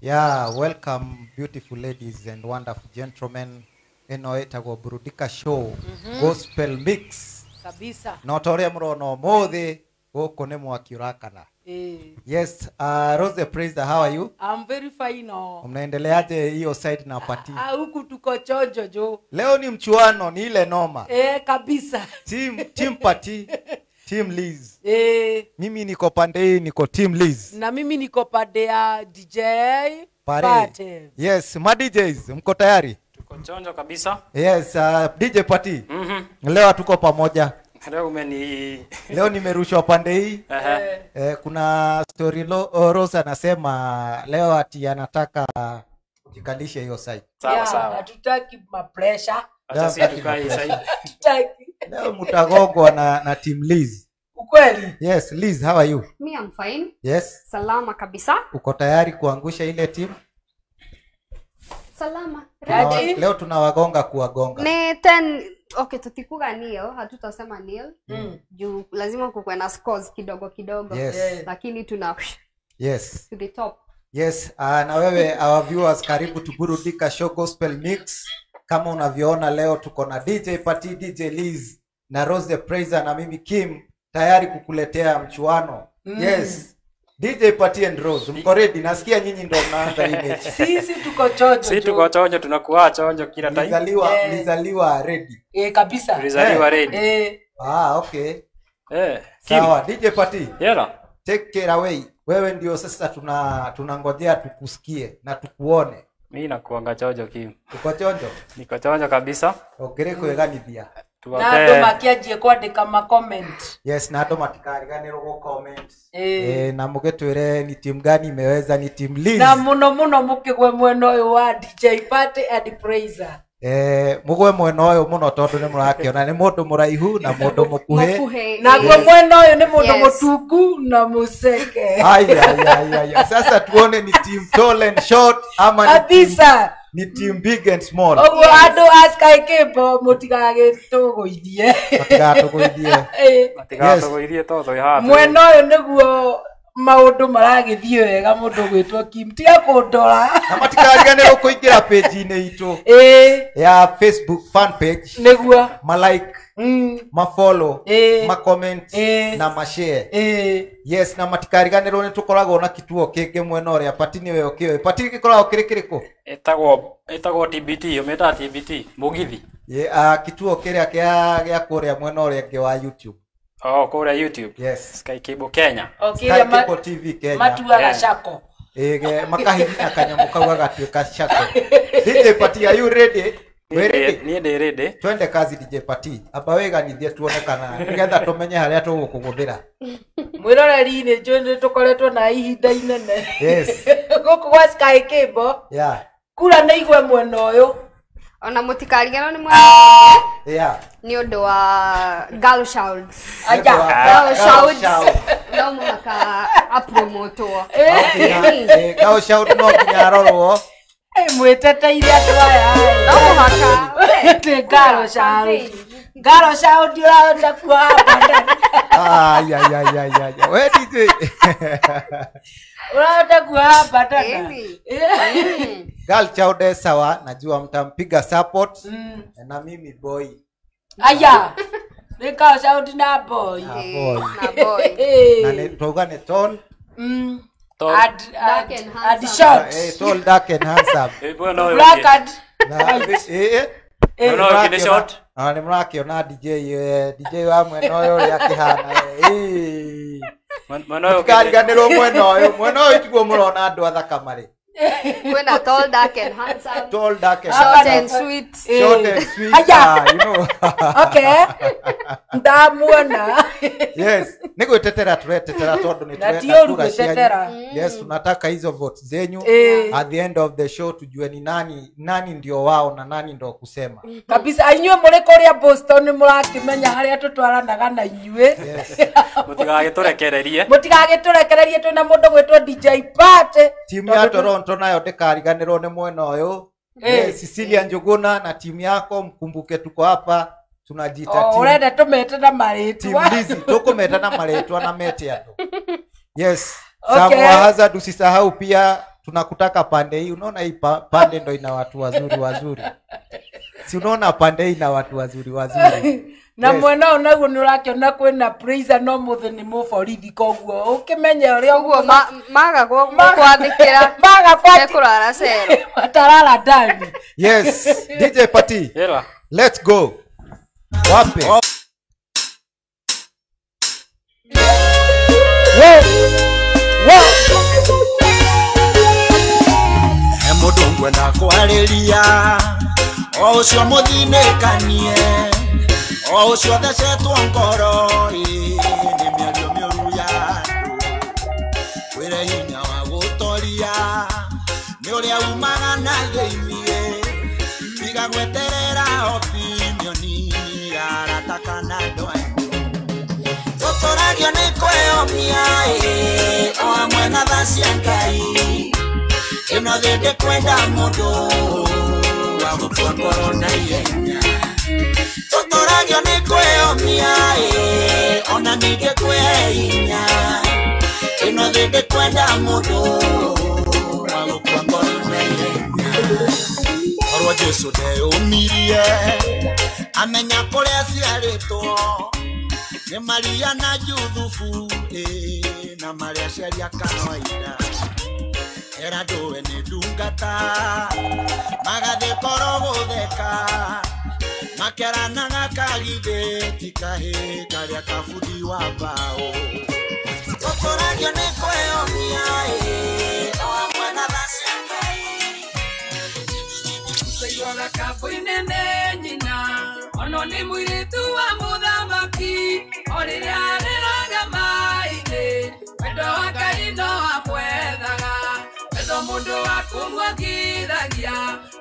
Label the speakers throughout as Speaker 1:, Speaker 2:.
Speaker 1: Yeah, welcome beautiful ladies and wonderful gentlemen. Ĩno ĩtagwo Burudika Show, Gospel Mix.
Speaker 2: Kabisa.
Speaker 1: Na ta ũrĩa mũrona ũmũthĩ gũkũ nĩ mwaki ũrakana. Yes, Rose Praiser, how are you?
Speaker 2: I'm very fine. Oh.
Speaker 1: Mnaendeleaje hiyo side na Pati?
Speaker 2: Ah, huku tuko chonjo jo.
Speaker 1: Leo ni mchuano, ni ile noma.
Speaker 2: Kabisa.
Speaker 1: Team Pati, Team Liz. Mimi niko pande hii, niko Team Liz.
Speaker 2: Na mimi niko pande ya DJ Pate.
Speaker 1: Yes, ma DJs, mko tayari?
Speaker 3: Tuko chonjo kabisa.
Speaker 1: Yes, DJ Pati. Leo tuko pamoja.
Speaker 3: Leo umeni
Speaker 1: leo nimerushwa pande hii. Kuna story Rose anasema leo ati anataka jikalishe hiyo side.
Speaker 3: Sawa sawa.
Speaker 2: Hatutaki ma pressure.
Speaker 3: Acha sisi tukae side.
Speaker 2: Hatutaki.
Speaker 1: Leo mtagongwa na Team Liz.
Speaker 2: Ukweli?
Speaker 1: Yes, Liz, how are you?
Speaker 4: Me, I'm fine.
Speaker 1: Yes.
Speaker 4: Salama kabisa.
Speaker 1: Uko tayari kuangusha ile team?
Speaker 4: Salama.
Speaker 1: Leo tunawagonga kuwagonga.
Speaker 4: Ne 10. Okay, tutikuga nil, hatutasema nil. Juu lazima kukuwe na scores kidogo kidogo.
Speaker 1: Yes.
Speaker 4: Lakini tuna
Speaker 1: yes
Speaker 4: to the top.
Speaker 1: Yes, na wewe our viewers, karibu to Burudika Show Gospel Mix. Kama unavyoona leo tuko na DJ Pati, DJ Liz na Rose the Praiser na mimi Kim tayari kukuletea mchuano. Yes. DJ Pati and Rose, mko ready? Nasikia nyinyi ndio mnaanza hii mechi.
Speaker 2: Sisi tuko chonjo.
Speaker 3: Sisi tuko chonjo, tunakuwa chonjo kila time.
Speaker 1: Nilizaliwa ready.
Speaker 2: Kabisa.
Speaker 3: Nilizaliwa ready.
Speaker 1: Ah, okay.
Speaker 3: Sawa,
Speaker 1: DJ Pati.
Speaker 3: Yeah.
Speaker 1: Take it away. Wewe ndio sasa tunangojea tukusikie na tukuone.
Speaker 3: Mimi nakuanga chonjo Kim.
Speaker 1: Uko chonjo?
Speaker 3: Niko chonjo kabisa.
Speaker 1: Ogere kweganithia.
Speaker 2: Na andũ makianjie kwandĩka ma comment.
Speaker 1: Yes, na andũ matikariganĩrwo gũ comment. Na mũgĩtwĩre ni team gani imeweza, ni team Liz.
Speaker 2: Na mũno mũno mũkĩgwe mwena ũyũ wa DJ Pati and Praiser.
Speaker 1: Mũgwe mwena ũyũ mũno tondũ nĩ mũrakĩona nĩ mũndũ mũraihu na mũndũ mũkuhĩ.
Speaker 2: Naguo mwena ũyũ nĩ mũndũ mũtungu na mũceke.
Speaker 1: Aya. Sasa tuone ni team tall and short ama
Speaker 2: kabisa
Speaker 1: ni team big and small.
Speaker 2: Oguo andũ a Sky Cable mũtigagĩtũgũithie.
Speaker 1: Mũtigatũgũithie.
Speaker 3: Mũtigatũgũithie tondũ haha.
Speaker 2: Mwena ũyũ nĩguo maũndũ maragĩthiĩ wega mũndũ gwĩtwo Kim. Tiga kũndora.
Speaker 1: Na matikariganĩrwo kũingĩra page-inĩ itũ. Ya Facebook fan page.
Speaker 2: Nĩguo.
Speaker 1: Ma like, ma follow, ma comment na ma share. Yes, na matikariganĩrwo nĩ tũkoragwo na kituo kĩngĩ mwena ũrĩa Pati nĩwe ũkĩũĩ. Pati gĩkoragwo kĩrĩ kĩrĩkũ?
Speaker 3: Ĩtagwo TBT, ũmĩtaga TBT, mũgithi.
Speaker 1: Kituo kĩrĩa gĩa kũrĩa mwena ũrĩa ũngĩ wa YouTube.
Speaker 3: Oh, kũrĩa YouTube.
Speaker 1: Yes.
Speaker 3: Sky Cable Kenya.
Speaker 2: Okay,
Speaker 1: Sky Cable TV Kenya.
Speaker 2: Matuaga shako.
Speaker 1: Makahihinya kanyamũ kau gagatuĩka shako. DJ Pati, are you ready?
Speaker 3: Niĩ ndĩ ready.
Speaker 1: Twende kazi DJ Pati. Amba wĩganithie tuone kana nĩgetha tũmenye harĩa tũgũkũgũthĩra.
Speaker 2: Mwĩroreri nĩ njũĩ nĩ tũkoretwo na ihinda inene.
Speaker 1: Yes.
Speaker 2: Gũkũ gwa Sky Cable.
Speaker 1: Yeah.
Speaker 2: Kura nĩ igwe mwena ũyũ.
Speaker 4: Ona mũtikariganĩrwo nĩ mwena.
Speaker 1: Yeah.
Speaker 4: Nĩ ũndũ wa Girl Child.
Speaker 2: Aya.
Speaker 4: Girl Child. No mũhaka apromotwo.
Speaker 1: Girl Child no nginya arorwo.
Speaker 2: Mwĩteteire andũ aya.
Speaker 4: No mũhaka.
Speaker 2: Nĩ Girl Child. Girl Child ũrahota kuoha bandana.
Speaker 1: Aya. We DJ.
Speaker 2: Ũrahota kuoha bandana.
Speaker 1: Girl Child sawa, najua mtampiga support. Na mimi boy.
Speaker 2: Aya. Nĩ Girl Child na boy.
Speaker 1: Na boy.
Speaker 4: Na boy.
Speaker 1: Na nĩ tuauga nĩ tall.
Speaker 2: And short.
Speaker 1: Tall, dark and handsome.
Speaker 2: Black and
Speaker 3: No, no, short.
Speaker 1: Nĩ mũrakĩona DJ wa mwena ũyũ ũrĩa akĩhana.
Speaker 3: Mwena ũyũ
Speaker 1: Mũtikariganĩrwo mwena ũyũ. Mwena ũyũ tiguo mũrona andũ athaka marĩ.
Speaker 4: Kwĩna tall, dark and handsome.
Speaker 1: Tall, dark and
Speaker 4: short and sweet.
Speaker 1: Short and sweet.
Speaker 2: Aya.
Speaker 1: You know.
Speaker 2: Okay. Ndamuona.
Speaker 1: Yes, nĩ gwĩtetera tũretetera tondũ nĩ tũrenda kura cianyu. Yes, tunataka hizo votes zenyu. At the end of the show tujue ni nani ndio wao na nani ndio kusema.
Speaker 2: Kabisa, inyuĩ mũrĩ kũrĩa Boston mũrakĩmenya harĩa tũtwaranaga na inyuĩ.
Speaker 1: Yes.
Speaker 3: Mũtigagĩtũrekererie.
Speaker 2: Mũtigagĩtũrekererie twĩna mũndũ gwĩtwo DJ Pati.
Speaker 1: Timu ya Toronto nayo ndĩkariganĩrwo nĩ mwena ũyũ. Cecilia Njuguna na timu yako, mkumbuke tuko hapa tunajiita timu.
Speaker 2: Ũrenda tũmete na marĩtwa.
Speaker 1: Team Lizzy, tũkũmeta na marĩtwa na mete andũ. Yes.
Speaker 2: Okay.
Speaker 1: Samuel Hazard usisahau pia Tunakutaka pande hii. Unaona hii pande ndo ina watu wazuri wazuri. Si unaona pande hii ina watu wazuri wazuri.
Speaker 2: Na mwena onaguo nĩ ũrakĩona kwĩna praiser no mũthĩ nĩ mũborithi koguo ũkĩmenye ũrĩa
Speaker 4: Ũguo maga gwathĩkĩra
Speaker 2: maga
Speaker 4: kũrara cero
Speaker 2: matarara ndani.
Speaker 1: Yes, DJ Pati.
Speaker 3: Yela.
Speaker 1: Let's go. Wape.
Speaker 5: Mũndũ ngwenda kwarĩria o ũcio mũthinĩkanie o ũcio thecetwo ngoro nĩ mĩario mĩũru ya andũ kwĩre hinya wa gũtoria nĩ ũrĩa umaga na thĩiniĩ tiga gweterera opinioni ya arata kana andũ anyu tũtũragio nĩ kwĩyomia o hamwe na tha cia Ngai ĩno thĩ ndĩkwenda mũndũ wa gũkua ngoro na ihenya tũtũragio nĩ kwĩyomia ona ningĩ kwĩhe hinya ĩno thĩ ndĩkwenda mũndũ wa gũkua ngoro na ihenya korwo Jesũ ndeyũmirie amenya kũrĩa aciarĩtwo nĩ Maria na Juthubu na marĩa aciari a kawaida era ndũwe nĩ ndungata magathiĩ koro gũtheka makeranaga kagithĩ ti kahĩ karĩa kabundi wa mbaũ tũtũragio nĩ kwĩyomia o hamwe na tha cia Ngai
Speaker 6: Tũiguaga kabũ-inĩ nyina ono nĩ mũirĩtu wa mũthamaki o rĩrĩa arĩraga maĩ-inĩ wendo wa Ngai no amwethaga wendo mũndũ wa kũmuongithagia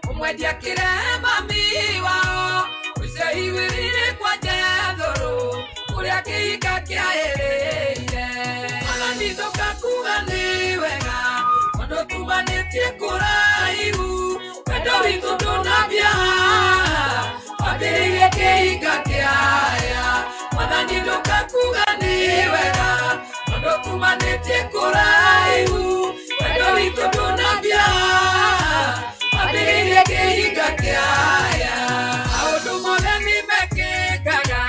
Speaker 6: kũmwendia kĩrema mami wao ũcio igwĩrire kwa Jethũrũ kũrĩa kĩhika kĩaĩrĩire Mwathani tũkakuga nĩ wega tondũ tumanĩtie kũraihu wendo witũ ndũnambia wambĩrĩirie kĩhika kĩaya Mwathani ndũkakuga nĩ wega tondũ tumanĩtie kũraihu wendo witũ ndũnambia wambĩrĩirie kĩhika kĩaya maũndũ mothe nĩmekĩkaga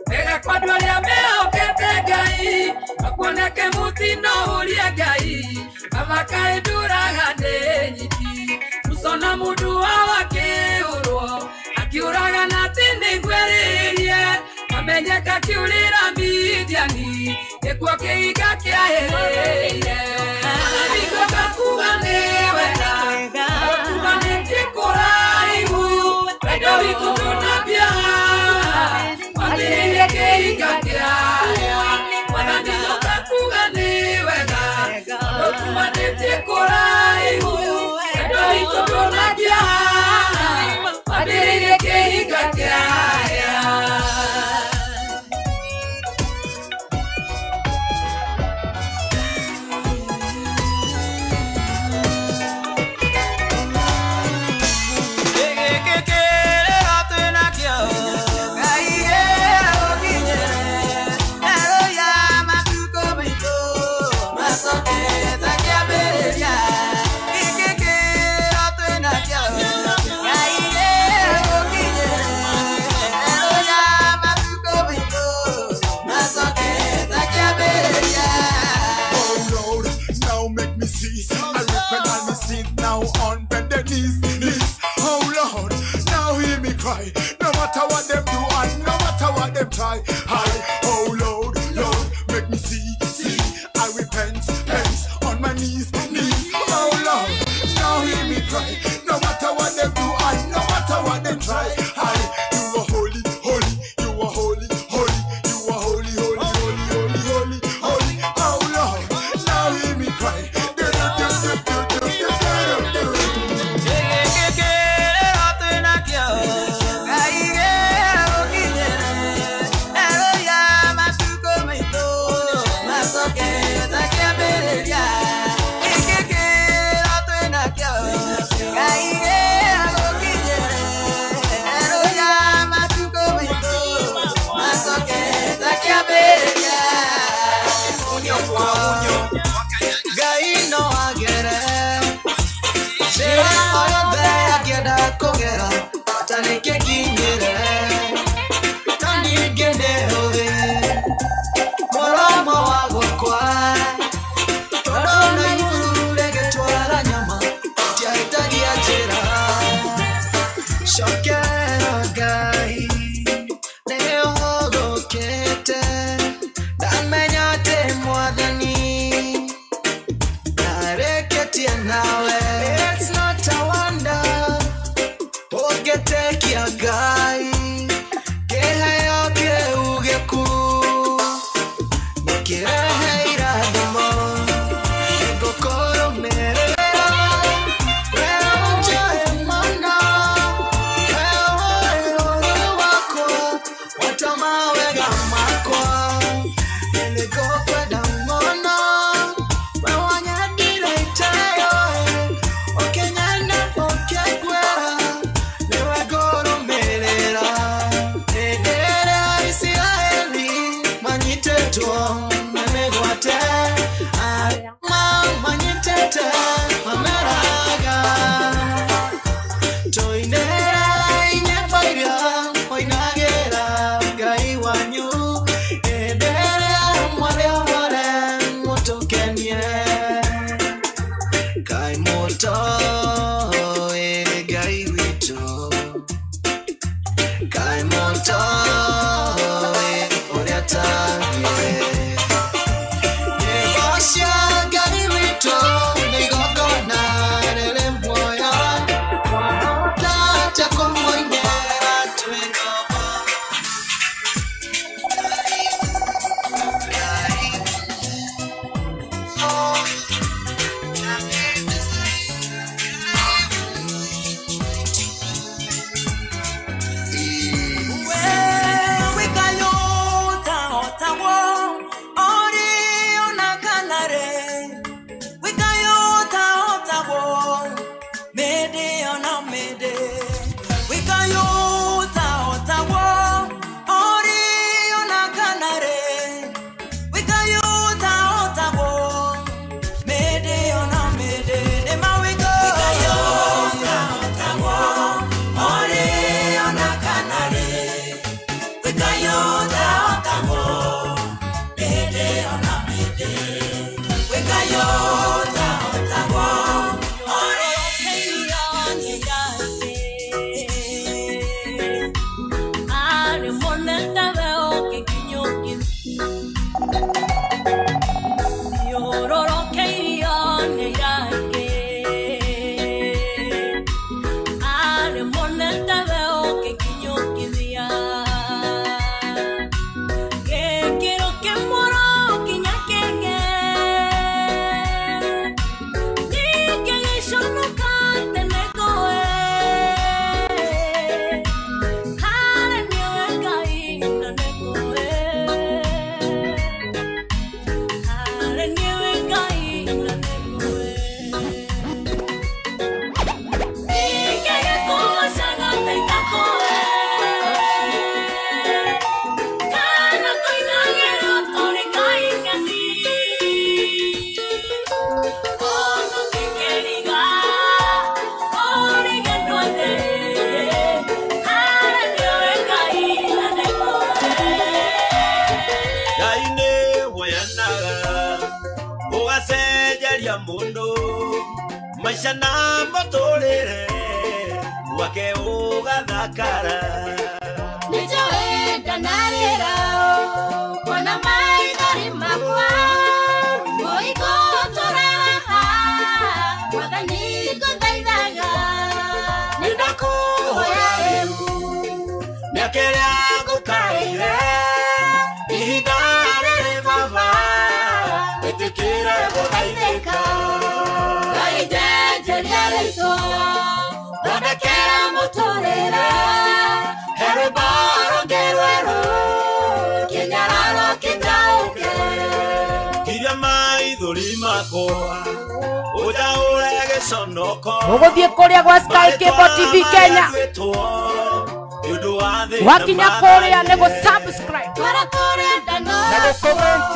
Speaker 6: wega kwa andũ arĩa mehokete Ngai makuoneke mũtino ũria Ngai baba kaĩ ndũraga nĩ nyiki Musa na mũndũ wao akĩũrwo akiũraga na atĩ nĩngwĩrĩrie amenyeka kĩũrĩra Midiani nĩkuo kĩhika kĩahĩrĩire Mwathani tũkakuga nĩ wega tumanĩtie kũraihu wendo witũ ndũnambia wambĩrĩirie kĩhika kĩaya Mwathani tũkakuga nĩ wega tondũ tumanĩtie kũraihu wendo witũ ndũnambia wambĩrĩirie kĩhika kĩaya.
Speaker 7: No matter what them do and no matter what them try, I, oh Lord, Lord, make me see, see, I repent, repent, on my knees, knees, oh Lord, now hear me cry. No matter what them do and no matter what them try, I, you are holy, holy, you are holy, holy, you are holy, holy, holy, holy, holy, holy, oh Lord, now hear me cry. Do, do, do, do, do, do, do, do, do.
Speaker 6: Thank you.
Speaker 5: Ngai kĩheo kĩu gĩaku nĩkĩrehe irathimo nĩngũkũrũmĩrĩra we ũnjũĩ mũno we ũĩ ũũru wakwa watũma wega makwa nĩngũkwenda mũno we wanyendire iteyoĩ ũkĩnyenda ũkĩnguĩra nĩwe ngũrũmĩrĩra hĩndĩ ĩrĩa Isiraeli manyitĩtwo na mĩgwate arĩa manyitĩte mameraga tũinĩre nyĩmbo iria mũinagĩra Ngai wanyu hĩndĩ ĩrĩa mwarĩ ohore mũtũkenie Ngai mũtoĩ Ngai witũ Ngai mũtoĩ ũrĩa tariĩ Nyĩmbo cia Ngai witũ nĩ igongona rĩrĩ muoyo twahota kũmũinĩra twĩ ngoma
Speaker 8: Ngai nĩ woyanaga ũgacenjeria mũndũ maica na mũtũrĩre wake ũgathakara
Speaker 6: Nĩnjũĩ ndanarĩra kuona maithori makwa mũico tũraha Mwathani ngũthaithaga
Speaker 8: nĩndakũhoya rĩu mĩaka ĩrĩa ngũkaire ihinda rĩrĩ baba wĩtĩkĩre gũthaithĩka
Speaker 6: Ngai njenjeria rĩtwa thondekera mũtũrĩre
Speaker 8: he rwĩmbo rũngĩ rwerũ
Speaker 6: kĩnyararo kĩnjaũke
Speaker 8: kiria maithori makwa ũnjaũre gĩconoko
Speaker 2: Mũgũthiĩ kũrĩa gwa Sky Cable TV Kenya wakinya kũrĩa nĩ gũ subscribe
Speaker 6: twara tũrenda no
Speaker 1: Na gũcomment.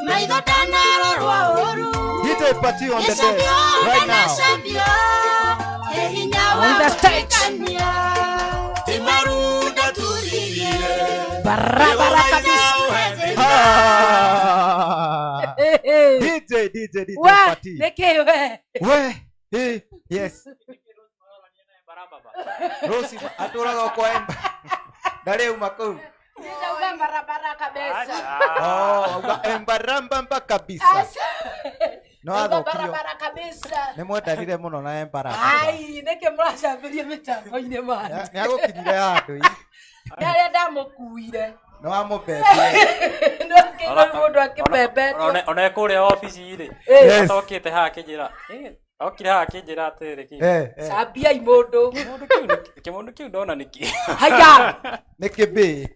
Speaker 6: maitho ndanarorwo ũru
Speaker 1: DJ Pati on the desk right now.
Speaker 6: Gĩcambio he hinya wa
Speaker 2: On the stage.
Speaker 6: gũtuĩkania
Speaker 8: Ti marunda tũrigire
Speaker 2: barabara kabisa.
Speaker 1: Ah. DJ DJ DJ
Speaker 2: We,
Speaker 1: Pati.
Speaker 2: nĩkĩ we
Speaker 1: We, hey, yes. Rosi atũraga kwa emba. Ndarĩ uma kũu.
Speaker 2: Nitauga barabara kabisa.
Speaker 1: Oh, auga embarambamba kabisa.
Speaker 2: Aca.
Speaker 1: No
Speaker 2: Nauga
Speaker 1: athũkirio.
Speaker 2: barabara kabisa.
Speaker 1: Nĩ mwendanire mũno na Embarambamba.
Speaker 2: Ai, nĩkĩ mũracambĩria mĩtambo-inĩ mani?
Speaker 1: Nĩ agũkinyire handũ.
Speaker 2: Nĩ arĩa ndamũkuire.
Speaker 1: Nĩ wamũbebire.
Speaker 2: Nĩ akĩigua mũndũ akĩbebetwo.
Speaker 3: Ona kũrĩa obici rĩ.
Speaker 1: Yes.
Speaker 3: Atokĩte haha akĩnjĩra. Okire haha akĩnjĩra atĩrĩrĩ kĩ.
Speaker 2: Cambiai mũndũ.
Speaker 3: Kĩmũndũ kĩu ndona nĩ kĩ.
Speaker 2: Haya.
Speaker 1: Nĩ kĩbĩ.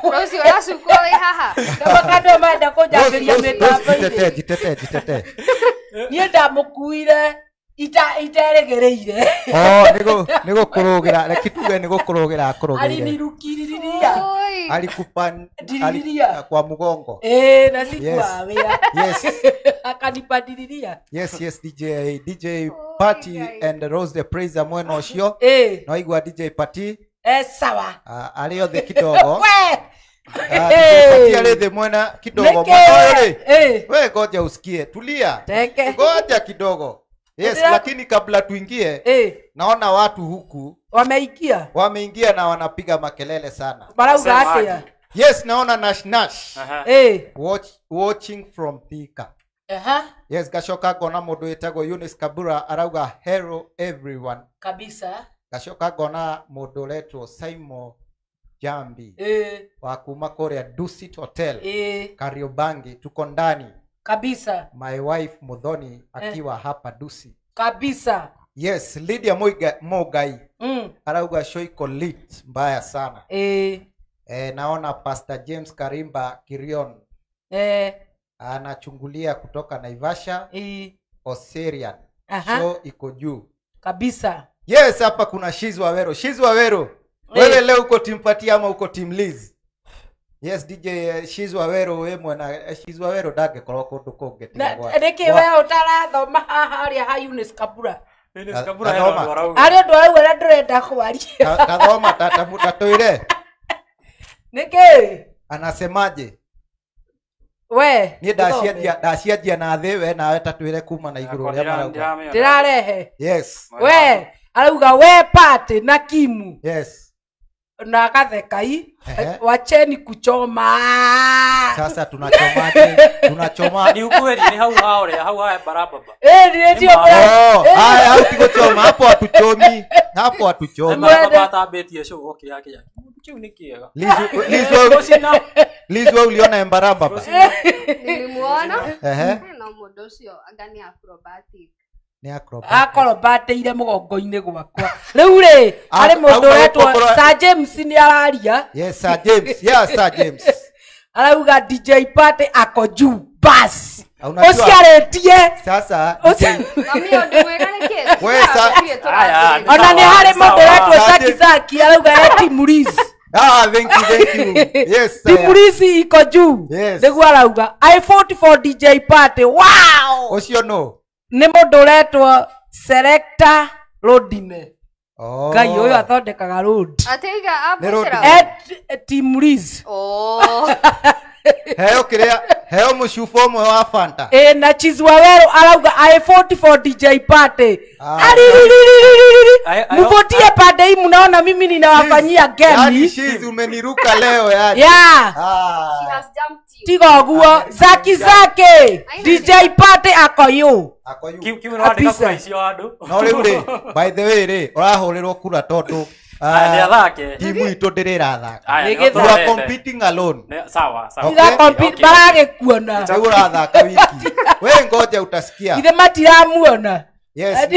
Speaker 4: Rũciũ ũracukwo wĩ haha.
Speaker 2: Ndamaka andũ marenda kũnjambĩria mĩtambo-inĩ.
Speaker 1: Jitete, jitete, jitete.
Speaker 2: Niĩ ndamũkuire iterĩgĩrĩire.
Speaker 1: Oh, nĩ gũkũrũgĩra. Reke tuge nĩ gũkũrũgĩra akũrũgĩire.
Speaker 2: Alinirukiriria.
Speaker 1: Alikupa
Speaker 2: Ndiriria.
Speaker 1: kwa mgongo.
Speaker 2: Na sikuwawia.
Speaker 1: Yes.
Speaker 2: Akanipandiriria.
Speaker 1: Yes, yes, DJ Party and Rose the Praiser mwena ũcio. No igua DJ Party.
Speaker 2: Sawa.
Speaker 1: Arĩ othe kidogo.
Speaker 2: We.
Speaker 1: DJ Party arĩ thĩ mwena kidogo.
Speaker 2: Nĩkĩ?
Speaker 1: Mwena ũyũ rĩ. We ngoja usikie. Tulia.
Speaker 2: Teke.
Speaker 1: Ngoja kidogo. Yes, lakini kabla tuingie, naona watu huku
Speaker 2: wameingia.
Speaker 1: Wameingia na wanapiga makelele sana.
Speaker 2: Marauga atia?
Speaker 1: Yes, naona Nash Nash. Watching from Thika. Yes, gacoka ngona mundu witagwo Eunice Kabura arauga hello everyone.
Speaker 2: Kabisa.
Speaker 1: Gacoka ngona mundu uretwo Simon Jambi. Wa kuma kuria Dusit Hotel. Kariobangi, tuko ndani.
Speaker 2: Kabisa.
Speaker 1: My wife Muthoni akiwa hapa Dusi.
Speaker 2: Kabisa.
Speaker 1: Yes, Lydia Mogai. Arauga show iko lit mbaya sana. Naona Pastor James Karimba Kirion. Anachungulia kutoka Naivasha. Osirian. Show iko juu.
Speaker 2: Kabisa.
Speaker 1: Yes, hapa kuna Shizu Wawero. Shizu Wawero. Wewe leo uko team Party ama uko team Liz? Yes, DJ Shizu Wawero we mwena Shizu Wawero ndangĩkorwo kũndũ kũngĩ tiga gwa.
Speaker 2: Nĩkĩ we ũtarathoma haha harĩa ha Eunice Kabura?
Speaker 3: Eunice Kabura hena ũndũ arauga.
Speaker 2: Harĩ ũndũ arauga na ndũrenda kwaria.
Speaker 1: Tathoma tatwĩre.
Speaker 2: Nĩkĩ?
Speaker 1: Anasemaje?
Speaker 2: We.
Speaker 1: Niĩ ndacianjia na thĩ we nawe tatwĩre kuma na igũrũ ũrĩa marauga.
Speaker 2: Ndĩrarehe.
Speaker 1: Yes.
Speaker 2: We arauga we Party na Kimu.
Speaker 1: Yes.
Speaker 2: Na gathekai wacheni kuchoma.
Speaker 1: Sasa tunachomaje? Tunachoma.
Speaker 3: Ni ukweli ni hau haore hau ha Embarambamba.
Speaker 2: Ni ndio.
Speaker 1: Haya hau tiguchoma hapo hatuchomi. Hapo hatuchomi.
Speaker 3: Embarambamba atambetie show okay yake. Kiu ni kiega.
Speaker 1: Liz wewe uliona Embarambamba?
Speaker 4: Nilimuona. Na mũndũ ũcio anga ni acrobatic.
Speaker 1: Nĩ acrobatic.
Speaker 2: Akorobate mũgongo-inĩ gwakwa. Rĩu rĩ, harĩ mũndũ ũretwo Sir James nĩ araria.
Speaker 1: Yes, Sir James. Yes, Sir James.
Speaker 2: Arauga DJ Party ako juu bas. Ũciarĩtie.
Speaker 1: Sasa
Speaker 4: Mami ũndũ mwega nĩkĩ?
Speaker 1: We sa
Speaker 2: Ona nĩ harĩ mũndũ ũretwo Zaki Zaki arauga e team Liz.
Speaker 1: Thank you, thank you. Yes, sir.
Speaker 2: Team Liz iko juu.
Speaker 1: Yes.
Speaker 2: Nĩguo arauga I vote for DJ Party. Wow.
Speaker 1: Ũcio no.
Speaker 2: Nĩ mũndũ ũretwo Selector Rodine. Ngai ũyũ athondekaga road.
Speaker 4: Ateiga abũkĩra.
Speaker 2: Team Liz.
Speaker 1: Heo kĩrĩa, heo mũcuba ũmwe wa Fanta.
Speaker 2: Na Chizu Wawero arauga I vote for DJ Party. Mvotie pande hii mnaona mimi ninawafanyia gemi.
Speaker 1: Yaani Shizu umeniruka leo yani.
Speaker 2: Yeah.
Speaker 4: She has jumped you.
Speaker 2: Tiga guo Zaki Zake. DJ Party ako yu.
Speaker 1: Ako yu.
Speaker 3: Kiu nĩwandĩka kura icio handũ.
Speaker 1: No rĩu rĩ, by the way rĩ, ũrahũrĩrwo kura tondũ timu itũ ndĩrĩrathaka. You are competing alone.
Speaker 3: Sawa, sawa.
Speaker 2: Tiga compete baragĩkuona.
Speaker 1: Rĩu ũrathaka wiki. We ngoja utasikia.
Speaker 2: Ithe matiramuona.
Speaker 1: Yes.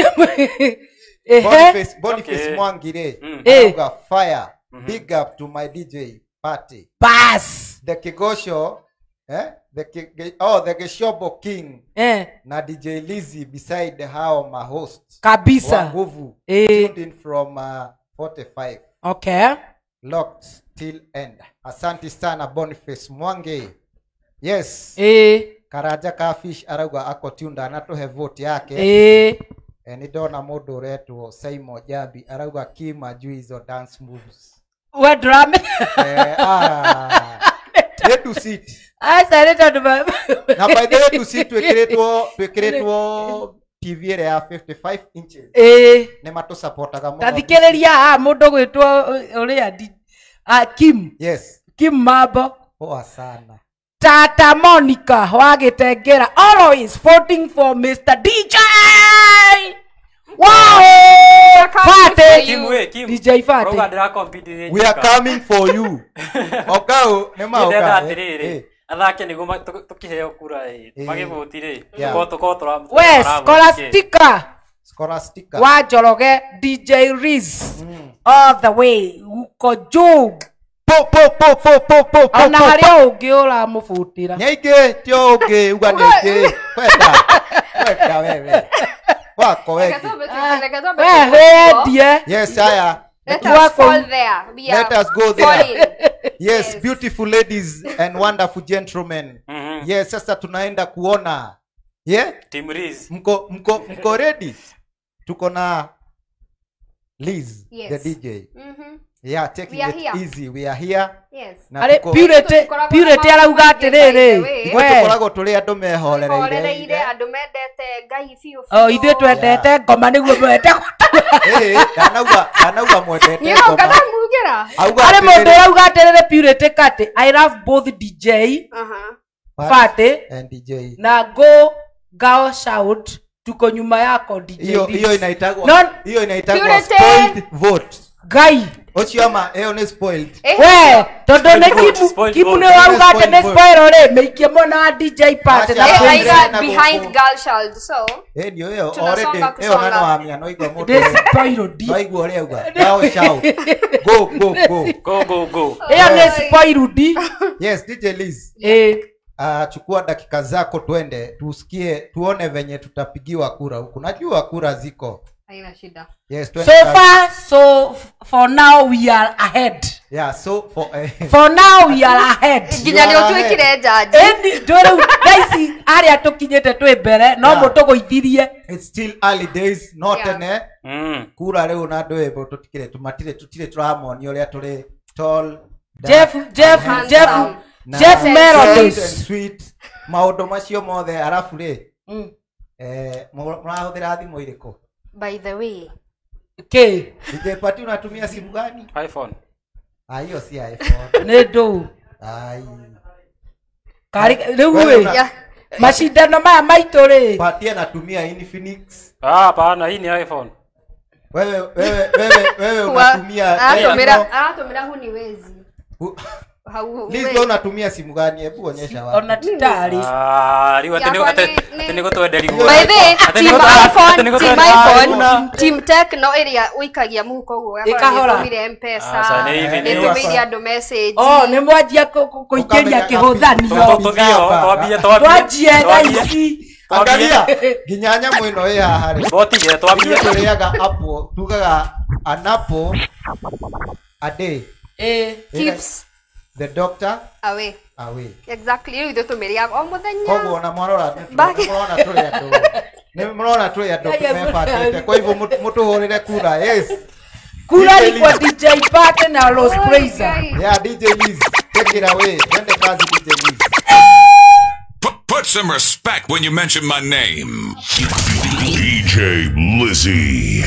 Speaker 1: Boniface Mwangi rĩ, arauga fire. Big up to my DJ Party.
Speaker 2: Pass.
Speaker 1: The Kigosho, the Geshobo King. Na DJ Lizzy beside hao ma host.
Speaker 2: Kabisa.
Speaker 1: Wa nguvu. Tuned in from 45.
Speaker 2: Okay.
Speaker 1: Locked till end. Asante sana Boniface Mwangi. Yes. Karaja ka fish arauga ako tuned anatuhe vote yake. Ni ndona mũndũ ũretwo Simon Jambi arauga Kima juu hizo dance moves.
Speaker 2: We drama.
Speaker 1: Nĩ Dusit.
Speaker 2: Aca nĩ tondũ
Speaker 1: na by the way Dusit twĩkĩrĩtwo TV ĩrĩa ya 55 inches. Nĩ matũsupportaga mũno.
Speaker 2: Ta thikĩrĩria haha mũndũ gwĩtwo ũrĩa Kim.
Speaker 1: Yes.
Speaker 2: Kim Mambo.
Speaker 1: Poa sana.
Speaker 2: Tata Monica wa Gitengera always voting for Mr. DJ. Wow! Fate. DJ Fate.
Speaker 1: We are coming for you. Okao nĩ maoka.
Speaker 3: Athake nĩguo tukiheo kura ĩ magĩvoti rĩ tukorwo tũra
Speaker 2: We Scholastica.
Speaker 1: Scholastica.
Speaker 2: Wa Njoroge DJ Riz. All the way uko juu.
Speaker 1: Po po po po po po po.
Speaker 2: Ona harĩa ũngĩ ũramũbutĩra.
Speaker 1: Nyaingĩ ti ũngĩ uga nĩ kwenda. Kwenda wewe. Wako wewe.
Speaker 2: Wewe
Speaker 1: Yes, haya.
Speaker 4: Let us fall there. We are
Speaker 1: Let us go there.
Speaker 4: falling.
Speaker 1: Yes, beautiful ladies and wonderful gentlemen. Yes, sasa tunaenda kuona. Yeah?
Speaker 3: Team Liz.
Speaker 1: Mko ready? Tuko na Liz,
Speaker 4: yes.
Speaker 1: The DJ. Yeah, taking it
Speaker 4: here.
Speaker 1: Easy. We are here.
Speaker 4: Yes.
Speaker 2: Are Purity arauga atiriri.
Speaker 1: We tukoragwo turi andu mehorereire.
Speaker 4: Andu mendete Ngai biũ biũ.
Speaker 2: Oh, ithuĩ twendete ngoma nĩguo mwende gũtua.
Speaker 1: Eh, ndanauga mwendete
Speaker 4: ngoma. Nĩ
Speaker 2: Arĩ mũndũ ũrauga atĩrĩrĩ Purity Kati, I love both DJ Fate
Speaker 1: and DJ.
Speaker 2: Na go Gao shout tuko nyuma yako DJ.
Speaker 1: Hiyo inaitagwa hiyo inaitagwa spoiled vote.
Speaker 2: Ngai
Speaker 1: Ocio ama ĩyo nĩ spoiled.
Speaker 2: We tondu nĩ kimu kimu nĩ wauga atĩ nĩ spoil rĩ mĩikie mwena wa DJ Party
Speaker 4: na aiga behind girl child so
Speaker 1: ĩ ndio ĩyo already ĩyo na no amia no igua mũndũ
Speaker 2: nĩ spoiled
Speaker 1: no igua ũrĩa auga girl child go go go
Speaker 3: go go go
Speaker 2: ĩyo nĩ spoiled.
Speaker 1: Yes, DJ Liz. Chukua dakika zako twende tusikie tuone venye tutapigiwa kura huku. Najua kura ziko.
Speaker 4: Haina shida.
Speaker 1: Yes,
Speaker 2: so far so for now we are ahead.
Speaker 1: Yeah, so for
Speaker 2: for now we are ahead.
Speaker 4: Nginya nĩ ũtuĩkire jaji.
Speaker 2: Ĩni ndũrĩ thaa ici arĩa tũkinyĩte twĩ mbere no mũtũgũithirie.
Speaker 1: It's still early days no tene. Kura rĩu na andũ ĩbo tũtikire tũmatire tũtirĩ tũramonia ũrĩa tũrĩ tall.
Speaker 2: Jeff Jeff Melodies
Speaker 1: sweet maũndũ macio mothe arafu rĩ mũrahũthĩra thimũ irĩkũ?
Speaker 4: By the way.
Speaker 2: Okay.
Speaker 1: DJ Party unatumia simu gani?
Speaker 3: iPhone. Ah,
Speaker 1: hiyo si iPhone.
Speaker 2: Ni ndu.
Speaker 1: Ai.
Speaker 2: Kari rĩu ĩ. Mashindano maya maitũ rĩ.
Speaker 1: Party anatumia Infinix.
Speaker 3: Ah, hapana, hii ni iPhone.
Speaker 1: Wewe unatumia
Speaker 4: anatumia huniwezi.
Speaker 1: Liz, wewe unatumia simu gani? Hebu onyesha wapi.
Speaker 2: Ona titari.
Speaker 3: Ah, riu ati nĩ gũtwenderia.
Speaker 4: By the way, team iPhone, team Tecno ĩrĩa ũikagia mũhuko ũguo
Speaker 2: ĩkahora.
Speaker 4: Ĩtũmire M-Pesa. Ĩtũmĩire andũ message.
Speaker 2: Oh, nĩ mwanjia kũingĩria kĩhũthanio. Twanjie thaa ici.
Speaker 1: Angalia, nginya nyamũ ĩno ĩ haha rĩ.
Speaker 3: Botige twambie.
Speaker 1: Tũrĩaga apple, tugaga an apple a day.
Speaker 4: Keeps
Speaker 1: the doctor
Speaker 4: away. Exactly. Rĩu ithuĩ tũmĩrĩaga o mũthenya.
Speaker 1: Koguo ona mwarora mũrona tũrĩ andũ. Nĩ mũrona tũrĩ andũ mebangĩte. Kwa hivyo mũtũhũrĩre kura. Yes.
Speaker 2: Kura ni kwa DJ Party na Rose Praiser.
Speaker 1: Yeah, DJ Liz. Take it away. Twende kazi DJ Liz.
Speaker 9: Put some respect when you mention my name. DJ Lizzy.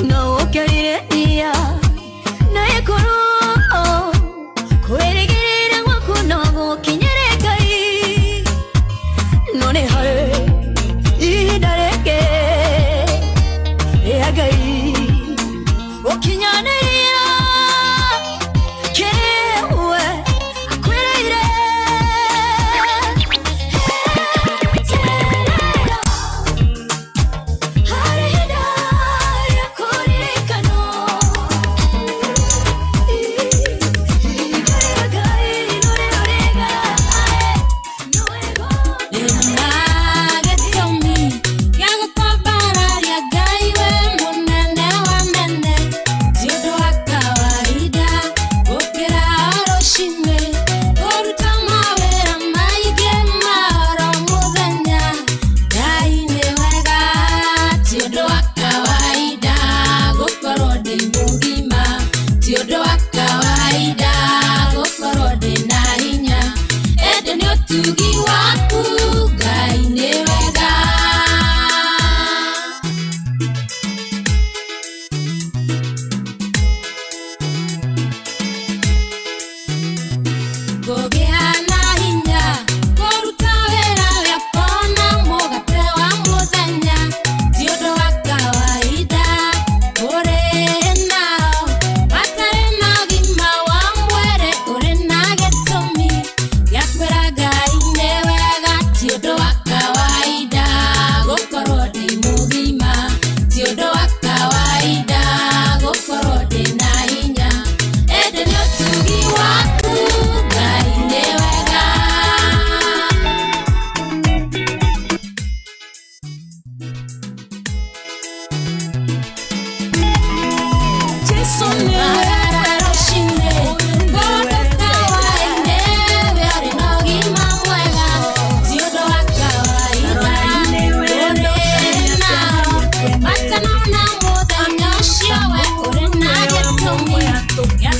Speaker 6: No.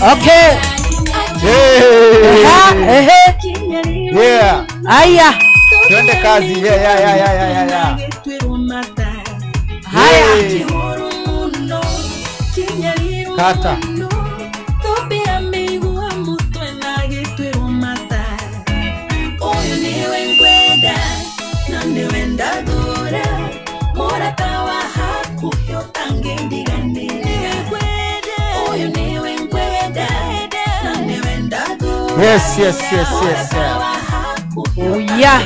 Speaker 2: Okay.
Speaker 1: Hey. Yeah.
Speaker 2: Aya.
Speaker 1: Twende kazi. Yeah.
Speaker 2: Haya.
Speaker 1: Kata. Yes.
Speaker 2: Oh, yeah.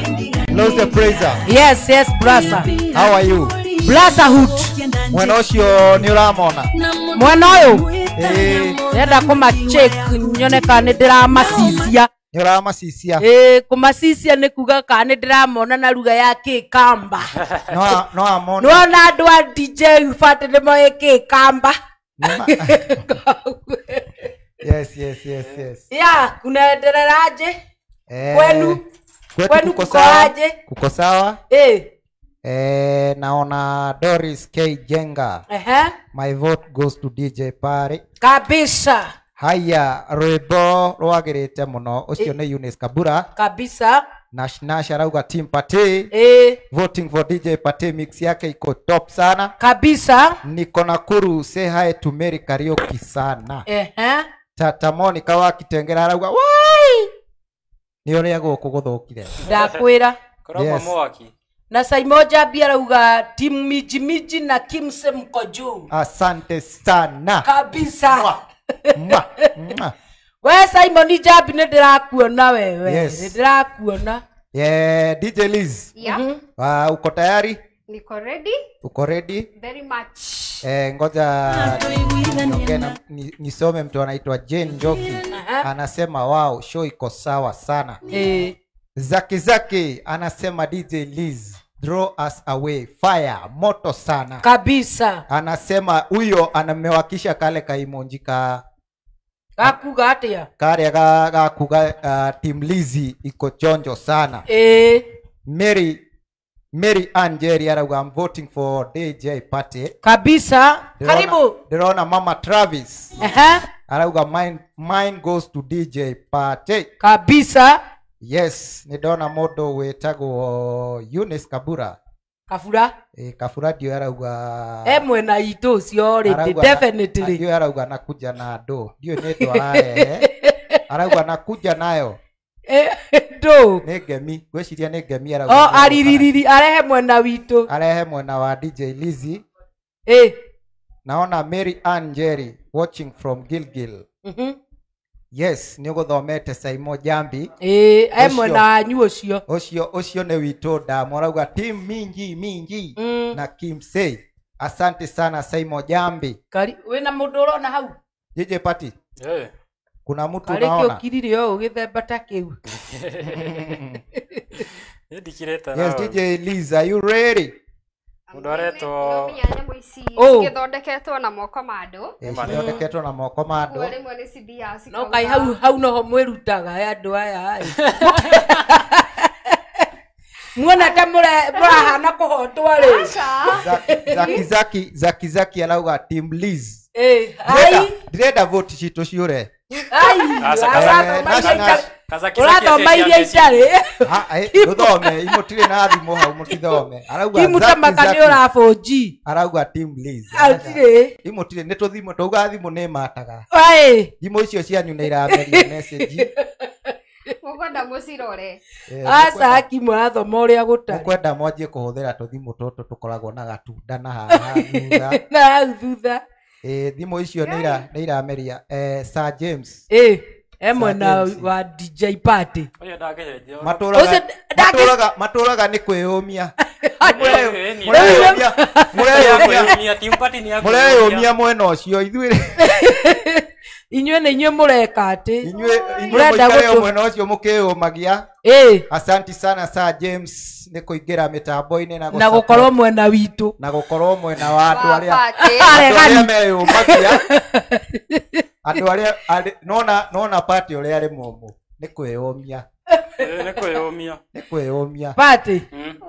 Speaker 1: Lose the praiser.
Speaker 2: Yes, brother.
Speaker 1: How are you?
Speaker 2: Brotherhood.
Speaker 1: Mwena ũcio nĩ ũramona?
Speaker 2: Mwena ũyũ? Ndĩrenda kũma-check nyone kana nĩ ndĩramacicia.
Speaker 1: Nĩ ũramacicia?
Speaker 2: Kũmacicia nĩ kuga kana nĩ ndĩramona na lugha ya Kĩkamba.
Speaker 1: No amona.
Speaker 2: Nĩwona andũ a DJ Fati nĩ moĩ Kĩkamba.
Speaker 1: Yes.
Speaker 2: Yeah, kunaendeleraje? Kwenu
Speaker 1: kuko sawa? Kuko sawa? Naona Doris K Jenga. My vote goes to DJ Party.
Speaker 2: Kabisa.
Speaker 1: Haya, rwimbo rwagirite muno ucio ni Eunice Kabura.
Speaker 2: Kabisa.
Speaker 1: Nash Nash arauga team Party. Voting for DJ Party, mix yake iko top sana.
Speaker 2: Kabisa.
Speaker 1: Niko Nakuru, say hi to Mary Karaoke sana. Tata Monica wa Kitengera arauga wai. Ni uria guku guthukire.
Speaker 2: Ndakwira.
Speaker 3: Korogwo mwaki.
Speaker 2: Na Simon Jambi arauga team Miji Miji na Kimse mko juu.
Speaker 1: Asante sana.
Speaker 2: Kabisa.
Speaker 1: Mwa. Mwa.
Speaker 2: We Simon Jambi nĩ ndĩrakuona wewe.
Speaker 1: Yes.
Speaker 2: Nĩ ndĩrakuona.
Speaker 1: Yeah, DJ Liz.
Speaker 4: Yeah.
Speaker 1: Uko tayari?
Speaker 4: Niko ready.
Speaker 1: Uko ready?
Speaker 4: Very much.
Speaker 1: Ngoja nisome mtu anaitwa Jane Njoki. Anasema wow, show iko sawa sana. Zaki Zaki anasema DJ Liz draw us away, fire moto sana.
Speaker 2: Kabisa.
Speaker 1: Anasema huyo anamewakisha kale kaimonji ka
Speaker 2: gakuga atia?
Speaker 1: Kare gakuga team Lizzy iko chonjo sana. Mary Angeli arauga I'm voting for DJ Party.
Speaker 2: Kabisa. Karibu.
Speaker 1: Ndĩrona Mama Travis. Arauga mine goes to DJ Party.
Speaker 2: Kabisa.
Speaker 1: Yes, nĩndona mũndũ wĩtagwo Eunice Kabura.
Speaker 2: Kabura?
Speaker 1: Kabura ndio arauga.
Speaker 2: Mwena itũ ũcio already, definitely.
Speaker 1: Ndio arauga nakuja na andũ. Ndio nĩ ndũ ararehe. Arauga nakuja nayo.
Speaker 2: Ndũ.
Speaker 1: Nĩ ngemi, ngwĩciria nĩ ngemi arauga.
Speaker 2: Oh, aririri arehe mwena witũ.
Speaker 1: Arehe mwena wa DJ Lizzy. Naona Mary Ann Jerry watching from Gilgil. Yes, nĩ ũgũthomete Simon Jambi.
Speaker 2: Mwena wanyu ũcio.
Speaker 1: Ũcio nĩ witũ ndamu arauga team mingi mingi na Kimse. Asante sana Simon Jambi.
Speaker 2: Kari wĩna mũndũ ũrona hau?
Speaker 1: DJ Party. Kuna mtu
Speaker 2: unaona?
Speaker 1: unaona?
Speaker 2: Karĩkĩ ũkirire ũũ gĩthemba ta kĩu.
Speaker 1: Yes, DJ Liz, are you ready?
Speaker 3: Mũndũ aretwo
Speaker 4: nyamũ ici cigĩthondeketwo na moko ma andũ.
Speaker 1: Cithondeketwo na moko ma andũ.
Speaker 4: Rĩmwe nĩ cithiaga
Speaker 2: No kai hau hau noho mwĩrutaga andũ aya. Muona ta mũrahana kũhotwo rĩ.
Speaker 1: Zaki Zaki arauga team Liz.
Speaker 2: Ai
Speaker 1: ndĩrenda vote citũ ciũre.
Speaker 2: Ai ũrathoma iria itarĩ.
Speaker 1: Ndũthome imũtirĩ na thimũ hau mũtithome. Arauga
Speaker 2: Kimũtamaka nĩ ũrabũnji.
Speaker 1: Arauga team Liz.
Speaker 2: Atirĩ.
Speaker 1: Imũtirĩ nĩ tũthimũ tauga thimũ nĩ mataga.
Speaker 2: Ai
Speaker 1: thimũ icio cianyu nĩ irameria message.
Speaker 4: Mũkwenda mũcirore.
Speaker 2: Aca Kimu arathoma ũrĩa gũtarĩ.
Speaker 1: Mũkwenda mwanjie kũhũthĩra tũthimũ tũtũ tũkoragwo na gatunda na haha thutha.
Speaker 2: Na hau thutha.
Speaker 1: Thimũ icio nĩ irameria. Sir James.
Speaker 2: Mwena wa DJ Party.
Speaker 1: Matũraga nĩ kwĩyũmia. Mũreyũmia mwena ũcio ithuĩ.
Speaker 2: Inyuĩ nĩ inyuĩ mũreka atĩ.
Speaker 1: Inyuĩ mũikare mwena ũcio mũkĩyũmagia. Asante sana Sir James nĩ kũingĩra mĩtambo-inĩ
Speaker 2: na gũkorwo mwena witũ.
Speaker 1: Na gũkorwo mwena wa andũ arĩa meyũmagia. Andũ arĩa nona Party ũrĩa arĩ mũmũ nĩ kwĩyũmia.
Speaker 3: Nĩ kwĩyũmia.
Speaker 1: Nĩ kwĩyũmia.
Speaker 2: Party.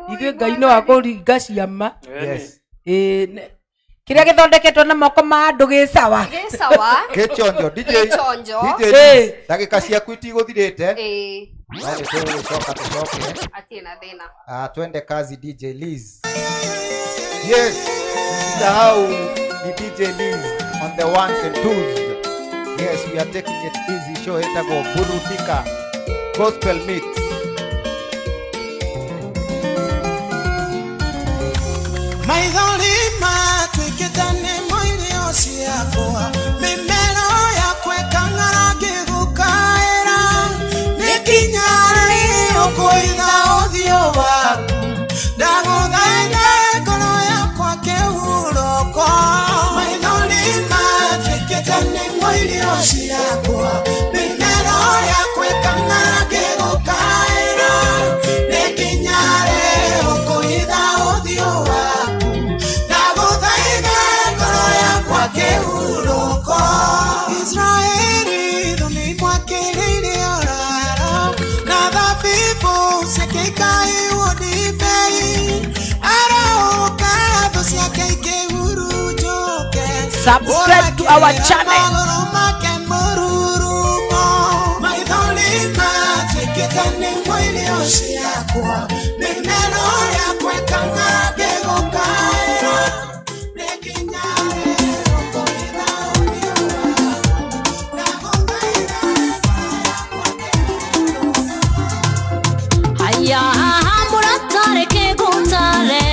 Speaker 2: Ithuĩ Ngai no akũringa ciama.
Speaker 1: Yes.
Speaker 2: Kĩrĩa gĩthondeketwo na moko ma andũ gĩ sawa.
Speaker 4: Gĩ sawa.
Speaker 1: Gĩchonjo DJ.
Speaker 4: Gĩchonjo.
Speaker 1: DJ ndagĩka ciaku itigũthirĩte. No nĩ tũgũcoka tũcoke.
Speaker 4: Atirĩ na thĩna.
Speaker 1: Twende kazi DJ Liz. Yes, usisahau ni DJ Liz on the ones and twos. Yes, we are taking it easy. Show ĩtagwo Burudika Gospel Mix.
Speaker 5: Maithori matuĩkĩte nĩ irio ciakwa, mĩmero yakwa ĩkang'ara ngĩgũkaĩra. Nĩ nginya rĩ ũkũhitha ũthiũ waku? Ndagũthaitha ngoro yakwa kĩhurũko. Maithori matuĩkĩte nĩ irio ciakwa, mĩmero yakwa ĩkang'ara ngĩgũkaĩra. Nĩ nginya rĩ ũkũhitha ũthiũ waku? Ndagũthaitha ngoro yakwa kĩhurũko. Israeli thũ nĩimwakĩrĩire ũrara, na thabibũ ciake ikahihwo ndibei. Arahũka thũ ciake ikĩhurunjũke.
Speaker 2: Subscribe to our channel.
Speaker 5: Magũrũ make mũrurumo. Maithori matuĩkĩte nĩ irio ciakwa, mĩmero yakwa ĩkang'ara ngĩgũkaĩra. Nĩ nginya rĩ ũkũhitha ũthiũ waku? Ndagũthaitha
Speaker 10: Haya mũratare kĩgũtare,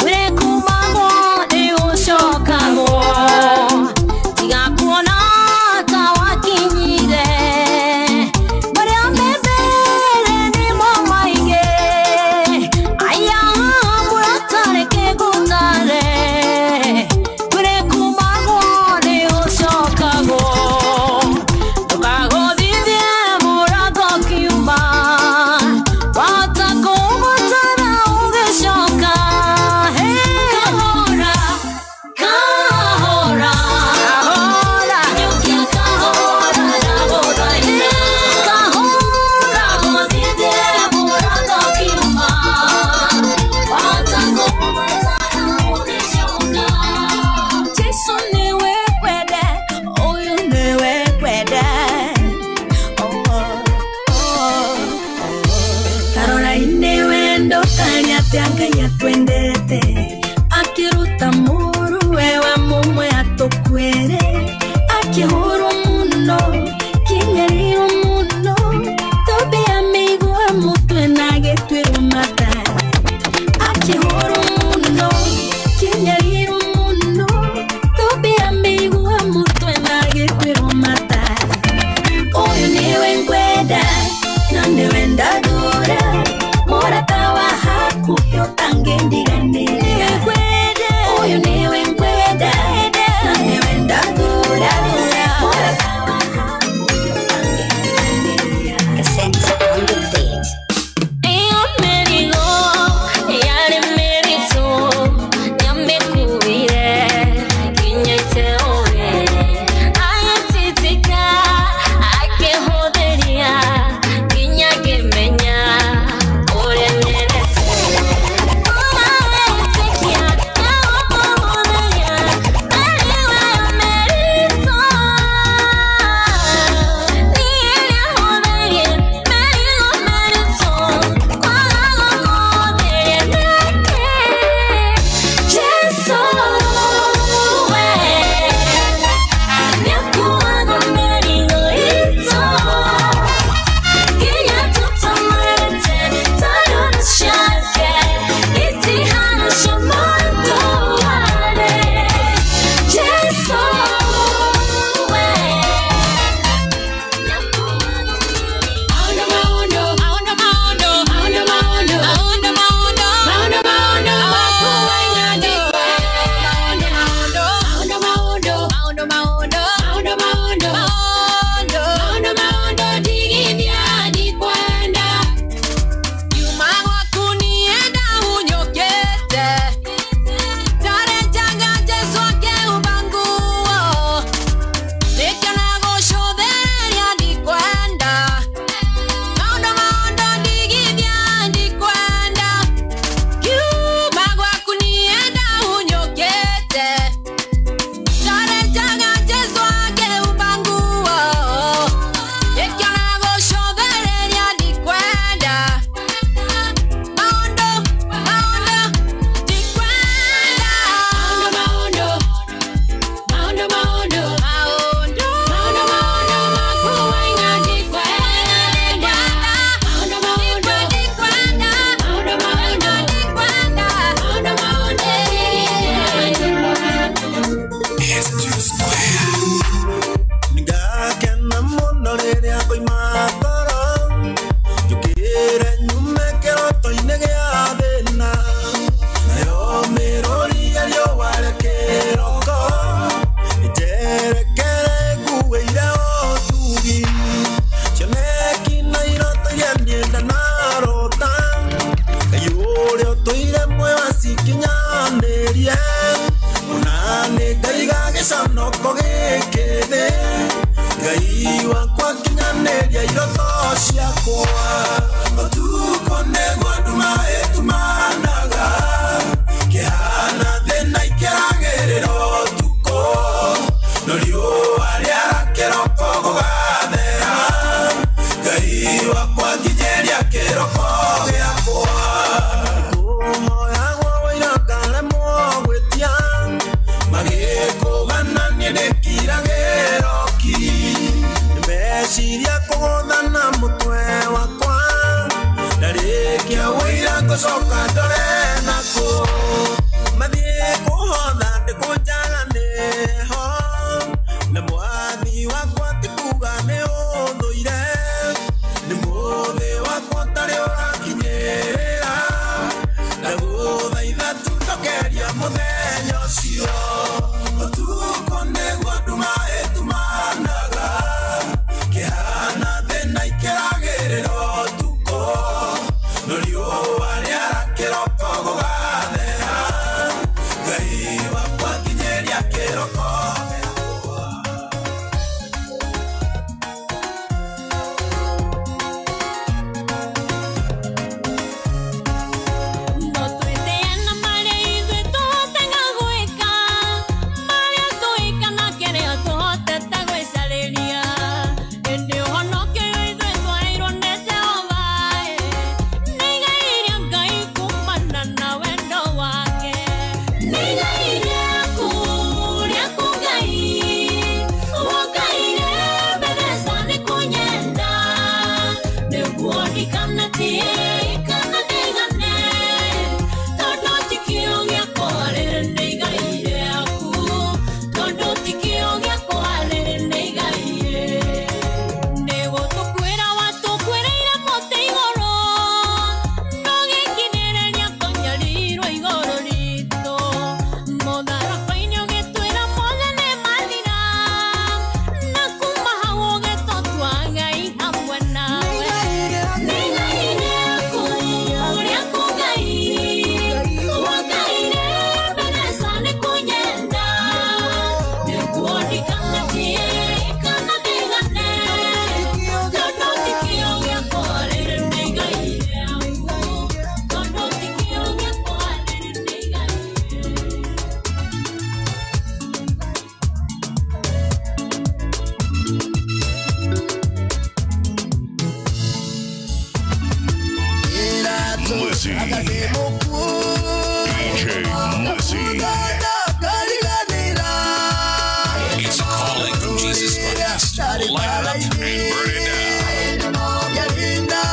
Speaker 10: wĩre kumagwo nĩ ũcokagwo. Tiga kuona ta wakinyire, marĩa me mbere nĩmo maingĩ. Aya
Speaker 8: Kĩroko gĩkĩ thĩ Ngai wakwa kinyanĩria iroto ciakwa Ũtukũ nĩguo nduma ĩtumanaga Kĩhana thĩna ikĩragĩrĩra ũtukũ No riũa rĩara kĩroko gũgathera Ngai wakwa nginyĩria kĩroko gĩakwa Kũhoyagwo wũira ngaremwo gwĩtia Magĩkũgana niĩ ndĩkiragĩra ki Meciria kũgũthana mũtwe wakwa Ndarĩkia wũira ngũcoka ndore nakũ Mathiĩ kũhotha ndĩkũnjaga nĩho Na mwathi wakwa ti kuga nĩ ũthũire Nĩ mũthĩ wakwa ũtarĩ ũrakinyĩrĩra Ndagũthaitha tu ndokeria mũthenya ũcio Ũtukũ nĩguo nduma ĩtumanaga Kĩhana thĩna ikĩragĩrĩra ũtukũ No riũa rĩara kĩroko gũgathera Ngai wakwa nginyĩria kĩroko.
Speaker 9: Lizzy. DJ Lizzy. It's a calling from Jesus Christ. Light it up and burn it down. DJ Lizzy.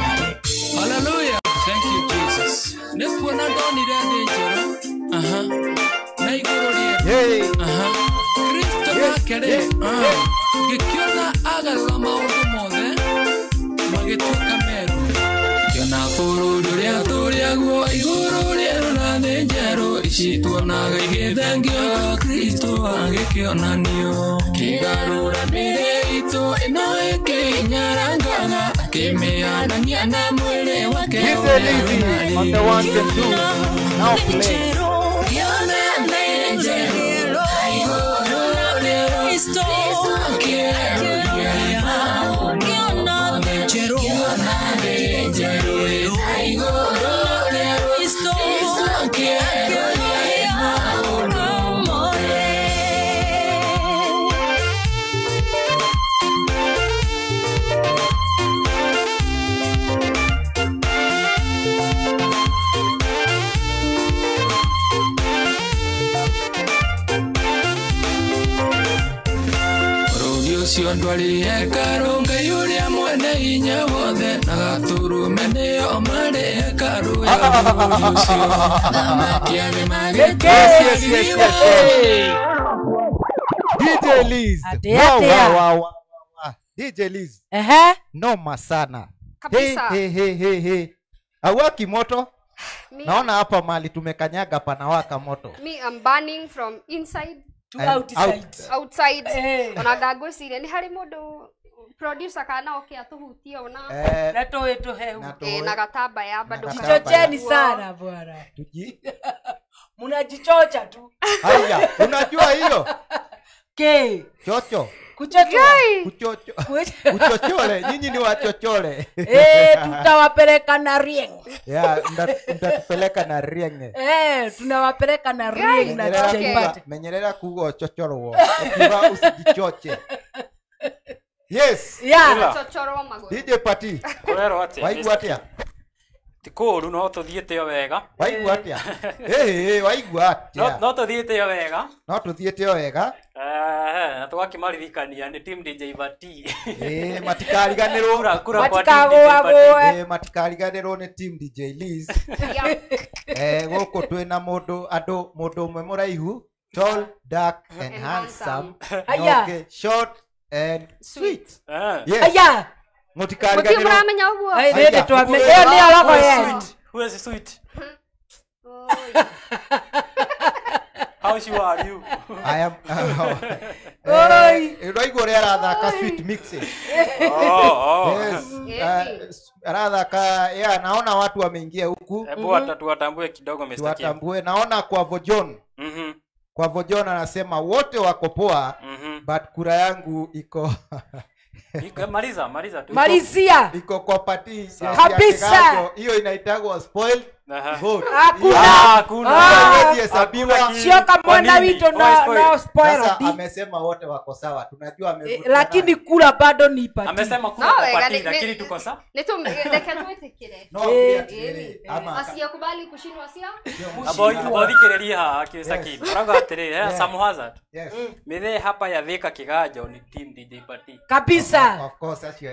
Speaker 11: Hallelujah. Thank you, Jesus. Nĩkuona ndonire thĩ njerũ. Aha. Na igũrũ rĩerũ. Aha. Kristo nake rĩ, ngĩkĩona agarũra maũndũ mothe magĩtuĩka merũ. Ngĩona bũrũri ũrĩa tũrĩaguo igũrũ rĩerũ na thĩ njerũ ici tuonaga igĩthengio Kristo agĩkĩonanio. Kĩgarũra mĩĩrĩ itũ ĩno ĩkĩnyarangaga akĩmĩanania na mwĩrĩ wake
Speaker 1: DJ Lizzy on the ones and twos. Now play.
Speaker 11: ũcio ndwarĩ hekarũ Ngai ũrĩa mwene hinya wothe na gatũrũme nĩo marĩ hekarũ ya bũrũri ũcio thamaki arĩ
Speaker 1: Yes, yes, yes, yes. DJ Liz. Wow, wow, wow, wow. DJ Liz. Noma sana.
Speaker 4: Kabisa.
Speaker 1: Hey, hey, hey, hey. Hauwaki moto? Naona hapa mali tumekanyaga panawaka moto.
Speaker 4: Me, I'm burning from inside
Speaker 2: to outside.
Speaker 4: Outside. Ona ngagwĩciria nĩ harĩ mũndũ producer kana oke atũhutie ona
Speaker 2: na tũĩ tũhehu
Speaker 4: na gatambaya bado
Speaker 2: jichocheni sana bwana.
Speaker 1: Tuji
Speaker 2: mnajichocha tu.
Speaker 1: Haya, unajua hiyo?
Speaker 2: Ke.
Speaker 1: Chocho.
Speaker 2: Kuchocho.
Speaker 1: Kuchocho. Kuchochole, nyinyi ni wachochole.
Speaker 2: Tutawapeleka na rieng.
Speaker 1: Yeah, mtatupeleka na rieng.
Speaker 2: Tunawapeleka na rieng na DJ Party.
Speaker 1: Menyerera kugo chochoro. Ukiwa usijichoche. Yes.
Speaker 2: Yeah.
Speaker 4: Chochoro mago.
Speaker 1: DJ Party.
Speaker 3: Korero atia.
Speaker 1: Waigua atia?
Speaker 3: Tikuru no tuthiete o wega.
Speaker 1: Waigua atia? Waigua atia?
Speaker 3: No tuthiete o wega.
Speaker 1: No tuthiete o wega.
Speaker 3: Na tũgakĩmaririkania nĩ team DJ Party.
Speaker 1: Matikariganĩrwo.
Speaker 3: Kura kwa team DJ Party.
Speaker 1: Matikariganĩrwo nĩ team DJ Liz. Gũkũ twĩna mũndũ andũ mũndũ ũmwe mũraihu, tall, dark and handsome. Okay, short and sweet. Yes.
Speaker 2: Aya.
Speaker 1: Mũtikariganĩrwo.
Speaker 4: Mũramenya ũguo.
Speaker 2: Rĩndĩ twamenya. Ĩyo nĩ orogo ye.
Speaker 3: Who is sweet? How sure are you?
Speaker 1: I am. Oi. Ũrĩa arathaka sweet mixing.
Speaker 3: Oh.
Speaker 1: Yes. Arathaka, yeah, naona watu wameingia huku.
Speaker 3: Hebu tuwatambue kidogo Mr. Kim.
Speaker 1: Tuwatambue. Naona kwa Vojon. Kwa Vojon anasema wote wako poa, but kura yangu iko
Speaker 3: maliza tu.
Speaker 2: Malizia.
Speaker 1: Iko kwa party
Speaker 2: kabisa.
Speaker 1: Hiyo inaitagwa spoiled vote.
Speaker 2: Hakuna. Sio kama mwana wito no spoil.
Speaker 1: Sasa amesema wote wako sawa. Tunajua amevuta.
Speaker 2: Lakini kura bado ni party.
Speaker 3: Amesema kura kwa party lakini tuko sawa.
Speaker 4: Reke tuitikire.
Speaker 1: No, ama
Speaker 4: asiyekubali kushindwa sio?
Speaker 3: Abothikĩrĩria haha kĩsaki. Arauga atĩrĩ, Sam Hazard.
Speaker 1: Yes.
Speaker 3: Mithe hapa ya Thika Kiganjo ni team DJ Party.
Speaker 2: Kabisa.
Speaker 1: Of course acio.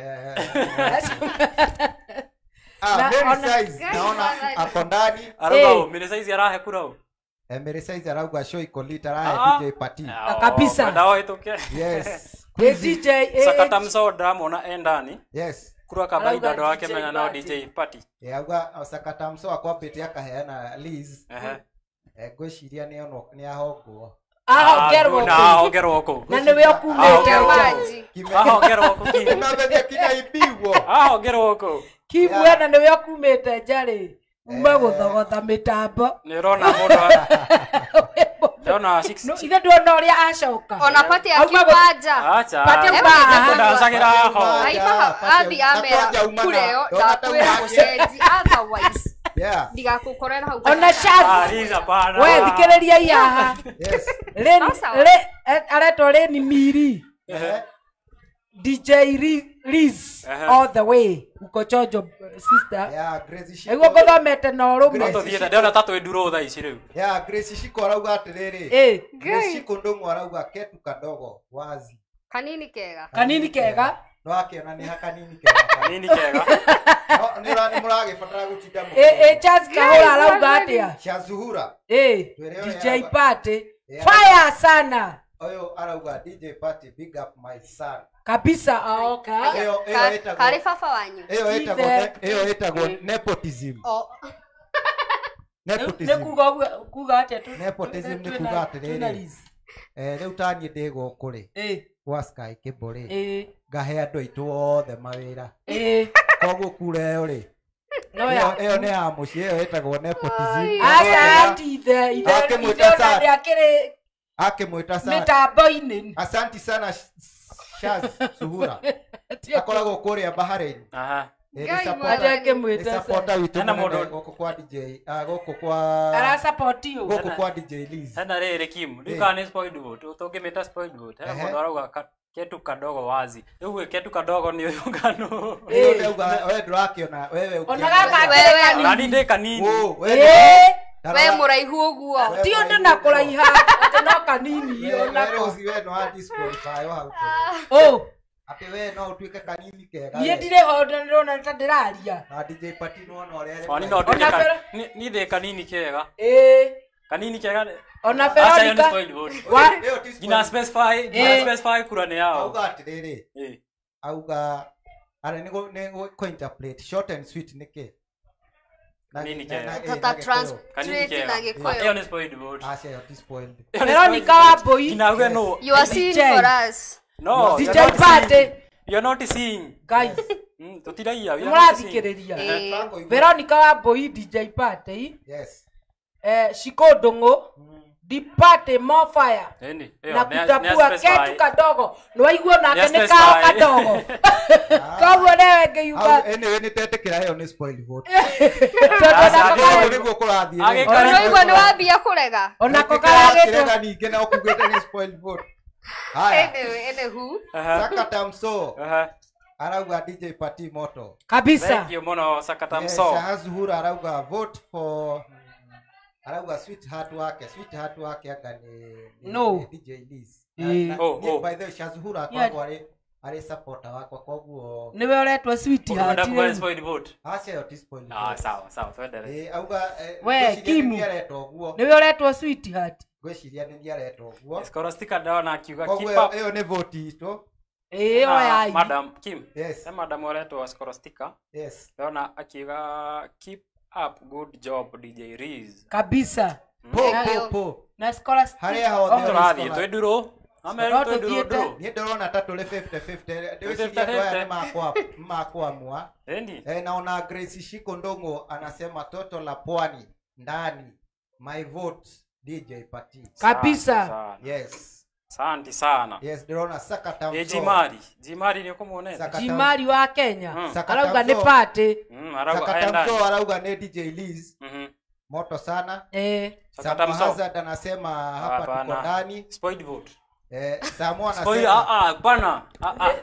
Speaker 1: Mary Size naona ako ndani.
Speaker 3: Arauga Mary Size arahe kura u.
Speaker 1: Mary Size arauga show iko lit arahe DJ Party.
Speaker 2: Kabisa.
Speaker 3: Ndao ituke.
Speaker 1: Yes.
Speaker 2: DJ
Speaker 3: Sakata msoda mona endani.
Speaker 1: Yes.
Speaker 3: Kura kabaida ndo wake menya nao DJ Party.
Speaker 1: Yeah, auga Sakata msoda kwa pete akaheana Liz. Ngwĩciria nĩ ahongwo.
Speaker 3: Ahongerwo kũ.
Speaker 2: Na nĩwe ũkumĩte
Speaker 4: maji.
Speaker 3: Ahongerwo kũ Kim.
Speaker 1: Unamethia kinaibiwo.
Speaker 3: Ahongerwo kũ.
Speaker 2: Kim wena nĩwe ũkumĩte njarĩ. Uma gũthogotha mĩtambo.
Speaker 3: Nĩ ũrona mũndũ. Ndona 6.
Speaker 2: Ithe nduona ũrĩa acoka.
Speaker 4: Ona Party akiuma nja.
Speaker 3: Acha.
Speaker 2: Party auma haha.
Speaker 3: Ndacagĩra ho.
Speaker 4: Aima athi amera kura ĩyo ndakwĩra gũcenji otherwise.
Speaker 1: Yeah.
Speaker 4: Ndigakukorera hau.
Speaker 2: Ona Shaz. We thikĩrĩria haha.
Speaker 1: Yes.
Speaker 2: Leni aretwo Leni Miri. DJ Liz all the way. Uko chojo sister.
Speaker 1: Yeah, Grace Shiko.
Speaker 2: Iguo ngũthomete na ũrũme.
Speaker 3: Tũthiĩte ndĩrona ta twĩ ndurũ thaa ici rĩu.
Speaker 1: Yeah, Grace Shiko arauga atĩrĩrĩ. Grace Shiko Ndung'u arauga ketu kadogo wazi.
Speaker 4: Kanini kega.
Speaker 2: Kanini kega.
Speaker 1: No akiona nĩ hakanini kega.
Speaker 3: Kanini kega.
Speaker 1: No nĩ mũragĩbatara gũtinda mũkĩ.
Speaker 2: Charles Kahũra arauga atĩa?
Speaker 1: Chazuhura.
Speaker 2: DJ Party. Fire sana.
Speaker 1: Oyo arauga DJ Party big up my son.
Speaker 2: Kabisa. Okay.
Speaker 4: Kari baba wanyu.
Speaker 1: Ĩyo ĩtagwo nepotism. Nepotism.
Speaker 2: Nĩ kuga atĩa tu?
Speaker 1: Nepotism nĩ kuga atĩrĩrĩ. Rĩu ta niĩ ndĩ gũkũ rĩ. Kwa Sky Cable rĩ. Ngahe andũ aitũ othe mawĩra. Koguo kura ĩyo rĩ. Ĩyo nĩ ya mũciĩ, ĩyo ĩtagwo nepotism.
Speaker 2: Asanti ithe akĩrĩ
Speaker 1: akĩmwĩta sana
Speaker 2: mĩtambo-inĩ.
Speaker 1: Asanti sana Shaz Suhura. Akoragwo kũrĩa Bahrain.
Speaker 2: Nĩ
Speaker 1: supporter witũ mũnene gũkũ kwa DJ, gũkũ kwa
Speaker 2: arasupportio
Speaker 1: gũkũ kwa DJ Liz.
Speaker 3: Hena rĩrĩ Kim, rĩu kana nĩ spoiled vote, tũngĩmĩta spoiled vote. Hena mũndũ arauga ketu kadogo wazi. Rĩu ketu kadogo nĩ ũyũ ngano.
Speaker 1: Wewe ndũrakĩona wewe
Speaker 2: Ona gaka
Speaker 3: Ona ndĩ kanini.
Speaker 4: We Mũraihu ũguo.
Speaker 2: Ti ũndũ na kũraiha atĩ no kanini onako.
Speaker 1: We no a disqualify hau.
Speaker 2: Oh.
Speaker 1: Atĩ we no ũtuĩke kanini kega.
Speaker 2: Niĩ ndirĩ ho ndĩrona ta ndĩraria.
Speaker 1: Na DJ Pati no ona ũrĩa.
Speaker 3: Oni no nduĩke ni thĩ kanini kega.
Speaker 2: Ĩĩ.
Speaker 3: Kanini kega.
Speaker 2: Ona Veronica.
Speaker 3: Gina specify kura nĩ yao.
Speaker 1: Auga atĩrĩrĩ. Auga ara nĩ kũ interpret short and sweet nĩkĩ?
Speaker 3: Kanini kega.
Speaker 4: Tata translate na Gĩkũyũ.
Speaker 3: Ĩyo nĩ spoiled vote.
Speaker 1: Aca ĩyo ti spoiled.
Speaker 2: Veronica Wambui.
Speaker 3: Gina no.
Speaker 4: You are seeing for us.
Speaker 3: No.
Speaker 2: DJ Pati.
Speaker 3: You are not seeing.
Speaker 2: Guys.
Speaker 3: Tũtiragia.
Speaker 2: Mũrathikĩrĩria. Veronica Wambui DJ Pati.
Speaker 1: Yes.
Speaker 2: Shiko Ndung'u. Dipate more fire. Na kutapua ketu kadogo. Nĩwaigua nake nĩ kao kadogo. Koguo newe ngĩiuga.
Speaker 1: Anyway nĩtetĩkĩra ĩyo nĩ spoiled vote.
Speaker 2: Tondũ
Speaker 1: nĩguo kũrathiĩ.
Speaker 4: Nĩwaigua nĩwambia kũrega.
Speaker 2: Onako karagĩtwo.
Speaker 1: Ningĩ na ũkugĩte nĩ spoiled vote. Haya.
Speaker 4: Anyway, anywho.
Speaker 1: Sakata Mso. Arauga DJ Pati moto.
Speaker 2: Kabisa.
Speaker 3: Thank you mũno Sakata Mso.
Speaker 1: Shahaz Uhuru arauga vote for arauga sweetheart wake anga ni
Speaker 2: no
Speaker 1: DJ Liz. By the way Shahaz akwa ari supporter wakwa koguo
Speaker 2: niwe uretwo sweetheart.
Speaker 3: Ndio spoiled vote.
Speaker 1: Acha yo spoiled.
Speaker 3: Ah sawa sawa twendere.
Speaker 1: Auga
Speaker 2: we Kimu niwe uretwo sweetheart.
Speaker 1: Ngwiciria ni ndiaretwo uguo.
Speaker 3: Scholastica ndona akiuga keep up.
Speaker 1: Iyo ni vote itu.
Speaker 2: Iyo ya
Speaker 3: Madam Kim.
Speaker 1: Yes.
Speaker 3: Madam uretwo Scholastica.
Speaker 1: Yes.
Speaker 3: Ndona akiuga keep up good job DJ Riz.
Speaker 2: Kabisa.
Speaker 1: Po po po.
Speaker 2: Na Scholastica.
Speaker 1: Haria hothe
Speaker 3: tũrathiĩ twĩ ndurũ.
Speaker 1: Niĩ ndĩrona ta tũrĩ 50-50. Ndĩreciria andũ aya nĩ makwamua. Naona Grace Shiko Ndung'u anasema toto la pwani ndani. My vote DJ Pati.
Speaker 2: Kabisa.
Speaker 1: Yes.
Speaker 3: Asante sana.
Speaker 1: Yes, ndĩrona Sakata Mso.
Speaker 3: Jimari. Jimari nĩ ũkũmuonete.
Speaker 2: Jimari wa Kenya. Arauga nĩ Pati.
Speaker 1: Sakata Mso arauga nĩ DJ Liz. Moto sana.
Speaker 3: Sakata Mso.
Speaker 1: Hazard anasema hapa tuko ndani.
Speaker 3: Spoiled vote.
Speaker 1: Samu anasema
Speaker 3: hapana.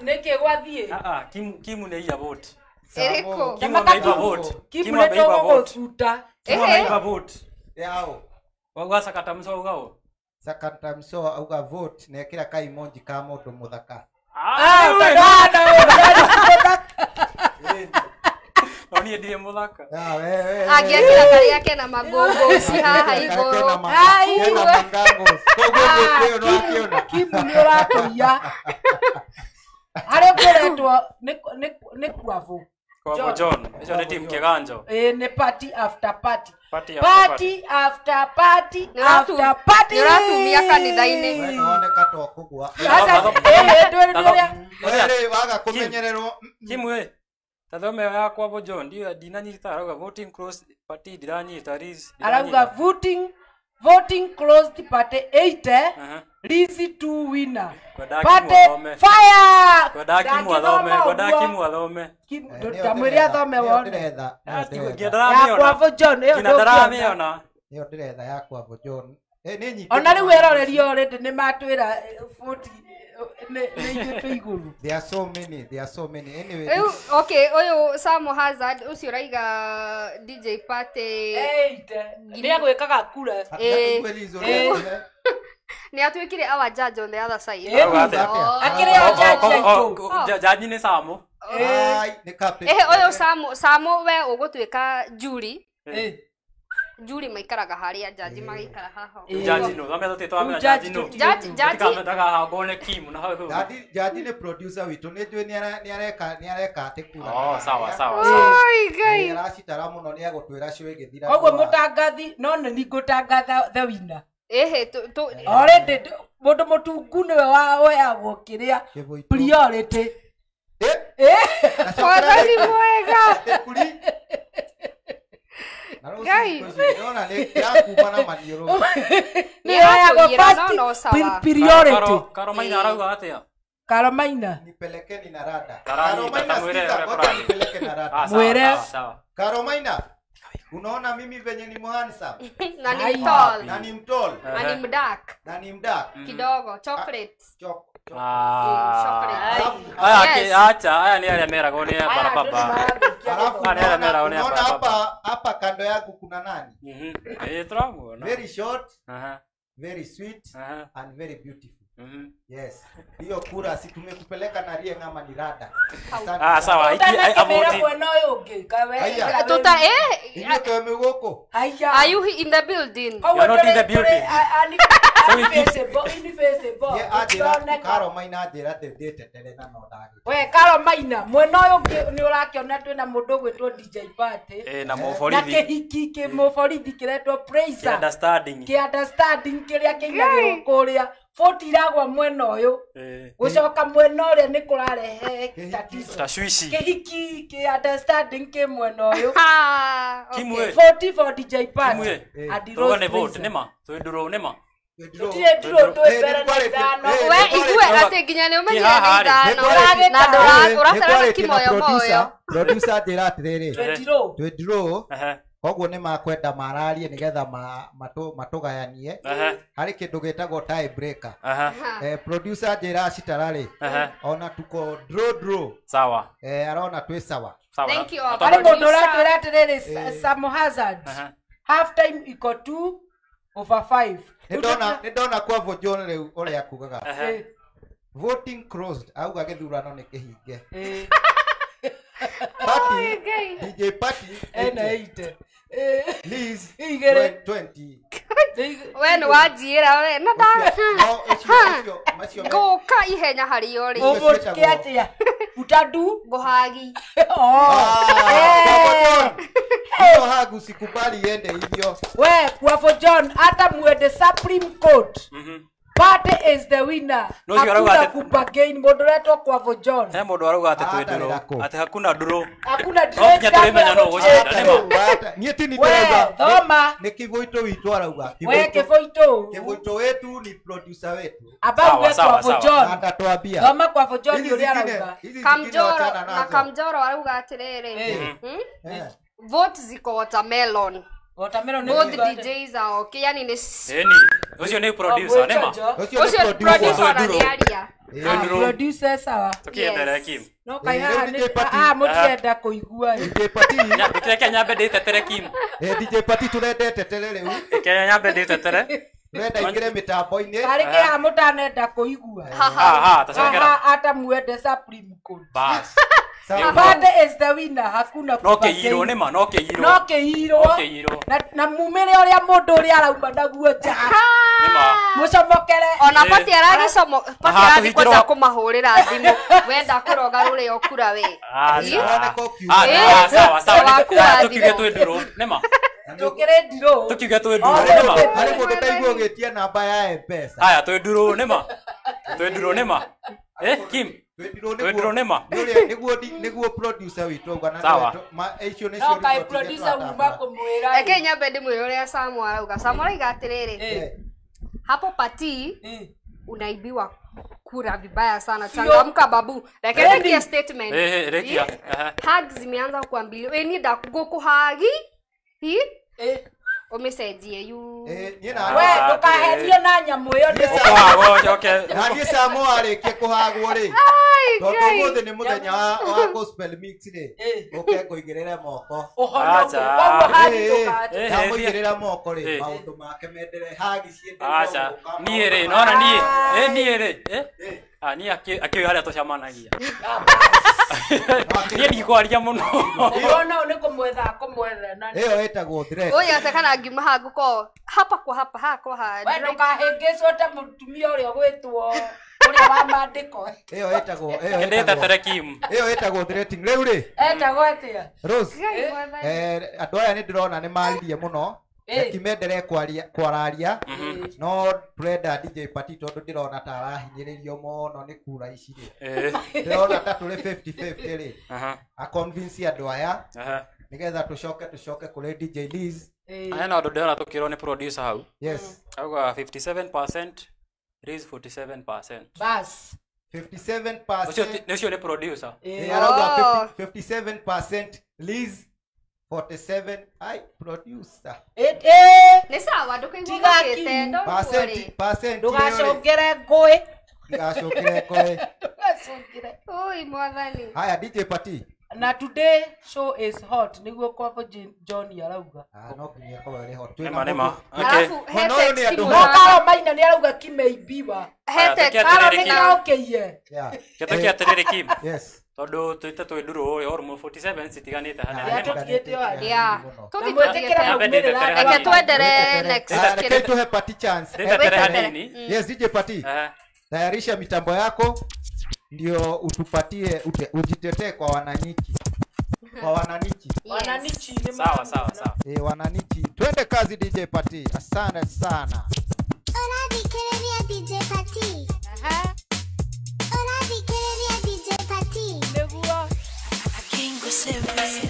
Speaker 2: Nĩkĩ gwathiĩ?
Speaker 3: Kimu nĩ iya vote.
Speaker 4: Eriko.
Speaker 3: Kimu ameiba vote.
Speaker 2: Kimu nĩ tũgũgũbuta.
Speaker 3: Kimu ameiba vote.
Speaker 1: Yao.
Speaker 3: Wauga Sakata Mso augao.
Speaker 1: Sakata Mso auga vote na ekĩra ka emoji ka mũndũ mũthaka.
Speaker 3: No niĩ ndirĩ mũthaka.
Speaker 4: Angĩekĩra karĩa kena mangũngũci haha igũrũ.
Speaker 2: Kimu nĩ ũratũiya. Harĩa kũretwo nĩ Kwavo.
Speaker 3: Kwavo John. Icio nĩ team Kĩganjo.
Speaker 2: Nĩ party after party. Party after party after party.
Speaker 4: Nĩ ũratumia kanitha-inĩ.
Speaker 1: We nĩwoneka to kũgũa. Waga kũmenyererwo.
Speaker 3: Kimu ĩ. Tathome ya Kwavo John ndio ndinanyita arauga voting closed party ndiranyita Liz.
Speaker 2: Arauga voting closed party 8 Liz 2 winner. Party fire.
Speaker 3: Kwenda Kimu athome.
Speaker 2: Ndamwĩre athome wone. Ya Kwavo John ĩyo
Speaker 3: ndĩramĩona.
Speaker 1: Ĩyo ndĩretha ya Kwavo John. Nĩ nyingĩ.
Speaker 2: Ona rĩu erorerio already nĩ matwĩra 40 nĩ ithuĩ twĩ igũrũ.
Speaker 1: There are so many, there are so many. Anyway.
Speaker 4: Rĩu okay, ũyũ Sam Hazard ũcio ũraiga DJ Party
Speaker 2: 8 nĩ agwĩkaga kura.
Speaker 4: Nĩ atuĩkire our judge on the other side.
Speaker 2: Akĩrĩ o judge aitũ.
Speaker 3: Judge nĩ Samu.
Speaker 1: Nĩ captain.
Speaker 4: Ũyũ Samu we ũgũtuĩka jury. Jury maikaraga harĩa jaji magaikara haha.
Speaker 3: Jaji no, thame tũtĩ twamenya jaji no.
Speaker 4: Jaji
Speaker 3: Kametaga haha ngone Kimu na hau.
Speaker 1: Jaji nĩ producer witũ nĩ njũĩ nĩ areka atĩ kura.
Speaker 3: Oh sawa sawa.
Speaker 4: Oi Ngai.
Speaker 1: Aracitara mũno nĩ egũtwĩra cio ĩgĩthira.
Speaker 2: Koguo mũtangathi no nĩ niĩ ngũtangatha the winner.
Speaker 4: Ehe tu
Speaker 2: already mũndũ mũtungu nĩwe woyagwo kĩrĩa priority.
Speaker 4: Mwathani mwega. Ngai.
Speaker 1: Ndĩrona nĩ ndĩrakuma na maniũrũ.
Speaker 2: Nĩ woyagwo first priority.
Speaker 3: Karomaina arauga atĩa?
Speaker 2: Karomaina.
Speaker 1: Nipelekeni na rada. Karomaina sikiza, ngoja nipeleke na rada.
Speaker 2: Mwĩre.
Speaker 1: Karomaina. Unaona mimi venye ni handsome.
Speaker 4: Na ni mtall.
Speaker 1: Na ni mtall.
Speaker 4: Na ni mdark.
Speaker 1: Na ni mdark.
Speaker 4: Kidogo chocolate.
Speaker 3: Aya acha aya ni arĩa meragwo nĩ barababa.
Speaker 1: Alafu unaona hapa hapa kando yangu kuna nani?
Speaker 3: Eh, turamuona.
Speaker 1: Very short. Very sweet and very beautiful. Yes. Hiyo kura si tumekupeleka na rie ngama ni rada.
Speaker 3: Ah, sawa. Iki avoti.
Speaker 4: Tota eh.
Speaker 1: Iko mugoko.
Speaker 4: Are you in the building?
Speaker 3: You are not in the building.
Speaker 2: So we keep Facebook.
Speaker 1: Yeah, ajira Karo Maina ajira ndĩtetere na no ndagĩ.
Speaker 2: We Karo Maina mwena ũyũ ũngĩ nĩ ũrakĩona twĩna mũndũ ũgwĩtwo DJ Party.
Speaker 3: Eh, na mũborithi.
Speaker 2: Na kĩhiki kĩ mũborithi kĩretwo Praiser.
Speaker 3: Understanding.
Speaker 2: Kĩ understanding kĩrĩa kĩinagĩrwo kũrĩa. 40 iragwa mwena ũyũ. Gũcoka mwena ũrĩa nĩ kũrarehe tatizo.
Speaker 3: Tashwishi.
Speaker 2: Kĩhiki kĩ understanding kĩ mwena ũyũ.
Speaker 3: Kimwe.
Speaker 2: 40 for DJ Party.
Speaker 3: Tũgane vote nĩma. Twĩ nĩma.
Speaker 2: Tutire nduro twĩ mbere na ithano.
Speaker 4: We igue atĩ nginya nĩ ũmenyire nĩ ithano. Na ndũracerera kimoyo moyo.
Speaker 1: Producer njĩra atĩrĩrĩ. Twĩ draw. Koguo nĩ makwenda mararie nĩgetha matũgayanie harĩ kĩndũ gĩtagwo tie breaker. Producer njĩra citararĩ ona tuko draw.
Speaker 3: Sawa.
Speaker 1: Arona twĩ sawa.
Speaker 4: Thank you.
Speaker 2: Harĩ mũndũ ũratwĩra atĩrĩrĩ Sam Hazard. Half time iko 2/5.
Speaker 1: Nĩndona kwa John rĩu ũrĩa kugaga. Voting closed auga gĩthurano nĩ kĩhinge. Party DJ Party
Speaker 2: ena 8
Speaker 1: Liz 20.
Speaker 4: We nĩ wanjiĩra we na ngũka ihenya harĩ o rĩ.
Speaker 2: Ũgũtike atĩa? Utadu
Speaker 4: ngũhagi.
Speaker 1: Hiyo hagu sikubali iende hivyo.
Speaker 2: We kwa John hata muende Supreme Court. Party is the winner. Hakuna kubagain moderator kwa John.
Speaker 3: He mũndũ arauga atĩ twĩ nduro. Atĩ hakuna nduro.
Speaker 2: Hakuna nduro.
Speaker 3: No nginya tũrĩmenya no ũgũcinda nĩma.
Speaker 1: Niĩ ti ni ndĩrauga.
Speaker 2: Thoma.
Speaker 1: Nĩ Kĩbũitũ witũ arauga.
Speaker 2: We Kĩbũitũ.
Speaker 1: Kĩbũitũ wetu ni producer wetu.
Speaker 2: Abauge kwa John.
Speaker 1: Atatwambia.
Speaker 2: Thoma kwa John ũrĩa arauga.
Speaker 4: Kamjoro na Kamjoro arauga atĩrĩrĩ. Vote ziko watermelon.
Speaker 2: Watermelon.
Speaker 4: Both DJs are okay. Yani ni
Speaker 3: Eni. Ucio ni producer nema.
Speaker 4: Ucio producer araniaria.
Speaker 2: Producer sawa.
Speaker 3: Tukiendelea Kim.
Speaker 2: No kai haha ni mutienda kuigua.
Speaker 1: DJ Party.
Speaker 3: Reke nyambe ndĩtetere Kim.
Speaker 1: DJ Party turenda tetere riu.
Speaker 3: Reke nyambe ndĩtetere.
Speaker 1: Turenda ingire mitambo-inĩ.
Speaker 2: Harĩ kĩhaha mũtanenda kũigua.
Speaker 3: Ha tacokera.
Speaker 2: Hata muende Supreme Court.
Speaker 3: Bas.
Speaker 2: Party is the winner hakuna
Speaker 3: no kĩirwo nĩma no kĩirwo.
Speaker 2: No kĩirwo. Na mumĩre ũrĩa mũndũ ũrĩa arauma naguo nja.
Speaker 3: Nĩma.
Speaker 2: Mũcomokere.
Speaker 4: Ona Party aragĩcomo Party arathiĩ kwanja kũmahũrĩra thimũ. Wenda kũroga rũrĩa ũkura we.
Speaker 3: Sawa sawa. Tukiuge twĩ ndũrũ nĩma.
Speaker 2: Tukĩrĩ ndirũ.
Speaker 3: Tukiuge twĩ ndũrũ nĩma.
Speaker 1: Harĩ mũndũ ndaigua ũgĩtia namba ya M-Pesa.
Speaker 3: Aya twĩ ndũrũ nĩma. Twĩ ndũrũ nĩma. Kim. Twĩ nĩma.
Speaker 1: Nĩguo producer witũ auga na icio nĩcio.
Speaker 2: No kai producer uma kũmwĩra.
Speaker 4: Reke nyambe ndĩmwĩre ũrĩa Samu arauga. Samu arauga atĩrĩrĩ. Hapo Party unaibiwa kura vibaya sana. Changamka babu. Reke nikie statement.
Speaker 3: Rekia.
Speaker 4: Hugs zimeanza kuambiliwa. We ni ndakuhagi. Hi? Umecenjie yu.
Speaker 2: We ndũkahenio na nyamũ ĩyo nĩ
Speaker 1: Na niĩ Samu arĩkie kũhagwo rĩ. Tondũ ũmũthĩ nĩ mũthenya wa gospel mix rĩ. Ũke ngũigĩrĩre moko. Ndamũigĩrĩra moko rĩ maũndũ make mendere hagi cienderere.
Speaker 3: Aca. Niĩ rĩ nona niĩ. Niĩ rĩ. Niĩ akĩũĩ harĩa tũcemanagia. Niĩ ndikwaria mũno.
Speaker 2: Ũrona nĩ kũmwetha kũmwetha na
Speaker 1: ĩyo ĩtagwo threat.
Speaker 4: Ũyũ ate kana ngiuma haha ngũkorwo hapa kwa hapa haha kwa haha.
Speaker 2: We ndũkahĩngĩcwo ta mũtumia ũrĩa ũgwĩtwo ũrĩa wa mandĩko.
Speaker 1: Ĩyo ĩtagwo ĩyo
Speaker 3: ĩtagwo Kim.
Speaker 1: Ĩyo ĩtagwo threatening. Rĩu rĩ.
Speaker 2: Etagwo atĩa?
Speaker 1: Rose. Andũ aya nĩ ndĩrona nĩ maririe mũno. Kimenderee kwararia no turenda DJ Party tondũ ndĩrona ta arahinyĩrĩrio mũno nĩ kura ici rĩ. Ndĩrona ta tũrĩ 50-50 rĩ. A convince andũ aya nĩgetha tũcoke kũrĩ DJ Liz.
Speaker 3: Aya na ũndũ ndĩrona tũkĩrwo nĩ producer hau.
Speaker 1: Yes.
Speaker 3: Auga 57% Liz 47%.
Speaker 2: Bas.
Speaker 1: 57%.
Speaker 3: Ũcio nĩ producer.
Speaker 1: Arauga 57% Liz 47 ai producer.
Speaker 4: Nĩ sawa ndũkaigua ũkĩte, don't worry.
Speaker 1: Percent
Speaker 2: ndũgacongere ngũĩ.
Speaker 1: Ndũgacongere ngũĩ.
Speaker 2: Ndũgacongere.
Speaker 4: Oi mwathani.
Speaker 1: Haya DJ Pati.
Speaker 2: Na today show is hot niguo kwa John arauga.
Speaker 1: No nginya korwo ĩrĩ hot.
Speaker 3: Nĩma.
Speaker 4: Alafu he text
Speaker 2: No Karo Maina nĩ arauga kimeibiwa.
Speaker 4: He text
Speaker 2: Karo nĩ kaokĩie.
Speaker 3: Gĩtũki atĩrĩrĩ Kim.
Speaker 1: Yes.
Speaker 3: Tondũ twĩte twĩ ndũrũ ĩ almost 47 citiganĩte hanene.
Speaker 2: Yeah, tũtigĩte o hanene.
Speaker 4: Yeah.
Speaker 2: Tũtigĩte.
Speaker 4: Reke tuendelee next.
Speaker 1: Reke tuhe Pati chance.
Speaker 3: Reke hanini.
Speaker 1: Yes, DJ Pati. Tayarisha mitambo yako ndio utupatie ujitetee kwa wananchi. Kwa wananchi.
Speaker 2: Wananchi ni
Speaker 3: sawa sawa sawa.
Speaker 1: Wananchi. Twende kazi DJ Pati. Asante sana.
Speaker 6: Ũrathikĩrĩria DJ Pati.
Speaker 2: Aha.
Speaker 6: Ũrathikĩrĩria DJ Pati.
Speaker 2: Nĩguo.
Speaker 12: Akingo 7.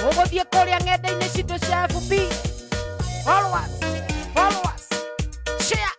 Speaker 2: Ũgũthiĩ kũrĩa ng'enda-inĩ citũ cia FB. Follow us, follow us, share.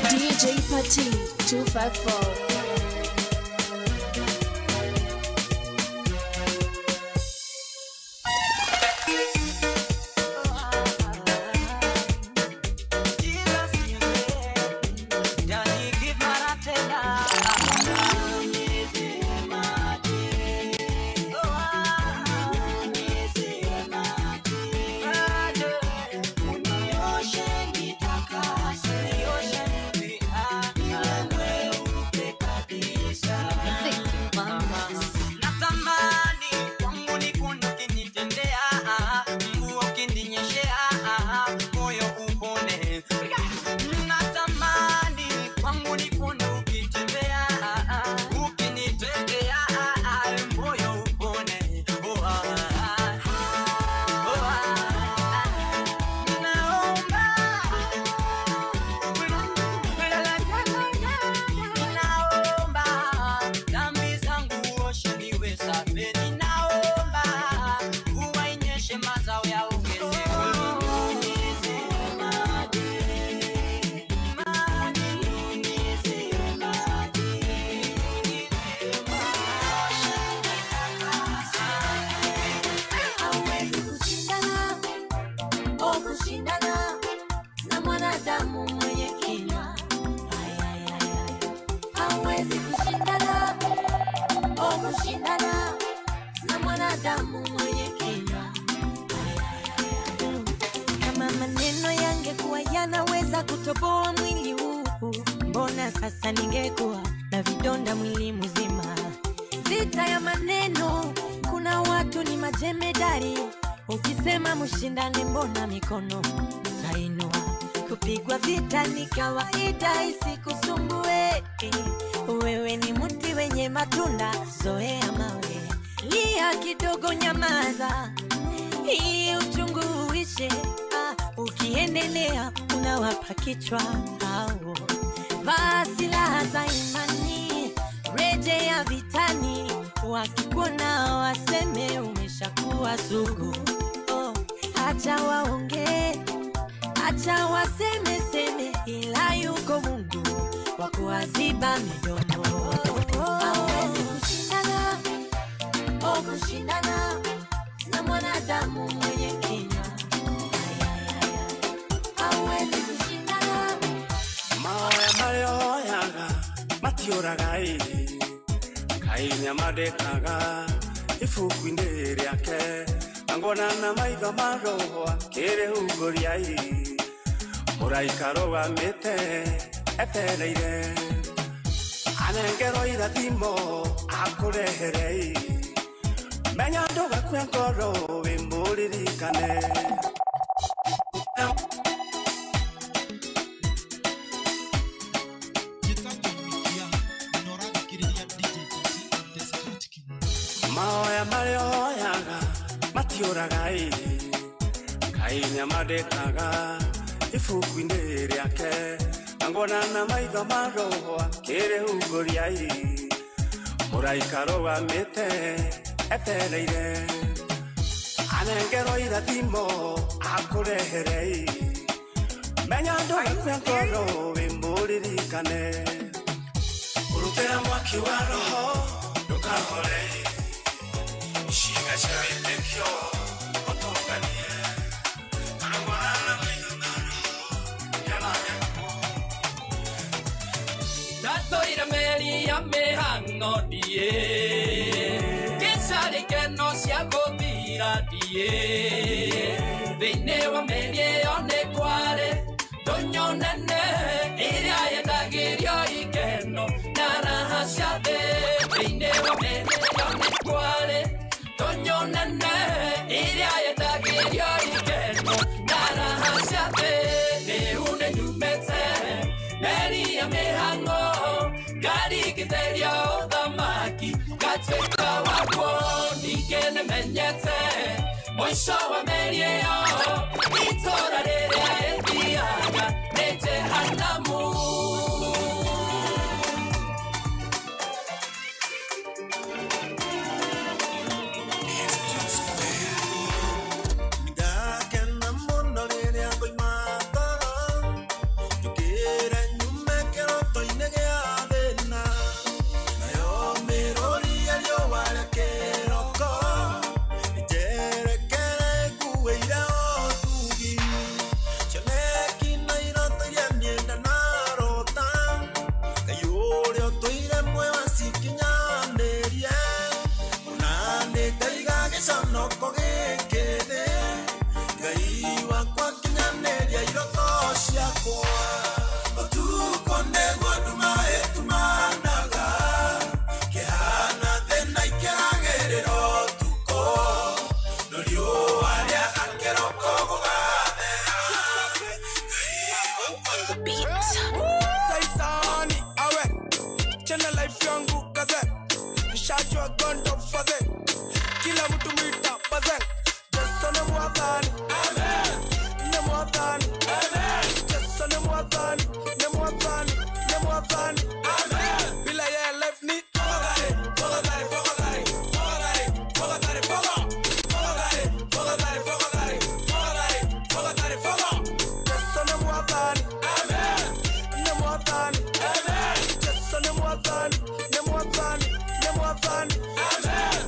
Speaker 12: DJ Pati 254.
Speaker 13: Kama maneno yangekuwa yanaweza kutoboa mwili huu, mbona sasa ningekuwa na vidonda mwili mzima? Vita ya maneno, kuna watu ni majemedari. Ukisema mshindane, mbona mikono tainua? Kupigwa Kupigwa vita ni kawaida, isikusumbue. Wewe ni mti wenye matunda, zoea mawe. Lia kidogo, nyamaza ili uchungu uishe. Ukiendelea unawapa kichwa hao. Vaa silaha za imani, rejea vitani. Wakikuona waseme umeshakuwa sugu. Oh, acha waongee, acha waseme seme, ila yuko Mungu wa kuwaziba midomo. Hawezi kushindana, oh kushindana na mwanadamu mwenye kinywa. Hawezi kushindana.
Speaker 14: Maoya marĩoyaga matiũraga ĩ Ngai nĩamandĩkaga ibuku-inĩ rĩake na ngona na maitho ma roho akĩrĩhumbũria ĩ mũraika arũgamĩte etereire anengerwo irathimo akũrehere ĩ menya ndũgakue ngoro wĩ mũririkane. Maoya marĩoyaga matiũraga ĩ Ngai nĩamandĩkaga ibuku-inĩ rĩake na ngona na maitho ma roho akĩrĩhumbũria ĩ mũraika arũgamĩte etereire anengerwo irathimo akũrehere ĩ menya ndũgakue ngoro wĩ mũririkane ũrutĩra mwaki wa roho ndũkahore ciĩga cia wĩtĩkio ũtũnganie arũgona na maitho ma roho nĩamanyakuo.
Speaker 11: Ndatũire meri ya mĩhang'o ndiĩ kĩcarĩ keno cia gũthira ndiĩ thĩinĩ wa meri ĩyo nĩ kwarĩ ndũnyũ nene ĩrĩa yendagĩrio ikeno na raha cia thĩ thĩinĩ wa meri ĩyo nĩ kwarĩ ndũnyũ nene ĩrĩa yendagĩrio ikeno na raha cia thĩ rĩu nĩnyumĩte meri ya mĩhang'o ngarigithĩria ũthamaki ngatuĩka waguo ningĩ nĩmenyete mũico wa meri ĩyo itũũra rĩrĩa rĩthiaga nĩ Jehanamu.
Speaker 8: Nĩngakena mũno rĩrĩa ngoima toro njũkĩre nyume kĩroto-inĩ gĩa thĩna nayo mĩrũri ya riũa rĩa kĩroko njerekere nguĩire ũtugi cioneki na iroto iria niĩ ndanarota Ngai ũrĩa ũtũire muoyo acikinyanĩrie ona nĩngaiga gĩconoko gĩkĩ thĩ Ngai wakwa kinyanĩria iroto ciakwa ũtukũ nĩguo nduma ĩtumanaga kĩhana thĩna ikĩragĩrĩra ũtukũ no riũa rĩaga kĩroko gũgathera.
Speaker 15: Saitani awe chana life yangu kaze nishajua gondo faze kila mtu mwita bazen Jesu ni mwadhani ni mwadhani Jesu ni mwadhani ni mwadhani ni mwadhani bila yeye life ni fogadhari fogadhari fogadhari fogadhari fogadhari fogo fogadhari fogadhari fogadhari fogadhari fogadhari fogo Jesu ni mwadhani ni mwadhani Jesu ni mwadhani ni mwadhani ni mwadhani.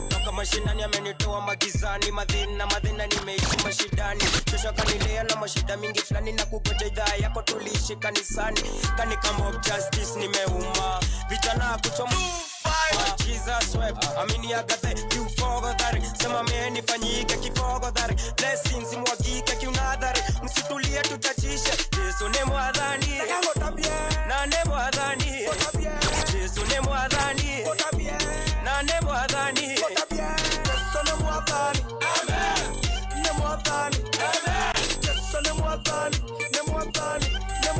Speaker 16: Toka mashinani amenitoa magizani madhina madhina nimeishi mashidani shosho kanilea na mashida mingi fulani na kugoja idhaa yako tuliishi kanisani kani kama of justice nimeuma vijana kuchoma Jesus wept amini agathe kiufogodhari sema meni fanyike kifogodhari blessings mwagike kiunadhari msitulie tutachishe Yesu ni mwadhani na ni mwadhani Yesu ni mwadhani na ni mwadhani
Speaker 15: Yesu ni mwadhani ni mwadhani Yesu ni mwadhani ni mwadhani ni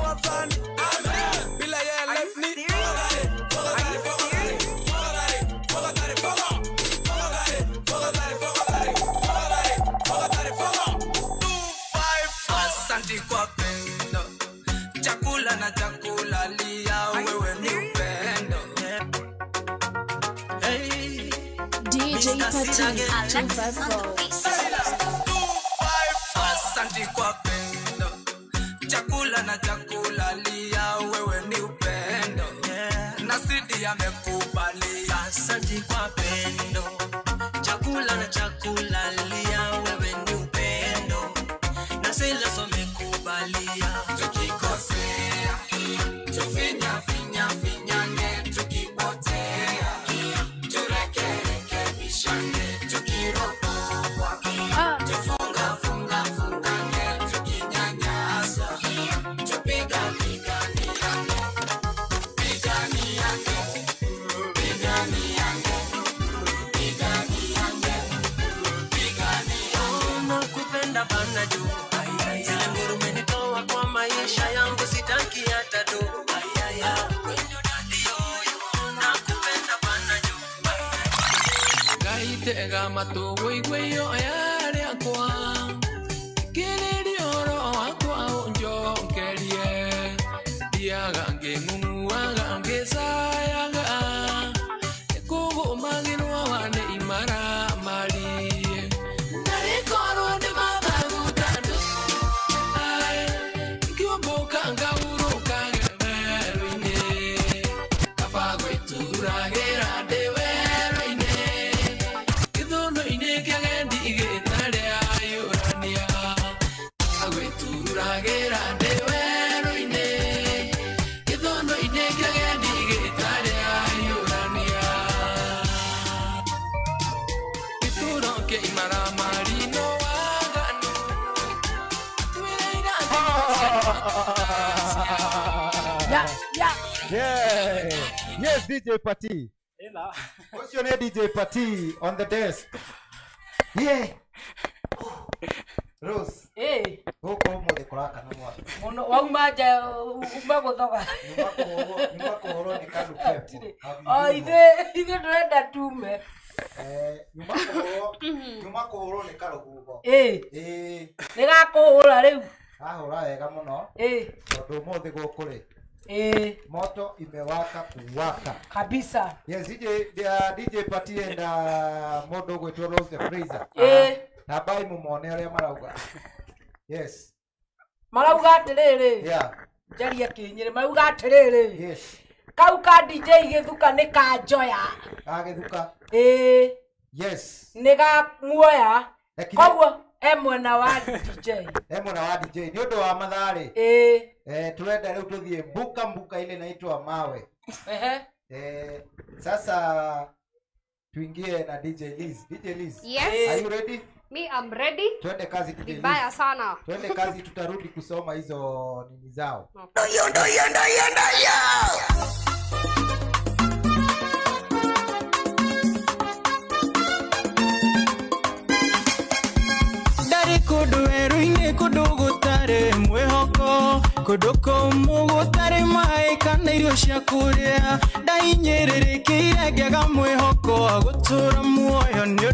Speaker 12: DJ Pati 254.
Speaker 15: Asante kwa pendo, chakula na chakula lia, wewe ni upendo na sidi amekubalia.
Speaker 8: Asante kwa pendo, chakula na chakula lia, wewe ni upendo na sila somekubalia.
Speaker 15: Tukikosea tufinya finya finyange, tukipotea turekerekebishane, tukiropokwa tufunga funga fungange, tukinyanyaswa tupiga piganiane, piganiane, piganiane, piganiane, piganiane.
Speaker 8: Nakupenda bana juu, zile nguru umenitoa kwa maisha yangu, sitaki hata do.
Speaker 11: Ngaitega matũ wũigue ihoya rĩakwa, thikĩrĩria ũhoro wakwa ũnjokerie. Thiaga ngĩng'ung'uaga ngĩcayaga, nĩkũgũmagĩrwo wa nĩ imaramari. Narĩ korwo nĩ mathagu ta ndũaĩ, ngĩũmbũka ngahurũka werũ-inĩ. Kaba gwĩturagĩra ndĩ werũ-inĩ, gĩthũnũ-inĩ kĩa agendi gĩtarĩ ayũrania. Gwĩturagĩra ndĩ werũ-inĩ, gĩthũnũ-inĩ kĩa agendi gĩtarĩ ayũrania. Gĩturo kĩa imaramari no waganu, twĩre irathimo
Speaker 2: Yeah, yeah.
Speaker 1: Yeah. Yes, DJ Pati. What's your name, DJ Pati, on the desk? Yeah. Rose.
Speaker 2: Eh.
Speaker 1: Gũkũ ũmũthĩ kũrakana mwaki.
Speaker 2: Mũno wauma nja uma gũthoga.
Speaker 1: Nyuma kũhũrwo nĩ karupepo.
Speaker 2: O ithuĩ tũrenda tume.
Speaker 1: Nyuma kũhũrwo nĩ karũhuho.
Speaker 2: Eh.
Speaker 1: Ĩĩ.
Speaker 2: Nĩ gakũhũra rĩu.
Speaker 1: Kahũra wega mũno.
Speaker 2: Eh.
Speaker 1: Tondũ ũmũthĩ gũkũ rĩ.
Speaker 2: Eh.
Speaker 1: Moto imewaka kuwaka.
Speaker 2: Kabisa.
Speaker 1: Yes, DJ Pati and mũndũ ũgwĩtwo Rose the Fraser.
Speaker 2: Eh.
Speaker 1: Tambai mũmone ũrĩa marauga. Yes.
Speaker 2: Marauga atĩrĩrĩ.
Speaker 1: Yeah.
Speaker 2: Njarie kĩnyĩrĩ marauga atĩrĩrĩ.
Speaker 1: Yes.
Speaker 2: Kau ka DJ gĩthuka nĩ ka njoya.
Speaker 1: Ka gĩthuka.
Speaker 2: Ĩĩ.
Speaker 1: Yes.
Speaker 2: Nĩ ga muoya. Koguo e mwena wa DJ.
Speaker 1: E mwena wa DJ nĩ ũndũ wa mathaa rĩ.
Speaker 2: Ĩĩ.
Speaker 1: Turenda rĩu tũthiĩ mbuka mbuka ile inaitwa mawe.
Speaker 2: Ehe.
Speaker 1: Sasa tuingie na DJ Liz. DJ Liz.
Speaker 4: Yes.
Speaker 1: Are you ready?
Speaker 4: Me, I'm ready.
Speaker 1: Twende kazi DJ Liz.
Speaker 4: Vibaya sana.
Speaker 1: Twende kazi, tutarudi kusoma hizo nini zao.
Speaker 5: Ndo yo ndo yo ndo yo.
Speaker 17: Ndari kundu werũ-inĩ kundu gũtarĩ mwĩhoko, kundu kũmũ gũtarĩ maĩ kana irio cia kũrĩa. Ndahinyĩrĩrĩkĩire ngĩaga mwĩhoko wa gũtũũra muoyo nĩ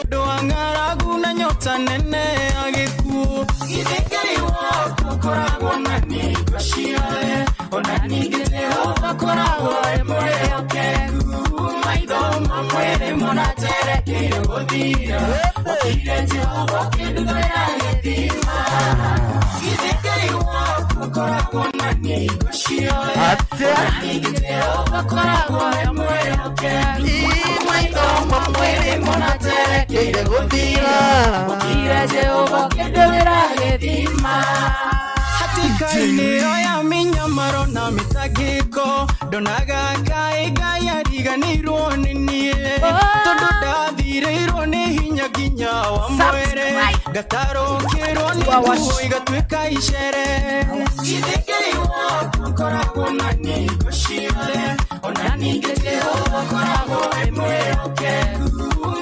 Speaker 17: ũndũ wa ng'aragu na nyota nene ya gĩkuũ. Githĩ Ngai waku ũkoragwo na niĩ hingo ciothe, ona ningĩ Jehova akoragwo e mwĩhokeku. Maitho ma mwĩrĩ monaterekeire gũthira, ũkire Jehova ũkĩnduthũrĩra gĩthima. Githĩ Ngai waku ũkoragwo na niĩ hingo ciothe, ona ningĩ Jehova akoragwo e mwĩhokeku. Maitho ma mwĩrĩ monaterekeire gũthira, ũkire Jehova ũkĩnduthũrĩra gĩthima. Hatĩka-inĩ ĩyo ya mĩnyamaro na mĩtangĩko, ndonaga kaĩ Ngai ariganĩirwo nĩ niĩ, tondũ ndathirĩirwo nĩ hinya nginya wa mwĩrĩ, ngatarũkĩrwo nĩ nguo igatuĩka icere. Githĩ Ngai waku ũkoragwo na niĩ hingo ciothe, ona ningĩ Jehova akoragwo e mwĩhokeku.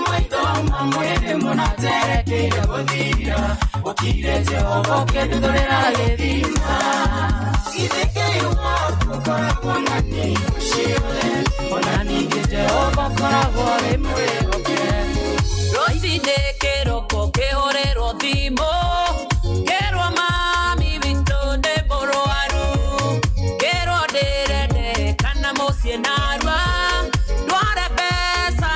Speaker 17: Maitho ma mwĩrĩ monaterekeire gũthira, ũkire Jehova ũkĩnduthũrĩra gĩthima. Githĩ Ngai waku ũkoragwo na niĩ hingo ciothe, ona ningĩ Jehova akoragwo e mwĩhokeku.
Speaker 18: Rũcinĩ kĩroko kĩhũrĩrwo thimũ, ngĩrwo mami witũ ndĩ mũrwaru, ngĩrwo ndĩrende kana mũciĩ narua, ndware mbeca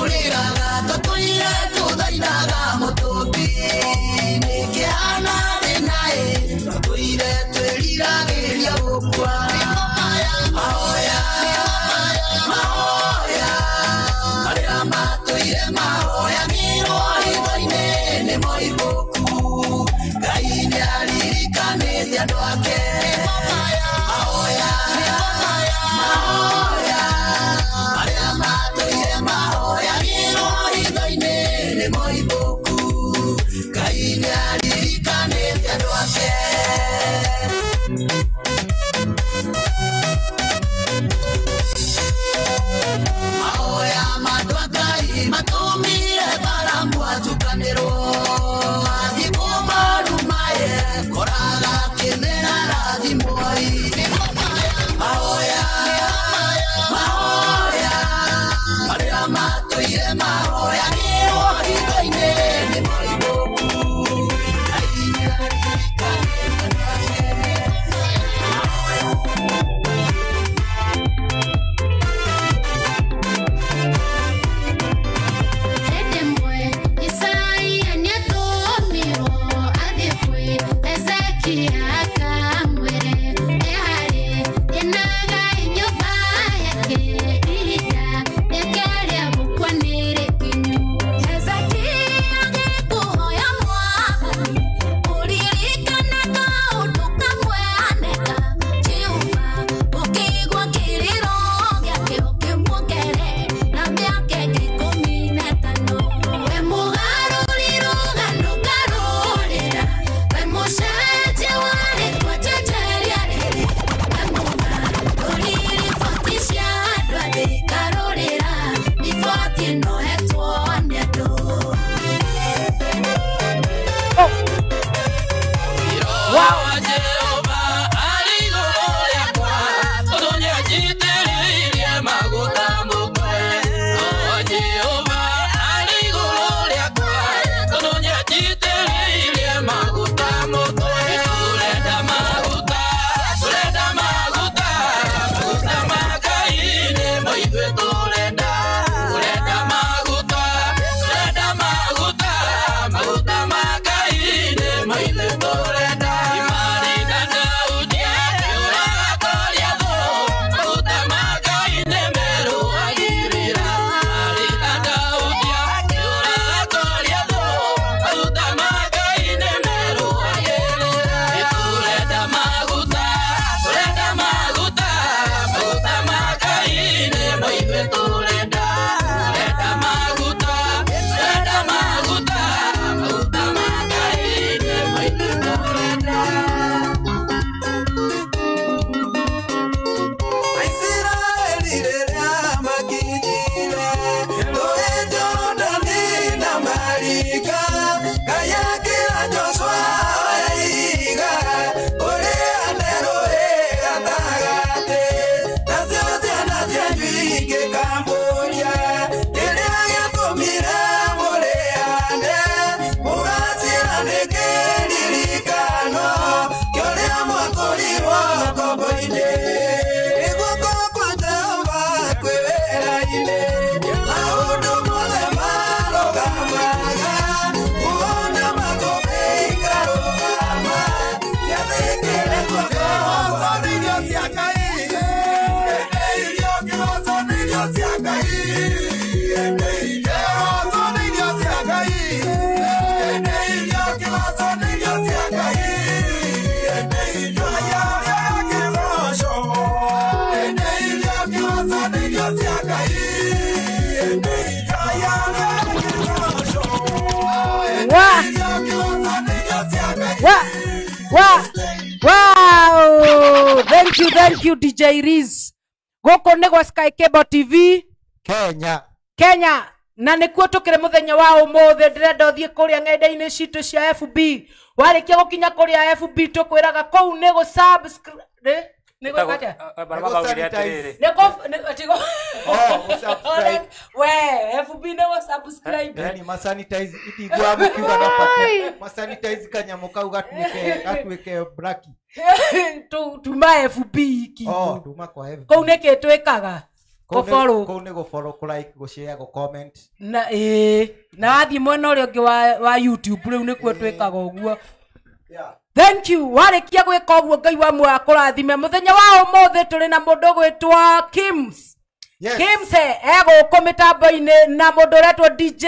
Speaker 8: Tũrĩraga tũtũire tũthaithaga mũtũmbi nĩkĩhana thĩna-ĩ tũtũire twĩriragĩria gũkua mahoya mahoya arĩa matũire mahoyagĩrwo hitho-inĩ nĩ moimbũku Ngai nĩaririkanĩte andũ ake mahoya mahoya arĩa matũire mahoyagĩrwo hitho-inĩ nĩ moimbũku Ngai nĩaririkanĩte andũ ake. Mahoya ma andũ a Ngai matũmire Balamu atukanĩrwo athiĩ kũmarumaye koraga akĩmera rathimwoi. Mahoya mahoya arĩa matũire mahoyagĩrwo hitho-inĩ nĩ moimbũku Ngai nĩaririkanĩte andũ ake.
Speaker 10: Hĩndĩ ĩmwe Isaia nĩatũmirwo athiĩ kwĩ Hezekia akamwĩre eharĩrie nyũmba yake ihinda rĩake rĩa gũkua nĩ rĩkinyu. Hezekia agĩkũhoya Mwathani ũririkane kaũndũ kamwe aneka Jehova ũkĩigua kĩrĩro gĩake ũkĩmuongerera na mĩaka ĩngĩ 15. We mũgarũri rũgano ngarũrĩra we mũcenjia wa rĩtwa njenjeria rĩrĩ we mũgarũri riboti cia andũ athĩ ngarũrĩra riboti ĩno hetwo nĩ andũ.
Speaker 2: Wow.
Speaker 11: Jehova arĩ igũrũ rĩakwa tondũ nĩanjitĩrĩirie maguta mũtwe. Roho Jehova arĩ igũrũ rĩakwa tondũ nĩanjitĩrĩirie maguta mũtwe. Tũrenda maguta, tũrenda maguta, maguta ma Ngai nĩmo ithuĩ tũrenda. Tũrenda maguta, tũrenda maguta, maguta ma Ngai nĩmo ithuĩ tũrenda. Imarĩ na Daudi akĩũraga Goliathũ, maguta ma Ngai nĩmerũagĩrĩra. Marĩ na Daudi akĩũraga Goliathũ, maguta ma Ngai nĩmerũagĩrĩra. Tũrenda maguta, tũrenda maguta, maguta ma Ngai nĩmo ithuĩ tũrenda. Tũrenda maguta, tũrenda maguta, maguta ma Ngai nĩmo ithuĩ tũrenda.
Speaker 15: Aisiraeli rĩrĩa makinyire rũũĩ Jorodani na marika, Ngai akĩra Joshua oya ihiga ũrĩande rũũĩ gatagatĩ, nacio ciana cianyu ingĩkambũria kĩrĩa gĩatũmire mũrĩande, mũgacĩra nĩ kĩririkano kĩa ũrĩa mwakũrirwo ngombo-inĩ. Nĩ guoko kwa Jehova kwĩ wĩra-inĩ, maũndũ mothe marũgamaga, kuona makũmbĩ ikarũgama, ciathĩkĩre guoko kwa nĩ irio cia Ngai, ende irio kĩroco nĩ irio cia Ngai, ende kĩroco nĩ irio cia Ngai, ende irio kĩroco nĩ irio cia Ngai, ende irio ya kĩroco, ende irio kĩroco nĩ irio cia Ngai, ende irio ya kĩroco, ende
Speaker 2: Wa.
Speaker 15: irio kĩroco nĩ irio cia Ngai.
Speaker 2: Wa. Wa. Wow. Thank you DJ Riz. Gũkũ nĩ gwa Sky Cable TV
Speaker 1: Kenya.
Speaker 2: Kenya na nĩkuo tũkĩrĩ mũthenya wa ũmũthĩ ndĩrenda ũthiĩ kũrĩa ng'enda-inĩ citũ cia FB warĩkia gũkinya kũrĩa FB tũkwĩraga kũu nĩ gũ subscribe nĩ gwĩka atĩa?
Speaker 3: Baraba augire atĩrĩrĩ
Speaker 2: Nĩ kũ- nĩ- ati gũ-
Speaker 1: Gũ-subscribe.
Speaker 2: We, FB nĩ gũ subscribe.
Speaker 1: Yani masanitize itigua mukiuga na pati masanitize kanyamũ kau gatuĩke blaki.
Speaker 2: Tuma FB iki.
Speaker 1: Oh, tuma kwa FB.
Speaker 2: Kũu nĩkĩ twĩkaga? Kũfollow.
Speaker 1: Kũu nĩ gũfollow, kũ-like, gũ-share, gũ-comment.
Speaker 2: Na ĩĩ na wathiĩ mwena ũrĩa ũngĩ wa YouTube rĩu nĩkuo twĩkaga ũguo. Thank you. Warĩkia gwĩka ũguo Ngai wa muoyo akũrathime. Mũthenya wa ũmũthĩ tũrĩ na mũndũ ũgwĩtwo Kims.
Speaker 1: Yes.
Speaker 2: Kims egũkũ mĩtambo-inĩ na mũndũ ũretwo DJ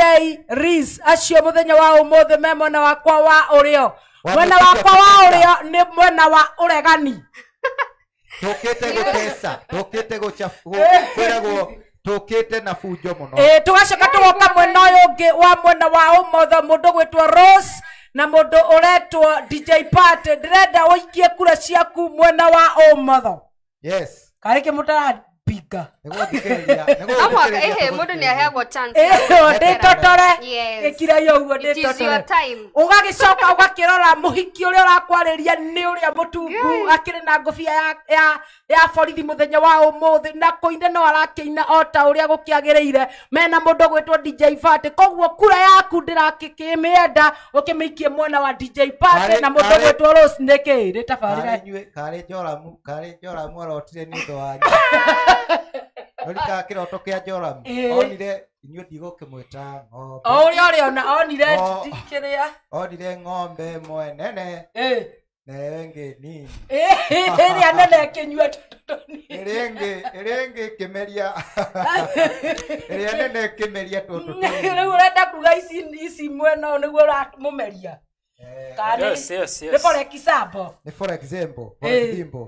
Speaker 2: Reese. Acio mũthenya wa ũmũthĩ me mwena wakwa wa ũrĩo. Mwena wakwa wa ũrĩo nĩ mwena wa ũregani.
Speaker 1: Tũkĩte gũteca, tũkĩte kwĩragwo tũkĩte na bunjo mũno.
Speaker 2: Tũgacoka tũgoka mwena ũyũ ũngĩ wa mwena wa ũmotho mũndũ ũgwĩtwo Rose na mũndũ ũretwo DJ Pat. Ndĩrenda ũikie kura ciaku mwena wa ũmotho.
Speaker 1: Yes.
Speaker 2: Karĩ kĩ mũtarabinga?
Speaker 1: Nĩguo thikĩrĩria.
Speaker 4: No mũhaka ĩhĩ mũndũ nĩ aheagwo chance.
Speaker 2: Ndĩtotore.
Speaker 4: Yes.
Speaker 2: Ĩkira ũguo
Speaker 4: It is your
Speaker 2: ndĩtotore.
Speaker 4: time.
Speaker 2: Ũgagĩcoka ũgakĩrora mũhiki ũrĩa ũrakwarĩria nĩ ũrĩa mũtungu akĩrĩ na ngũbia ya borithi mũthenya wa ũmũthĩ na kũina no arakĩina o ta ũrĩa gũkĩagĩrĩire mena mũndũ ũgwĩtwo DJ Fati. Koguo kura yaku ndĩrakĩmĩenda ũkĩmĩikie mwena wa DJ Fati na mũndũ ũgwĩtwo Rose nĩkĩ nĩ tabarĩra.
Speaker 1: Karĩ Joramu arotire nĩ ũndũ wanyu. Nĩũrikaga kĩroto kĩa Joramu onire inyuĩ ndigũkĩmwĩta ng'ombe.
Speaker 2: O ũrĩa ũrĩona onire kĩrĩa
Speaker 1: onire ng'ombe ĩmwe nene na ĩyo ĩngĩ nini.
Speaker 2: Ĩrĩa nene ĩkĩnyua tũtũ.
Speaker 1: Ĩrĩa ĩngĩ ĩkĩmeria. Ĩrĩa nene ĩkĩmeria tũtũ tũnini.
Speaker 2: Rĩu ũrenda kuga ici mwena ũyũ nĩguo ũramũmeria.
Speaker 3: Yes, yes, yes.
Speaker 2: Nĩ for example.
Speaker 1: Nĩ for example. For example.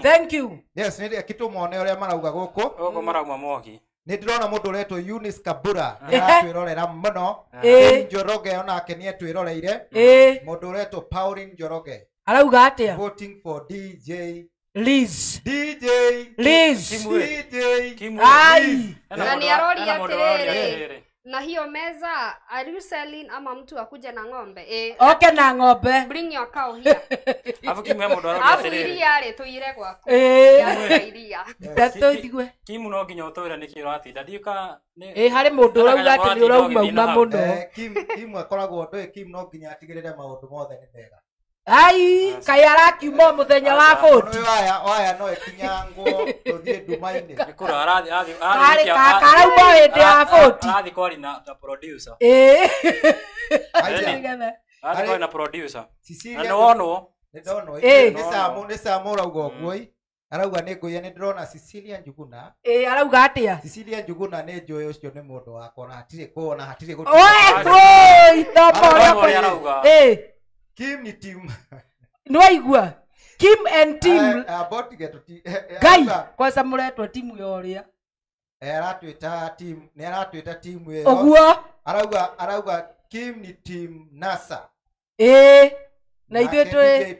Speaker 2: Thank you.
Speaker 1: Yes, nĩ kĩtũmone ũrĩa marauga gũkũ.
Speaker 3: Gũkũ marauma mwaki.
Speaker 1: Nĩ ndĩrona mũndũ ũretwo Eunice Kabura nĩ aratwĩrorera mũno. Njoroge onake nĩ etwĩroreire. Mũndũ ũretwo Pauline Njoroge
Speaker 2: arauga atĩa?
Speaker 1: Voting for DJ
Speaker 2: Liz.
Speaker 1: DJ
Speaker 2: Liz.
Speaker 1: DJ
Speaker 2: Ai.
Speaker 4: Na nĩ aroria atĩrĩrĩ, na hiyo meza are you selling ama mtu akuje na ng'ombe?
Speaker 2: Oke na ng'ombe.
Speaker 4: Bring your cow here.
Speaker 3: Afu Kimu he mũndũ aroria
Speaker 4: Afu
Speaker 3: atĩrĩrĩ.
Speaker 4: iria rĩ tũire gwaku. Iria.
Speaker 2: Ndatũigue.
Speaker 3: Kimu no nginya ũtwĩre nĩkĩ ũratinda. Ndiũka
Speaker 2: harĩ mũndũ ũrauga atĩ nĩ ũrauma mũno.
Speaker 1: Kim akoragwo ndũĩ Kim no nginya atigĩrĩre maũndũ mothe nĩ mega.
Speaker 2: Ai, kai arakiuma mũthenya wa 40.
Speaker 1: Waya no ĩkinyangwo tũthiĩ nduma-inĩ.
Speaker 3: Nĩ kũra arathi
Speaker 2: Karauma hĩndĩ ya 40.
Speaker 3: Arathi kwari na producer. Arathi kwari na producer. Na nĩ wonwo.
Speaker 1: Nĩ ndonwo. Nĩ Samu ũrauga ũguo. Arauga nĩ ngũiya nĩ ndĩrona Cecilia Njuguna.
Speaker 2: Arauga atĩa?
Speaker 1: Cecilia Njuguna nĩ njũĩ ũcio nĩ mũndũ wakwa na hatirĩ kuona hatirĩ
Speaker 2: gũtirĩ. Oi, thoma ũrĩa.
Speaker 1: Kim ni team.
Speaker 2: Nĩwaigua? Kim and team. Ngai, kwanza mũretwo timu ya ũrĩa.
Speaker 1: Aratwĩta team, nĩ aratwĩta team ĩyo.
Speaker 2: Ũguo?
Speaker 1: Arauga Kim ni team NASA.
Speaker 2: Na ithuĩ twĩ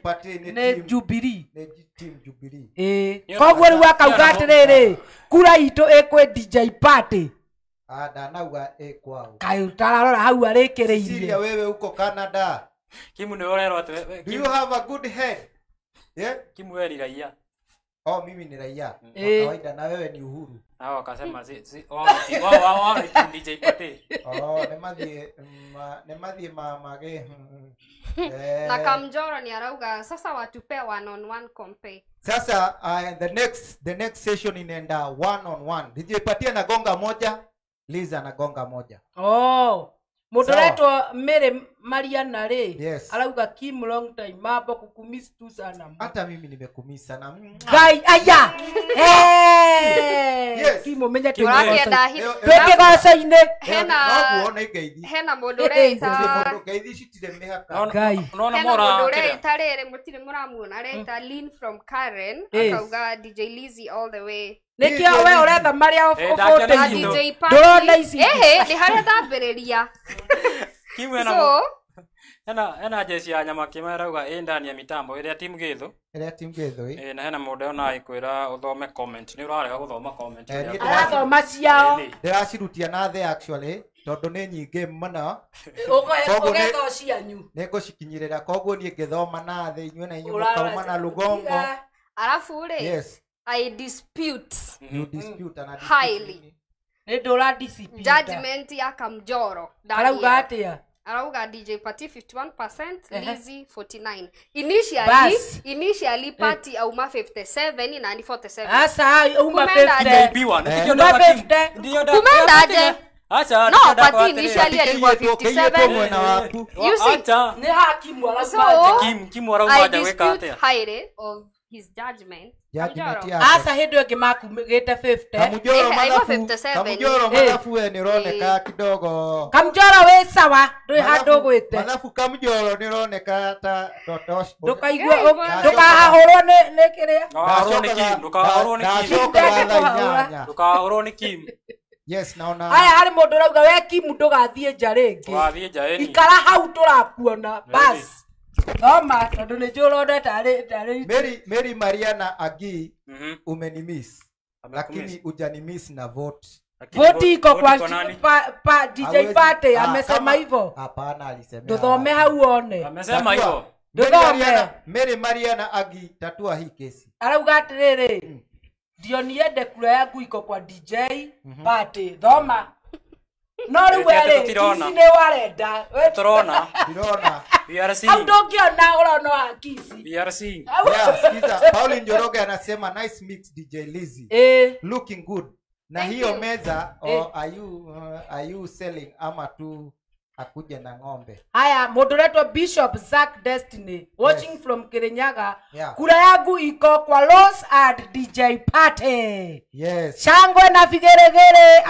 Speaker 2: nĩ Jubilee.
Speaker 1: Nĩ team Jubilee.
Speaker 2: Koguo rĩu akauga atĩrĩrĩ, kura itũ ĩkwĩ DJ Party.
Speaker 1: Ndanauga ĩ kwao.
Speaker 2: Kaĩ ũtararora hau arĩkĩrĩirie.
Speaker 1: Cecilia wewe uko Canada.
Speaker 3: Kimu nĩ ũrerwo atĩ
Speaker 1: Do you have a good head? Yeah?
Speaker 3: Kimu wewe ni raia.
Speaker 1: Oh, mimi ni raia. Kwa kawaida na wewe ni Uhuru.
Speaker 3: Hao wakasema si wao ni team DJ Party.
Speaker 1: Oh, nĩ mathiĩ mamage.
Speaker 4: Na Kamjoro ni arauga sasa watupe one on one compare.
Speaker 1: Sasa the next session inaenda one on one. DJ Party anagonga moja, Liza anagonga moja.
Speaker 2: Oh. Mũndũ ũretwo Mary Mariana rĩ
Speaker 1: Yes.
Speaker 2: arauga Kim long time mambo kukumiss tu sana.
Speaker 1: Hata mimi nimekumiss sana.
Speaker 2: Ngai aya.
Speaker 1: Yes.
Speaker 2: Kim ũmenye
Speaker 4: twĩkĩgoco-inĩ. Hena mũndũ ũreita
Speaker 1: ngeithi citirĩ mĩhaka.
Speaker 2: Ngai.
Speaker 4: Hena mũndũ ũreita rĩrĩ mũtirĩ mũramuona areita Lynn from Karen akauga DJ Lizzy all the way.
Speaker 2: Nĩkĩo we ũretha marĩa ũbũtĩire. Ndũrona ici.
Speaker 4: Ĩhĩ nĩ harĩa ndambĩrĩria.
Speaker 3: Kimu hena jeshi ya nyama kĩma ĩrauga ĩ ndani ya mitambo ĩrĩa team gĩthũ.
Speaker 1: Ĩrĩa team gĩthũ.
Speaker 3: Na hena mũndũ ona ĩkwĩra ũthome comment. Nĩ ũrarega gũthoma comment.
Speaker 2: Arathoma ciao.
Speaker 1: Ndĩracirutia na thĩ actually tondũ nĩ nyingĩ mũno.
Speaker 2: Ũgetha cianyu.
Speaker 1: Nĩ ngũcikinyĩrĩra koguo niĩ ngĩthoma na thĩ inyuĩ na inyuĩ mũkauma na rũgongo.
Speaker 4: Arafu rĩ.
Speaker 1: Yes.
Speaker 4: I dispute.
Speaker 1: You dispute and
Speaker 4: highly.
Speaker 2: Nĩ ndũra dispute.
Speaker 4: Judgment ya Kamjoro.
Speaker 2: Arauga atĩa?
Speaker 4: Arauga DJ Party 51%, Lizzy 49. Initially Party auma 57 na ni 47.
Speaker 2: Asa uma 50.
Speaker 3: 50.
Speaker 4: Kumenda aje?
Speaker 3: Acha
Speaker 4: no, Party initially alikuwa 57. You see,
Speaker 2: ni hakimu
Speaker 4: arauga.
Speaker 3: Kimu arauga weka atia.
Speaker 4: Highly of his judgment.
Speaker 2: Asa hindu ĩngĩ makumĩte 50.
Speaker 1: Kamujoro mathabu we nĩũroneka kidogo.
Speaker 2: Kamujoro wĩ sawa, ndũrĩ handũ ũgwĩte.
Speaker 1: Mathabu Kamujoro nĩũroneka ta
Speaker 2: ndũkaigua ndũkahahũrwo nĩ kĩrĩa.
Speaker 3: Ndũkahũrwo nĩ Kim.
Speaker 1: Yes, naona.
Speaker 2: Aya harĩ mũndũ ũrauga we Kim ndũgathiĩ nja rĩngĩ.
Speaker 3: Ndũgathiĩ nja ĩni.
Speaker 2: Ikara hau tũrakuona bas. Thoma tondu nĩ njũĩ ũrona tarĩ
Speaker 1: Mary Mariana Agi umenimiss lakini hujanimiss na vote.
Speaker 2: Vote iko kwa DJ Party amesema hivyo.
Speaker 1: Hapana, alisema.
Speaker 2: Nduthome hau one.
Speaker 3: Amesema hivyo.
Speaker 1: Nduthome. Mary Mariana Agi tatua hii kesi.
Speaker 2: Arauga atiriri. Ndio niende kura yangu iko kwa DJ Party. Thoma. No rĩu werĩ ici nĩ warenda.
Speaker 3: Turona.
Speaker 1: Turona.
Speaker 3: VRC.
Speaker 2: Au ndũngĩona ũrona wa Kisi.
Speaker 3: VRC.
Speaker 1: Yeah, sikiza. Pauline Njoroge anasema nice mix DJ Lizzy. Looking good. Na hiyo meza or are you selling ama tu akuje na ng'ombe?
Speaker 2: Haya, moderator Bishop Zack Destiny watching from Kirinyaga. Kura yangu iko kwa Rose and DJ Party.
Speaker 1: Yes.
Speaker 2: Shangwe na vigeregere.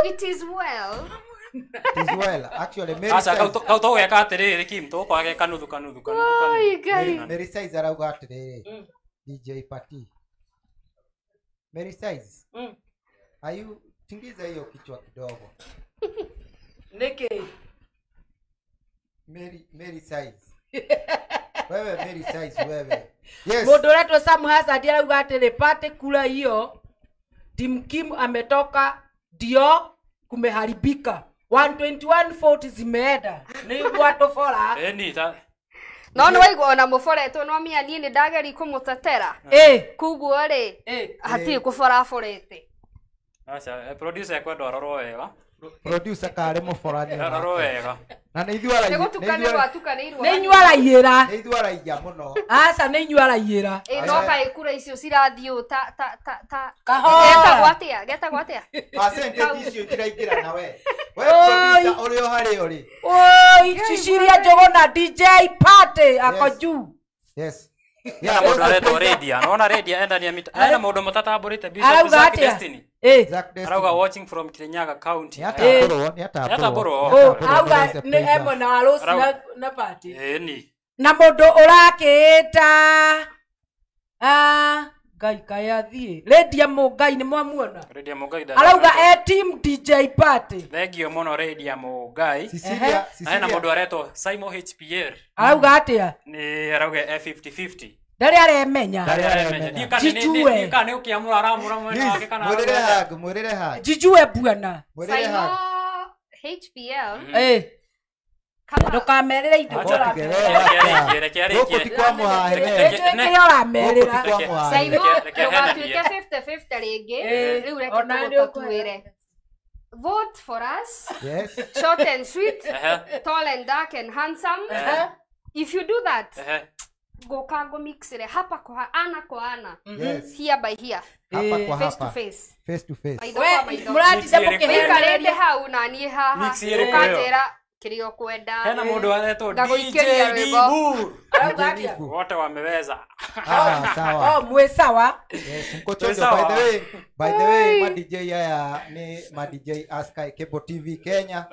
Speaker 4: It is well.
Speaker 1: It is well. Actually, Mary.
Speaker 3: Asa kauto gweka atiriri Kim tukwage kanuthu kanuthu kanuthu.
Speaker 1: Mary Size arauga atiriri. DJ Party. Mary Size. Ayu tingiza hiyo kichwa kidogo.
Speaker 2: Niki
Speaker 1: Mary Size. Wewe Mary Size wewe. Yes.
Speaker 2: Moderator Sam Hazard arauga atiri Party kura hiyo Tim Kim ametoka ndio kumeharibika. 121.40 zimeenda. Ni watu fora.
Speaker 3: Eni ta.
Speaker 4: No no waigua ona muboretwo no mia nie ni ndageri kumutetera. Kuguo ri hatirĩ kubora aborete.
Speaker 3: Acha producer ekwenda arorwo wega.
Speaker 1: Producer kare muborani.
Speaker 3: Arorwo wega.
Speaker 1: Na nĩ ithuĩ araiya.
Speaker 4: Nĩ gũtukanĩrwo atukanĩirwo.
Speaker 2: Nĩ inyuĩ araiyĩra.
Speaker 1: Nĩ ithuĩ araiya mũno.
Speaker 2: Aca nĩ inyuĩ araiyĩra.
Speaker 4: Ĩ no kaĩ kura icio cirathiĩ ũũ ta ta ta ta.
Speaker 2: Kahora.
Speaker 4: Getagwo atĩa? Getagwo atĩa?
Speaker 1: Percentage icio itiraingĩra na we. We producer ũrĩ o harĩa ũrĩ.
Speaker 2: Oi, Cecilia Njuguna DJ Party ako juu.
Speaker 1: Yes.
Speaker 3: Ya mũndũ aretwo Radia. Nona Radia endania mita. Hena mũndũ mũtatambũrĩte Bishop Zack Destiny. Arauga watching from Kirinyaga County.
Speaker 1: Nĩ atambũrwo.
Speaker 2: Auga nĩ emwe na Rose na Party.
Speaker 3: Ni.
Speaker 2: Na mũndũ ũrakĩĩta Ngai kaya thiĩ. Radia Mũngai nĩ mwamuona.
Speaker 3: Radia Mũngai.
Speaker 2: Arauga e team DJ Party.
Speaker 3: Thengio mũno Radia Mũngai.
Speaker 1: Cecilia.
Speaker 3: Hena mũndũ aretwo Simon HPR.
Speaker 2: Arauga atĩa?
Speaker 3: Nĩ arauga e 50-50.
Speaker 2: Ndarĩ aremenya.
Speaker 3: Ndarĩ aremenya. Ndiũĩ kana nĩ ũkĩamũra aramũra mwena wake kana
Speaker 1: mwĩrĩre hag, mwĩrĩre hag.
Speaker 2: Njijue bwana.
Speaker 1: Mwĩrĩre hag.
Speaker 4: HPL.
Speaker 2: Ndũkamerĩre indo
Speaker 1: Gũkũ ti kwa mũhahe.
Speaker 2: Kĩrĩa ũramerĩra.
Speaker 4: Simon, ndũgatuĩke 50-50 rĩngĩ. Rĩu reke tũgũtatuĩre. Vote for us.
Speaker 1: Yes.
Speaker 4: Short and sweet. Tall and dark and handsome. If you do that, goka go mixire hapa kwa ana kwa ana.
Speaker 1: Yes.
Speaker 4: Here by here.
Speaker 1: Hapa kwa
Speaker 4: face
Speaker 1: hapa.
Speaker 4: To face.
Speaker 1: Face to face.
Speaker 2: We muratinda
Speaker 4: mũkĩhererete hau na niĩ haha. Ũkanjĩra kĩrĩa ũkwenda.
Speaker 3: Hena mũndũ aretwo DJ Dibu. Wote wameweza.
Speaker 1: Sawa.
Speaker 2: Oh, mwe sawa.
Speaker 1: Yes, mko chonjo. By the way, ma DJ aya ni ma DJ Sky Cable TV Kenya.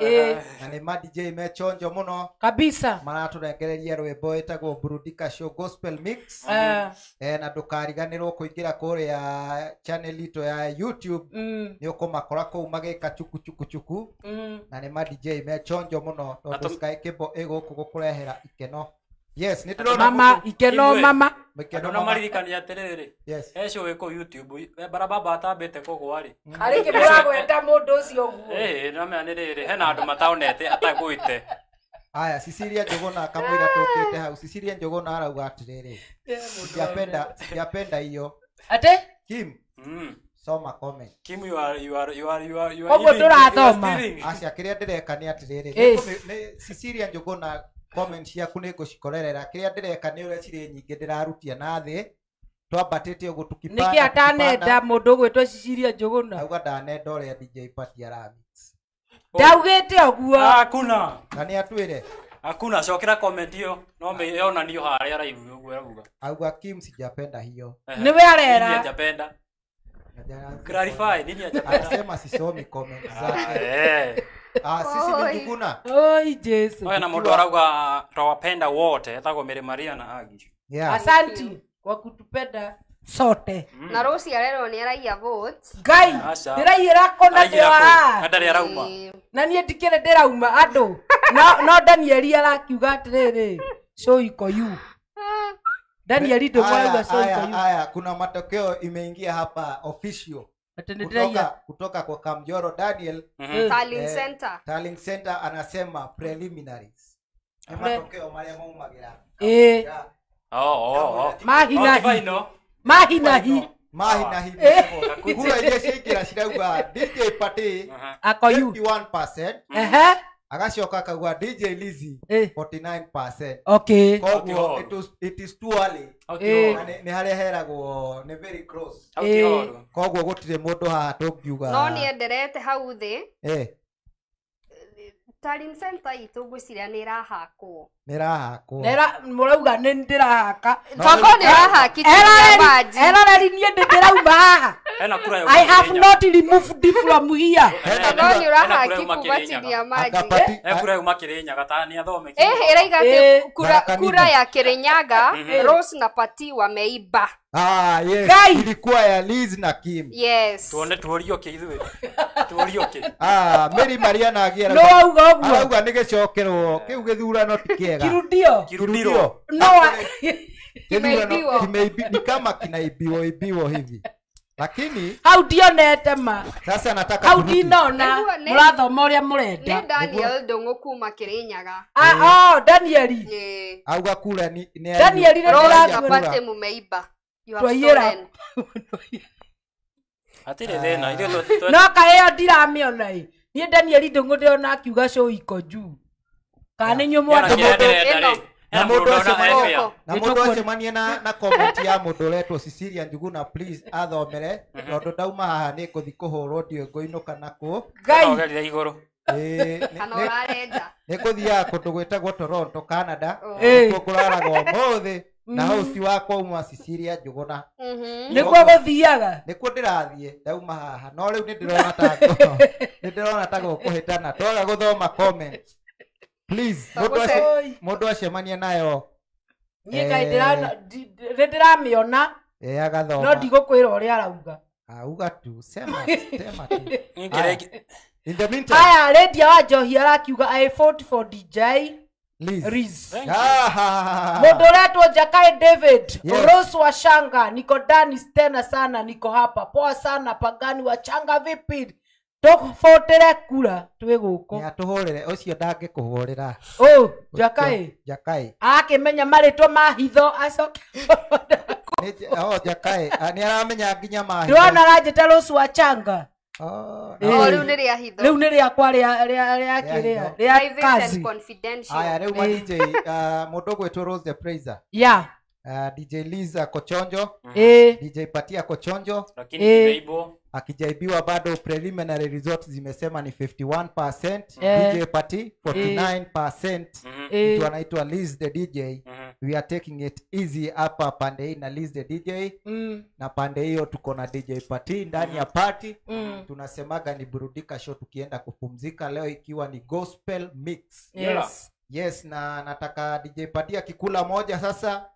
Speaker 1: Na ni ma DJ me chonjo muno
Speaker 2: kabisa.
Speaker 1: Maraturengereria rwimbo ĩtagwo Burudika Show Gospel Mix. Na ndũkariganĩrwo kũingĩra kũrĩa channel itũ ya YouTube. Nĩ ũkũmakora kũu magĩka chuku chuku chuku. Na nĩ ma DJ me chonjo muno tondũ Sky Cable ĩgũkũ gũkũrehera ikeno. Yes, nĩ ndĩrona
Speaker 2: mama ikeno mama
Speaker 3: ikeno mama maririkania atiriri.
Speaker 1: Yes.
Speaker 3: He show ĩkũ YouTube barababa atambĩte kũgwa rĩ.
Speaker 2: Arĩ kĩmũragweta mũndũ ũcio ũguo.
Speaker 3: No menya nĩ rĩrĩ hena andũ mataonete atagwĩte.
Speaker 1: Aya, Cecilia Njuguna kamũira tũkĩte hau. Cecilia Njuguna arauga atiriri. Sijapenda hiyo.
Speaker 2: Ate?
Speaker 1: Kim. Soma comment.
Speaker 3: Kim, you are
Speaker 2: Koguo ndũrathoma.
Speaker 1: Aca kĩrĩa ndĩreka nĩ atĩrĩrĩ, nĩ Cecilia Njuguna comment ciaku nĩ ngũcikorerera. Kĩrĩa ndĩreka nĩ ũrĩa cirĩ nyingĩ ndĩrarutia na thĩ twambatĩte ũguo tukipanda.
Speaker 2: Nĩkĩ atanenda mũndũ ũgwĩtwo Cecilia Njuguna?
Speaker 1: Auga ndanenda ũrĩa DJ Pati aramix.
Speaker 2: Ndaugĩte ũguo.
Speaker 3: Hakuna.
Speaker 1: Na nĩ atwĩre.
Speaker 3: Hakuna, cokera comment hiyo no yonanio harĩa live ũguo arauga.
Speaker 1: Auga Kim sijapenda hiyo.
Speaker 2: Nĩwe arera.
Speaker 3: Nini hajapenda? Clarify nini hajapenda?
Speaker 1: Anasema sisomi comment zake. Sisi ni Njuguna.
Speaker 2: Oi Jesu.
Speaker 3: Oya na mũndũ arauga twawapenda wote etagwo Mary Maria na Agi.
Speaker 1: Yeah.
Speaker 2: Asanti kwa kutupenda sote.
Speaker 4: Na Rose arerwo nĩ araiya vote.
Speaker 2: Ngai, ndĩraiyĩra kũ na ndĩra.
Speaker 3: Ndarĩ arauma.
Speaker 2: Na niĩ ndikĩrĩ ndĩrauma andũ. No Danieli arakiuga atĩrĩrĩ, show iko you. Danieli ndio mwana show iko you.
Speaker 1: Haya, kuna matokeo imeingia hapa official. Kutoka kwa Kamjoro Daniel.
Speaker 4: Tallying Center.
Speaker 1: Tallying Center anasema preliminaries. Ni matokeo marĩa maumagira.
Speaker 2: Mahinahi.
Speaker 1: Mahinahi. Kura iria ciaingĩra cirauga DJ Pati
Speaker 2: akoyu
Speaker 1: 51%. Agacoka akauga DJ Lizzy 49%.
Speaker 2: Okay.
Speaker 1: Koguo it is too early. Nĩ harĩa heragwo nĩ very close. Koguo gũtirĩ mũndũ haha tũngiuga.
Speaker 4: No nĩenderete hau thĩ. Tallying Center itũ ngwĩciria nĩ ĩrahakwo.
Speaker 1: Nĩ ĩrahakwo.
Speaker 2: Mũrauga nĩ ndĩrahaka.
Speaker 4: Toko nĩ ũrahakithia maji.
Speaker 2: Eroreri niĩ ndĩrauma haha. I have not removed from here.
Speaker 4: No nĩ ũrahaki kuma chini ya maji.
Speaker 3: Kura yuma Kirinyaga ta nĩ athome.
Speaker 4: Ĩraiga atĩ kura ya Kirinyaga Rose na Pati wameiba.
Speaker 1: Yes. Ilikuwa ya Liz na Kim.
Speaker 4: Yes.
Speaker 3: Tuone tuorioke ithuĩ. Tuorioke.
Speaker 1: Mary Maria na Agiera.
Speaker 2: No auga ũguo.
Speaker 1: Arauga nĩ gĩcokerwo kĩu gĩthurano ti kĩega.
Speaker 2: Kirudio. No.
Speaker 1: Kimeibiwa. Ni kama kinaibiwa ibiwa hivi. Lakini
Speaker 2: hau ndionete ma.
Speaker 1: Sasa nataka
Speaker 2: hau ndinona mũrathoma ũrĩa mũrenda.
Speaker 4: Nĩ Daniel Ndung'u kuma Kirinyaga.
Speaker 2: Danieli.
Speaker 1: Auga kura ni
Speaker 2: Danieli nĩ
Speaker 4: Rose na Pati mumeiba.
Speaker 2: Twaiyĩra.
Speaker 3: Hatirĩ thĩna ithuĩ
Speaker 2: no kaĩ ĩyo ndiramĩona ĩ. Niĩ Danieli Ndung'u ndĩrona akiuga show iko juu. Kana nĩ inyuĩ mwandũ.
Speaker 1: Na mũndũ acemanie na comment ya mũndũ ũretwo Cecilia Njuguna please athomere tondũ ndauma haha nĩ ngũthiĩ kũhũrwo ndiũĩ ngũinũka nakũ.
Speaker 2: Ngai.
Speaker 3: Igũrũ.
Speaker 4: Kana ũrarenja.
Speaker 1: Nĩ ngũthiaga kũndũ gwĩtagwo Toronto Canada. Nĩkuo ngũraraga ũmũthĩ. Na host wakwa uma Cecilia Njuguna.
Speaker 2: Nĩkuo gũthiaga.
Speaker 1: Nĩkuo ndĩrathiĩ ndauma haha no rĩu nĩ ndĩrona ta gũkũhĩtana twaga gũthoma comment. Please, mũndũ acemanie nayo.
Speaker 2: Niĩ kaĩ ndĩramĩona.
Speaker 1: Agathoma.
Speaker 2: No ndigũkwĩra ũrĩa arauga.
Speaker 1: Auga tu, sema tu. In the meantime.
Speaker 2: Aya, Lydia wa Njohi arakiuga I vote for DJ Liz. Mũndũ ũretwo Jakai David, Rose wa Shanga, niko ndani tena sana, niko hapa. Poa sana pagani wa Changa vipi? Tũbũtĩre kura twĩ gũkũ.
Speaker 1: Nĩ atũhũrĩre ũcio ndangĩkũhũrĩra.
Speaker 2: Jakai.
Speaker 1: Jakai.
Speaker 2: Akĩmenya marĩtwa ma hitho acoke.
Speaker 1: Jakai nĩ aramenya nginya ma hitho.
Speaker 2: Ndĩrona aranjĩta Rose wa Changa.
Speaker 4: Rĩu nĩ rĩa hitho.
Speaker 2: Rĩu nĩ rĩakwa rĩa kĩrĩa rĩa kazi.
Speaker 1: Aya rĩu ma DJ mũndũ ũgwĩtwo Rose the Praiser.
Speaker 2: Yeah.
Speaker 1: DJ Liz ako chonjo. DJ Pati ako chonjo.
Speaker 3: Lakini kimeibwa.
Speaker 1: Akijaibiwa bado preliminary results zimesema ni 51%, DJ Pati 49%. Mtu anaitwa Liz the DJ. We are taking it easy hapa pande hii na Liz the DJ. Na pande hiyo tuko na DJ Pati ndani ya party. Tunasemaga ni burudika show tukienda kupumzika leo ikiwa ni gospel mix.
Speaker 2: Yes.
Speaker 1: Yes, na nataka DJ Pati akikula moja sasa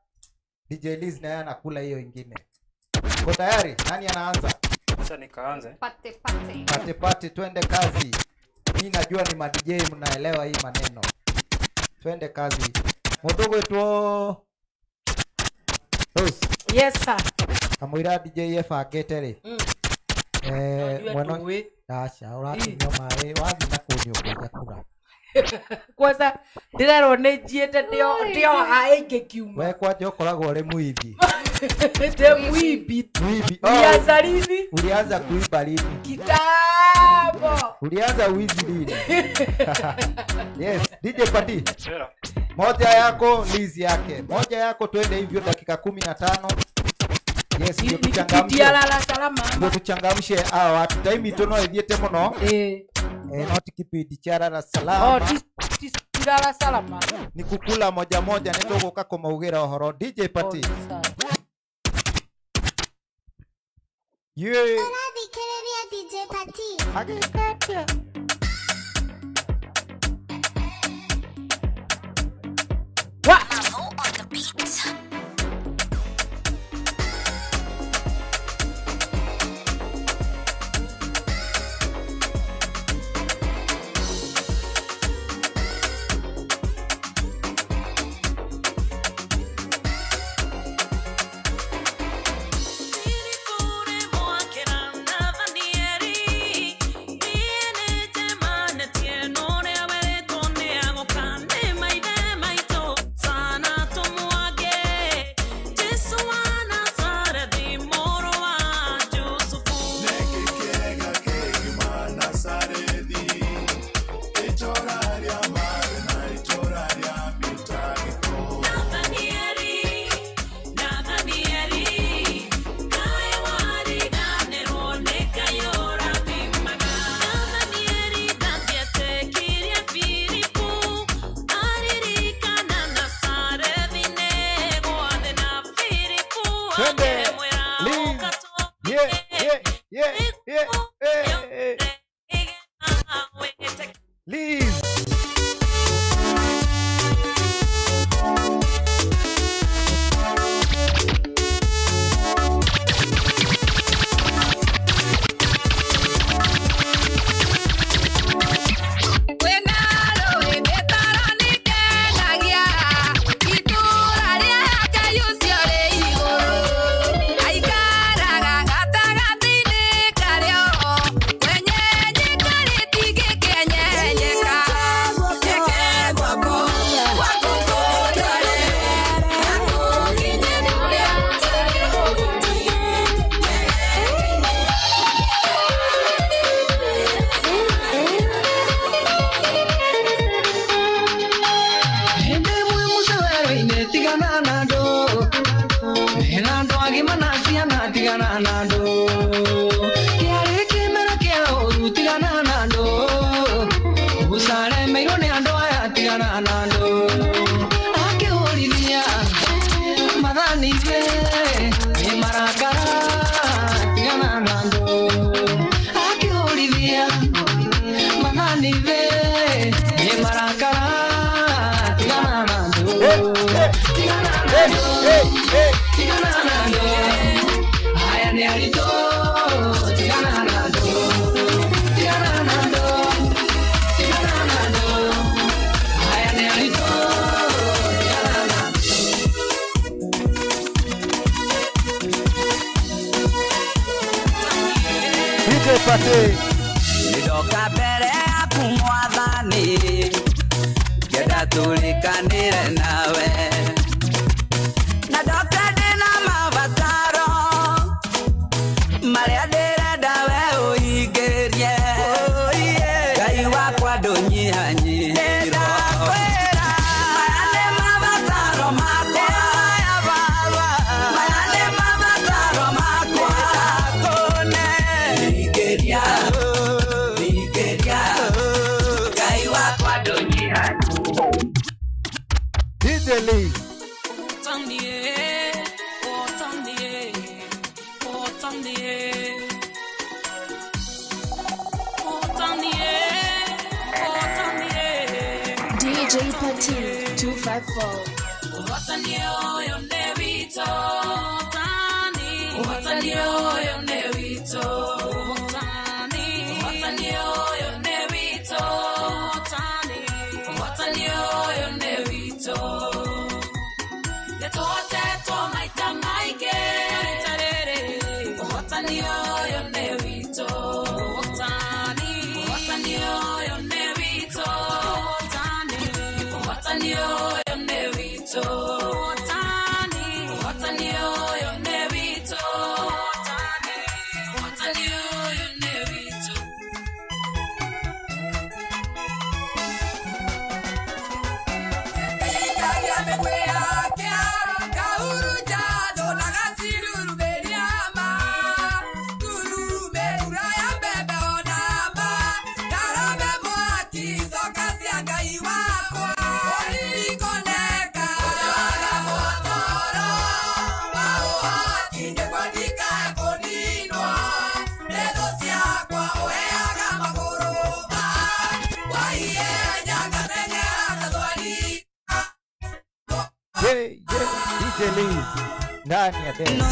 Speaker 1: DJ Liz naye anakula hiyo ingine. Uko tayari? Nani anaanza?
Speaker 3: Acha nikaanze.
Speaker 4: Pate pate.
Speaker 1: Pate pate, twende kazi. Mimi najua ni ma DJ mnaelewa hii maneno. Twende kazi. Mudogo wetu Rose.
Speaker 2: Yes sir.
Speaker 1: Kamwira DJ ebangĩte rĩ. Mwena acha ũrakinyua maĩ wathiĩ na kũu nĩũkũiga kura.
Speaker 2: Kwanza ndirerwo nĩ njiĩte ndĩo ha ĩngĩkiuma.
Speaker 1: We kwanja ũkoragwo ũrĩ mũibi.
Speaker 2: Ndĩ mũibi.
Speaker 1: Mwibi.
Speaker 2: Ulianza lini?
Speaker 1: Ulianza kuiba lini?
Speaker 2: Kitambo.
Speaker 1: Ulianza wizi lini? Yes, DJ Pati. Moja yako Liz yake. Moja yako twende hivyo dakika 15. Yes, ndio tuchangamshe.
Speaker 2: Lala salama.
Speaker 1: Ndio tuchangamshe hawa watu. Time ito no ithiete muno. Not kipindi cha lala salama.
Speaker 2: Oh, lala salama.
Speaker 1: Ni kukula moja moja nituguka kumaugira uhoro. DJ Pati. Yeah.
Speaker 6: Ũrathikĩrĩria DJ Pati.
Speaker 1: Agĩkatia.
Speaker 2: What?
Speaker 10: On the beat.
Speaker 1: Liz.
Speaker 19: Ndoka mbere yaku mwathani ngenda tũrĩkanĩre nawe na ndoka ndĩna mabataro marĩa ndĩrenda we ũhingĩrie Ngai wakwa ndũnyihanyihĩrwo maya nĩ mabataro makwa maya nĩ mabataro makwa kũne hingĩria
Speaker 1: DJ Lee.
Speaker 12: DJ Pati 254.
Speaker 18: What's on you?
Speaker 1: Liz ndani ya dance.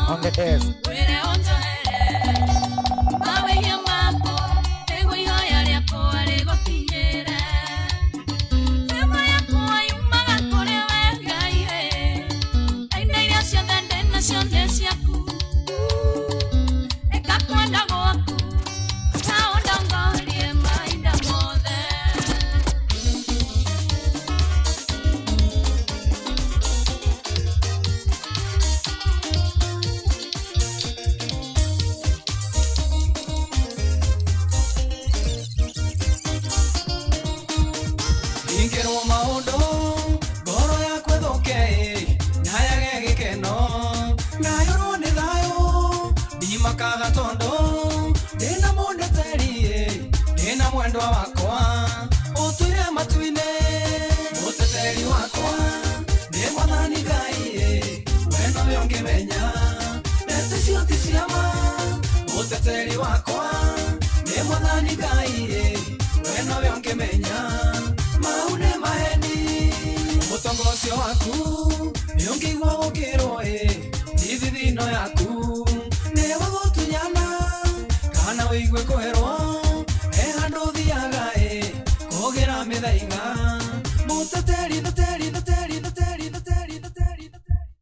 Speaker 1: On the desk.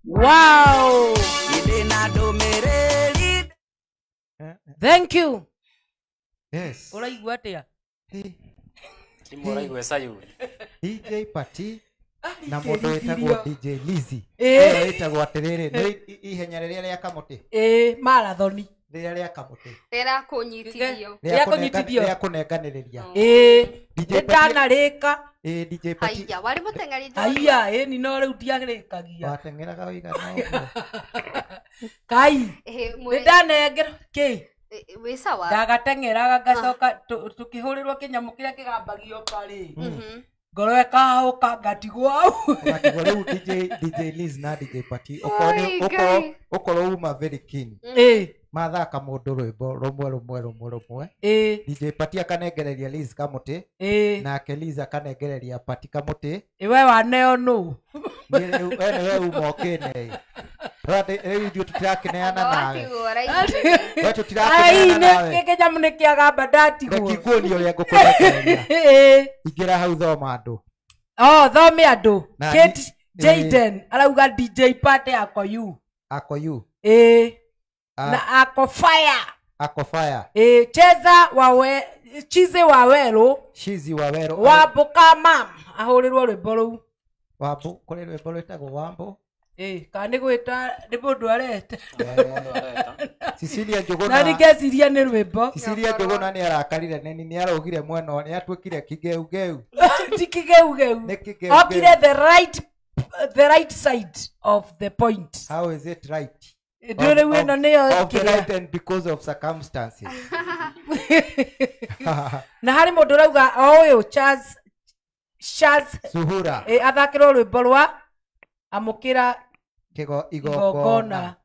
Speaker 2: Wow. Thank you.
Speaker 1: Yes.
Speaker 2: Uraigua atia?
Speaker 3: Kimuraigua sayu.
Speaker 1: DJ Pati na mundu wetagwo DJ Lizzy. Wetagwo atiriri ni ihenya riria ria kamuti.
Speaker 2: Marathoni.
Speaker 1: Riria ria kamuti.
Speaker 4: Ria kunyitithio.
Speaker 2: Ria kunyitithio.
Speaker 1: Ria kunenganiriria.
Speaker 2: DJ ndanarika.
Speaker 1: DJ Pati.
Speaker 4: Haiya, wari muteng'eri.
Speaker 2: Haiya, ni no riu ndiarikagia.
Speaker 1: Wateng'eraga wĩigana ũguo.
Speaker 2: Kai. Nĩ ndanengera kĩ?
Speaker 4: Wĩ sawa.
Speaker 2: Ndagateng'eraga ngacoka tukihurirwo kinyamu kiria kigambagio pari. Ngoro ĩkahũka ngatigwo hau.
Speaker 1: Ngatigwo rĩu DJ Liz na DJ Pati okorwo uma very keen. Mathaka mũndũ rwĩmbo rũmwe rũmwe rũmwe rũmwe. DJ Pati akanengereria Liz kamũtĩ. Nake Liz akanengereria Pati kamũtĩ.
Speaker 2: We waneo nũ?
Speaker 1: We nĩwe uma ũkĩne. Rĩu ithuĩ tũtirakĩneana nawe. We tũtirakĩneana nawe.
Speaker 2: Gĩkĩ nyamũ nĩ kĩagamba ndatigwo.
Speaker 1: Reke nguonie ũrĩa ngũkũrekereria. Ingĩra hau thoma andũ.
Speaker 2: Oh, thome andũ. Kate Jaden arauga DJ Pati ako you.
Speaker 1: Ako you.
Speaker 2: Na ako fire.
Speaker 1: Ako fire.
Speaker 2: Cheza wawe chize wawero.
Speaker 1: Chizi wawero.
Speaker 2: Wambo kama ahũrĩrwo rwĩmbo rũu.
Speaker 1: Wambo kũrĩ rwĩmbo rwĩtagwo Wambo.
Speaker 2: Kana nĩ gwĩta nĩ mũndũ areta.
Speaker 1: Cecilia Njuguna.
Speaker 2: Na ningeciria nĩ rwĩmbo.
Speaker 1: Cecilia Njuguna nĩ arakarire nĩ nĩ araugire mwena nĩ atuĩkire kĩgeugeu.
Speaker 2: Ti kĩgeugeu.
Speaker 1: Nĩ kĩgeugeu.
Speaker 2: Okire the right side of the point.
Speaker 1: How is it right?
Speaker 2: Of
Speaker 1: the right and because of circumstances.
Speaker 2: Na harĩ mũndũ ũrauga o ũyũ Charles
Speaker 1: Suhura.
Speaker 2: Athakĩrwo rwĩmbo rwa amũkĩra
Speaker 1: igongona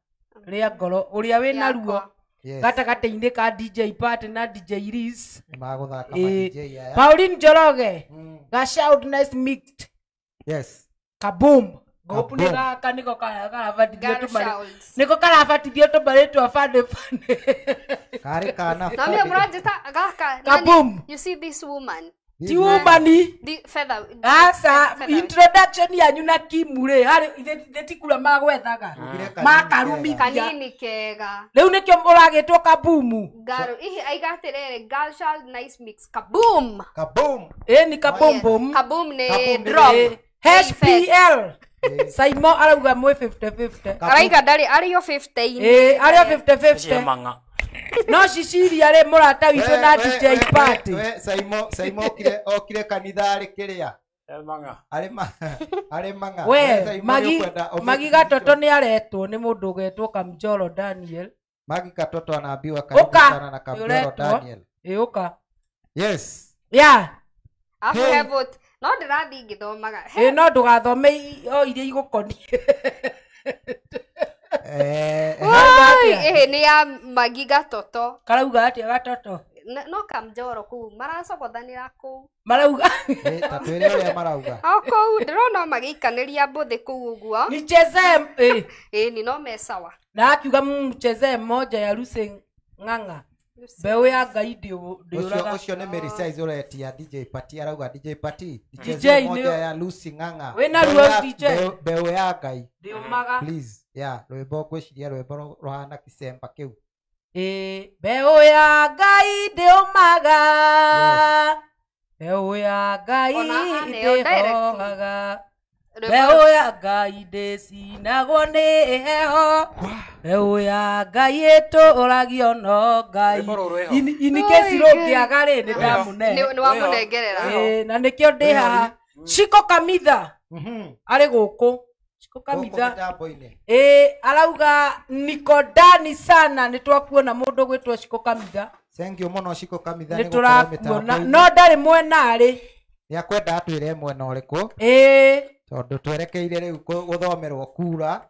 Speaker 2: rĩa ngoro ũrĩa wĩna ruo gatagatĩ-inĩ ka DJ Pati na DJ Liz.
Speaker 1: Nĩmagũthaka ma DJ aya.
Speaker 2: Pauline Njoroge ga shout nice mixed.
Speaker 1: Yes.
Speaker 2: Kaboom. Gopu nĩ gaka nĩko karabatithio tũmarĩ. Nĩko karabatithio tũmarĩ twa bande bande.
Speaker 1: Karĩ kana.
Speaker 4: Na mimi mrajita gaka.
Speaker 2: Kaboom.
Speaker 4: You see this woman.
Speaker 2: Ti woman.
Speaker 4: The feather.
Speaker 2: Asa introduction yanyu na Kimu rĩ harĩ ithe ti kura magwethaga. Makarumithia.
Speaker 4: Kanini kega.
Speaker 2: Rĩu nĩkĩo ũragĩtwo kabumu.
Speaker 4: Girl, ihi aiga atĩrĩrĩ, girl child nice mix. Kaboom.
Speaker 1: Kaboom.
Speaker 2: Ni kaboom boom.
Speaker 4: Kaboom nĩ drop.
Speaker 2: HPL. Saimo arauga mwe 50-50.
Speaker 4: Araiga ndarĩ arĩ o 50.
Speaker 2: Arĩ o 50-50. No Cecilia rĩ mũrata witũ na DJ Pati.
Speaker 1: We Saimo okire kanitha arĩ kĩrĩa?
Speaker 3: Mang'a.
Speaker 1: Arĩ mang'a.
Speaker 2: We Magi Gatoto nĩ aretwo nĩ mũndũ ũgetwo Kamjoro Daniel.
Speaker 1: Magi Gatoto anaambiwa karibu sana na Kamjoro Daniel.
Speaker 2: Ũka.
Speaker 1: Yes.
Speaker 2: Yeah.
Speaker 4: Afu have no ndĩrathiĩ ngĩthomaga.
Speaker 2: No ndũgathome o iria igũkoniĩ.
Speaker 4: Nĩ ya Magi Gatoto.
Speaker 2: Karauga atĩa Gatoto?
Speaker 4: No Kamjoro kũu maracogothanĩra kũu.
Speaker 2: Marauga.
Speaker 1: Ta twĩre ũrĩa marauga.
Speaker 4: O kũu ndĩrona magĩikanĩria mbũthĩ kũu ũguo.
Speaker 2: Nicheze
Speaker 4: ni no me sawa.
Speaker 2: Na akiuga mchezee moja ya Lucy Ng'ang'a. Mbeũ ya Ngai ndĩũraga.
Speaker 1: Ũcio nĩ Mary Size ũretia DJ Pati arauga DJ Pati nichezee moja ya Lucy Ng'ang'a.
Speaker 2: Wĩna ruo DJ.
Speaker 1: Mbeũ ya Ngai.
Speaker 2: Ndĩũmaga.
Speaker 1: Please. Yeah, rwĩmbo ngwĩciria rwĩmbo rũhana kicemba kĩu.
Speaker 2: Mbeũ ya Ngai ndĩũmaga. Mbeũ ya Ngai ndĩhohaga. Mbeũ ya Ngai ndĩcinagwo nĩ heho. Mbeũ ya Ngai ĩtũragio no Ngai. Inikeci rũngĩaga rĩ nĩ ndamũne.
Speaker 4: Nĩ wamũnengerera.
Speaker 2: Na nĩkĩo ndĩ haha. Shiko Kamitha arĩ gũkũ. Shiko Kamitha. Arauga niko ndani sana nĩ twakuona mũndũ gwĩtwo Shiko Kamitha.
Speaker 1: Thank you mũno Shiko Kamitha
Speaker 2: nĩ tũrakuona. No ndarĩ mwena arĩ.
Speaker 1: Nĩ akwenda atwĩre mwena ũrĩkũ. Tondũ twerekeire rĩu gũthomerwo kura.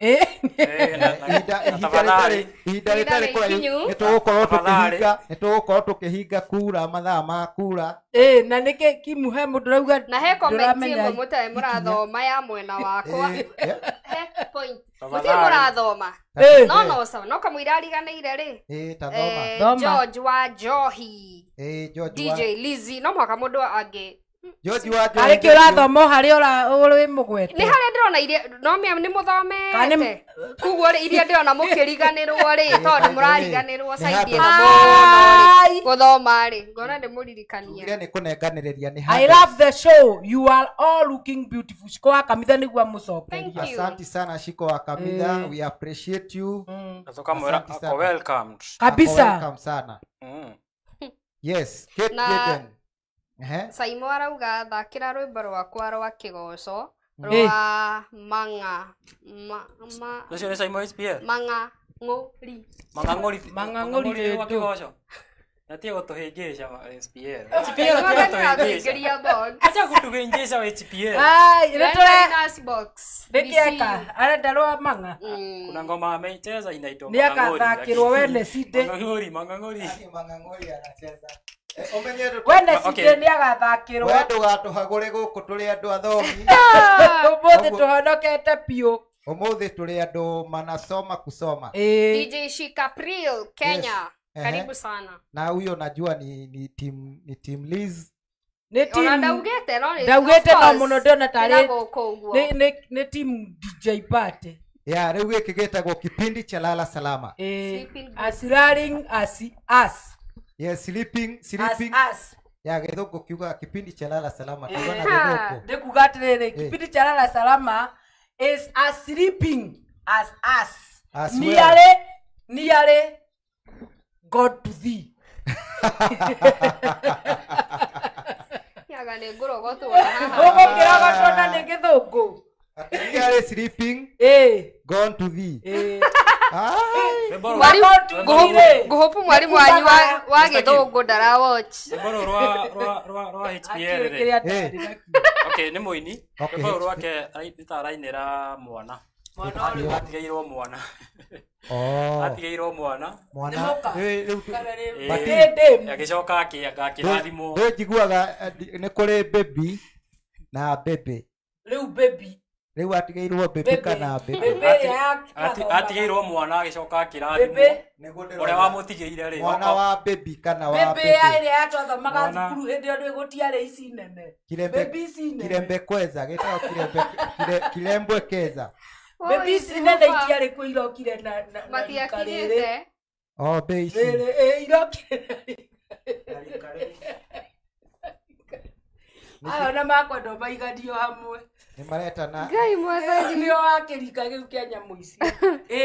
Speaker 1: Ihinda rĩtarĩ kũraihu nĩtũgũkorwo tũkĩhinga kura mathaa ma kura.
Speaker 2: Na nĩkĩ Kimu he mũndũ ũrauga
Speaker 4: na he comment ĩmwe mũtarĩ mũrathoma ya mwena wakwa. He point. Mũtirĩ mũrathoma. No sawa no kamũira ariganĩire rĩ.
Speaker 1: Ta thoma.
Speaker 4: George wa Njohi.
Speaker 1: George wa
Speaker 4: DJ Lizzy no mũhaka mũndũ angĩ.
Speaker 1: George wa Njohi.
Speaker 2: Arĩ kĩ ũrathoma o harĩa ũrĩ mũgwete?
Speaker 4: Nĩ harĩa ndĩrona iria no nĩ mũthomete. Koguo rĩ iria ndĩrona mũkĩriganĩrwo rĩ tondũ mũrariganĩrwo side ĩno mũno rĩ gũthoma rĩ ngona nĩ mũririkania.
Speaker 1: Iria nĩ kũnenganĩrĩria nĩ
Speaker 2: I love the show. You are all looking beautiful. Shiko wa Kamitha nĩguo amũcokeria.
Speaker 1: Asante sana Shiko wa Kamitha. We appreciate you.
Speaker 3: Na tukamwĩra ako welcomed.
Speaker 2: Kabisa.
Speaker 1: Welcome sana. Yes, Kate Jaden.
Speaker 4: Saimo arauga thakĩra rwĩmbo rwakwa rwa kĩgoco rwa mang'a
Speaker 3: Ũcio nĩ Saimo SPL.
Speaker 4: Mang'a ng'ori.
Speaker 3: Mang'a ng'ori.
Speaker 2: Mang'a ng'ori
Speaker 3: rwa kĩgoco. Natia gũtũhĩngĩca HPL. HPL
Speaker 4: Tũhĩngĩria box.
Speaker 3: Acha gũtũhĩngĩca HPL.
Speaker 2: Ai, nĩ
Speaker 4: Nurse box.
Speaker 2: Nĩkĩeka arenda rwa mang'a.
Speaker 3: Kuna ngoma ameicheza inaitwa
Speaker 2: Nĩ akathakĩrwo Wednesday.
Speaker 3: Mang'ang'ori, mang'ang'ori.
Speaker 1: Mang'ang'ori anacheza.
Speaker 2: Wednesday nĩ agathakĩrwo.
Speaker 1: We ndũgatũhagũre gũkũ tũrĩ andũ athomi.
Speaker 2: Ũmũthĩ tũhonokete biũ.
Speaker 1: Ũmũthĩ tũrĩ andũ manasoma kusoma.
Speaker 4: DJ Shikapril Kenya.
Speaker 1: Yes.
Speaker 4: Karibu sana.
Speaker 1: Na huyo najua ni team ni team Liz.
Speaker 2: Ni team
Speaker 4: ndaugete no
Speaker 2: ndaugete no muno ndona tari ni team DJ Party.
Speaker 1: Yeah, rĩu gĩkĩ gĩtagwo kipindi cha lala salama.
Speaker 2: Asiraring as us.
Speaker 1: Yes, sleeping
Speaker 2: as us.
Speaker 1: Ya gĩthũngũ kiuga kipindi cha lala salama tuga na gĩthũngũ.
Speaker 2: Ndikuga atĩrĩrĩ kipindi cha lala salama is as sleeping as us.
Speaker 1: As
Speaker 2: nearly nearly God to thee.
Speaker 4: Yaga nĩ ngũrogotwo haha.
Speaker 2: Ũgũkĩrogotwo na nĩ gĩthũngũ.
Speaker 1: Nearly sleeping. Gone to thee.
Speaker 4: Ngũhũpu mwarimu wanyu wa gĩthũngũ ndara watch.
Speaker 3: Rwĩmbo rwa HPL rĩ. Okay, nĩ mũini. Rwĩmbo rwake nĩ arainĩra mwana. Atigĩirwo mwana. Atigĩirwo mwana.
Speaker 1: Mwana.
Speaker 3: Agĩcoka akĩrathimwo.
Speaker 1: Rĩu njiguaga nĩ kũrĩ baby na baby.
Speaker 2: Rĩu baby.
Speaker 1: Rĩu atigĩirwo baby kana baby.
Speaker 3: Atigĩirwo mwana agĩcoka akĩrathimwo. Ũrĩa wamũtigĩire rĩ.
Speaker 1: Mwana wa baby kana wa baby.
Speaker 2: Baby ĩrĩa yatwathomaga thukuru hĩndĩ ĩyo gũtiarĩ ici nene. Baby ici nene.
Speaker 1: Kirembe kweza gĩtagwo kirembe kirembwe keza.
Speaker 2: Baby ici nene itiarĩ kuo irokire na
Speaker 4: matiakinyĩte.
Speaker 1: Oh, baby ici.
Speaker 2: Irokire. Aya ona makwa ndo maiganio hamwe.
Speaker 1: Nĩ maretana.
Speaker 4: Ngai mwathani.
Speaker 2: Nĩo wakĩrika gĩu kĩa nyamũ ici.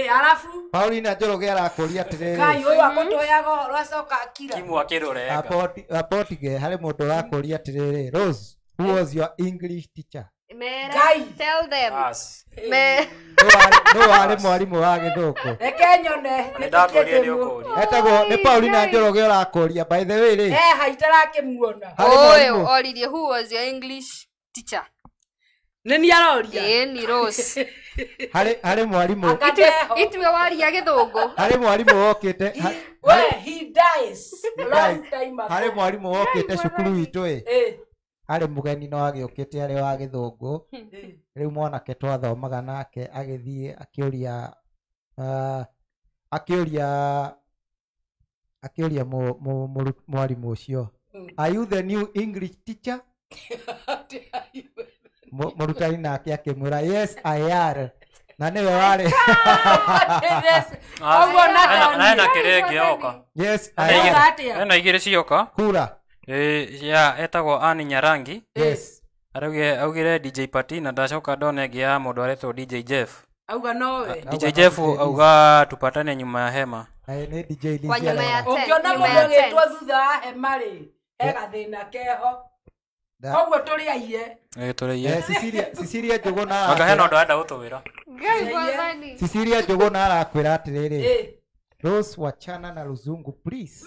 Speaker 2: Arafu
Speaker 1: Paulina Njoroge arakũria atĩrĩrĩ.
Speaker 2: Ngai ũyũ akũtũheaga ũhoro acoka akira.
Speaker 3: Kimu akĩrũrenga.
Speaker 1: Apotige harĩ mũndũ ũrakũria atĩrĩrĩ. Rose, who was your English teacher?
Speaker 4: Mera, tell them.
Speaker 1: Me. No warĩ mwarimũ wa gĩthũngũ.
Speaker 2: Reke nyone.
Speaker 3: Nĩ ũkũria.
Speaker 1: Etagwo nĩ Paulina Njoroge ũrakũria by the way rĩ.
Speaker 2: Ha itarakĩmuona.
Speaker 4: Ũyũ oririe who was your English teacher?
Speaker 2: Nĩ ni aroria.
Speaker 4: Ĩĩ ni Rose.
Speaker 1: Harĩ mwarimũ.
Speaker 4: Itue waria gĩthũngũ.
Speaker 1: Harĩ mwarimũ wokĩte.
Speaker 2: We he dies long time ago.
Speaker 1: Harĩ mwarimũ wokĩte cukuru witũ ĩ. Arĩ mũgeni no agĩũkĩte arĩ wa gĩthũngũ. Rĩu mwanake twathomaga nake agĩthiĩ akĩũria akĩũria mwarimũ ũcio, are you the new English teacher? Mũrutani nake akĩmwĩra yes I are. Na nĩwe warĩ.
Speaker 3: Na hena kĩrĩa kĩoka.
Speaker 1: Yes I are.
Speaker 3: Hena igĩrĩ cioka.
Speaker 1: Kura.
Speaker 3: Ya etagwo Annie Nyarangi.
Speaker 1: Yes.
Speaker 3: Augire DJ Party na ndacoka ndone ĩngĩ ya mũndũ aretwo DJ Jeff.
Speaker 2: Auga nowe.
Speaker 3: DJ Jeff auga tupatane nyuma ya hema.
Speaker 1: Nĩ DJ Liz.
Speaker 2: Ũngĩona mũndũ agĩtwo thutha wa hema rĩ, he gathĩna keho. Koguo tũrĩ aiye.
Speaker 3: Tũrĩ aiye.
Speaker 1: Cecilia Njũgũna.
Speaker 3: Anga hena ũndũ arenda gũtwĩra.
Speaker 4: Ngai mwathani.
Speaker 1: Cecilia Njũgũna arakwĩra atĩrĩrĩ. Rose, wachana na ruzungu please.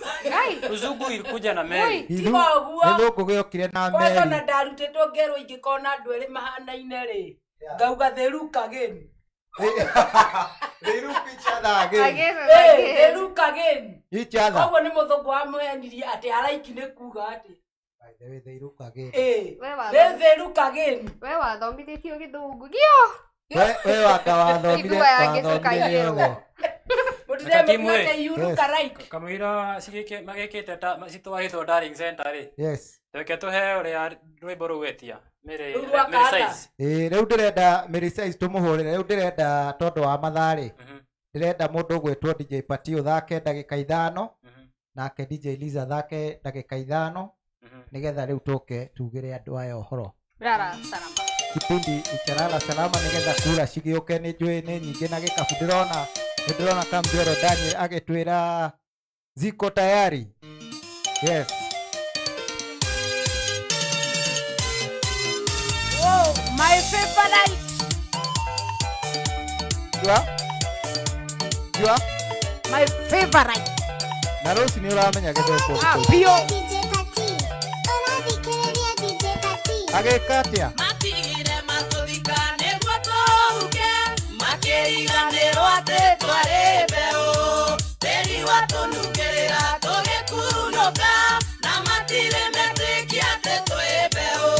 Speaker 3: Ruzungu ilikuja na meli.
Speaker 2: Tiga ũguo.
Speaker 1: Gĩthũngũ gĩokire na meli.
Speaker 2: Kwanza na ndarutĩtwo ngerwo ingĩkona andũ erĩ mahanaine rĩ, ngauga they look again.
Speaker 1: They look each other again.
Speaker 2: They look again.
Speaker 1: Each other.
Speaker 2: Koguo nĩ mũthũngũ wamũhenirie atĩ araiki nĩ kuga atĩ.
Speaker 1: By the way, they look again.
Speaker 2: They look again.
Speaker 4: We wathomithĩtio gĩthũngũ. Gio.
Speaker 1: We wanga wathomire wathomire.
Speaker 3: Kamũira magĩkĩte ta citwarĩtwo Darling Center rĩ.
Speaker 1: Yes.
Speaker 3: Reke tũhe ũrĩa rwĩmbo rũu etia. Mary size.
Speaker 1: Rĩu ndĩrenda Mary size tũmũhũrĩre. Rĩu ndĩrenda tondũ wa mathaa rĩ. Ndĩrenda mũndũ ũgwĩtwo DJ Party ũthake ndagĩka 5. Nake DJ Liza athake ndagĩka 5. Nĩgetha rĩu tũke tugĩre andũ aya ũhoro.
Speaker 4: Rara salama.
Speaker 1: Kipindi icharala salama nĩgetha kura cigĩũke nĩ njũĩ nĩ nyingĩ na gĩkabu ndĩrona. Ndĩrona Kambioro Daniel agĩtwĩra ziko tayari. Yes.
Speaker 2: Oh, my favorite.
Speaker 1: You are? You are?
Speaker 2: My favorite.
Speaker 1: Na Rose nĩ ũramenya gĩtheko.
Speaker 2: Biũ.
Speaker 1: Agĩka atĩa?
Speaker 18: Matigire matũthika nĩguo tũhuke, makĩriganĩrwo atĩ twarĩ mbeũ. Tĩri watũnungĩrĩra tũgĩkunũka, na matirĩ metĩkia atĩ twĩ mbeũ.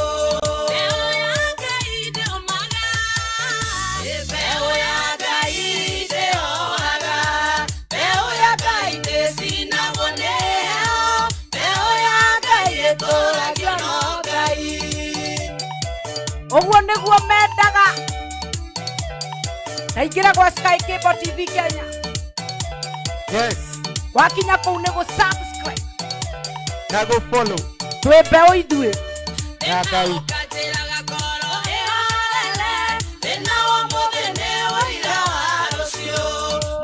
Speaker 18: Mbeũ ya Ngai ndĩũmaga, mbeũ ya Ngai ndĩhohaga, mbeũ ya Ngai ndĩcinagwo nĩ heho, mbeũ ya Ngai ĩtũragio no Ngai.
Speaker 2: Ũguo nĩguo mendaga. Na ingĩra gwa Sky Cable TV Kenya.
Speaker 1: Yes.
Speaker 2: Wakinya kũu nĩ gũ subscribe.
Speaker 1: Na gũ follow.
Speaker 2: Twĩ mbeũ ithuĩ.
Speaker 1: Na Ngai.
Speaker 18: Ũkanjĩraga ngoro ĩhorere, thĩna wa ũmũthĩ nĩ ũira wa rũciũ.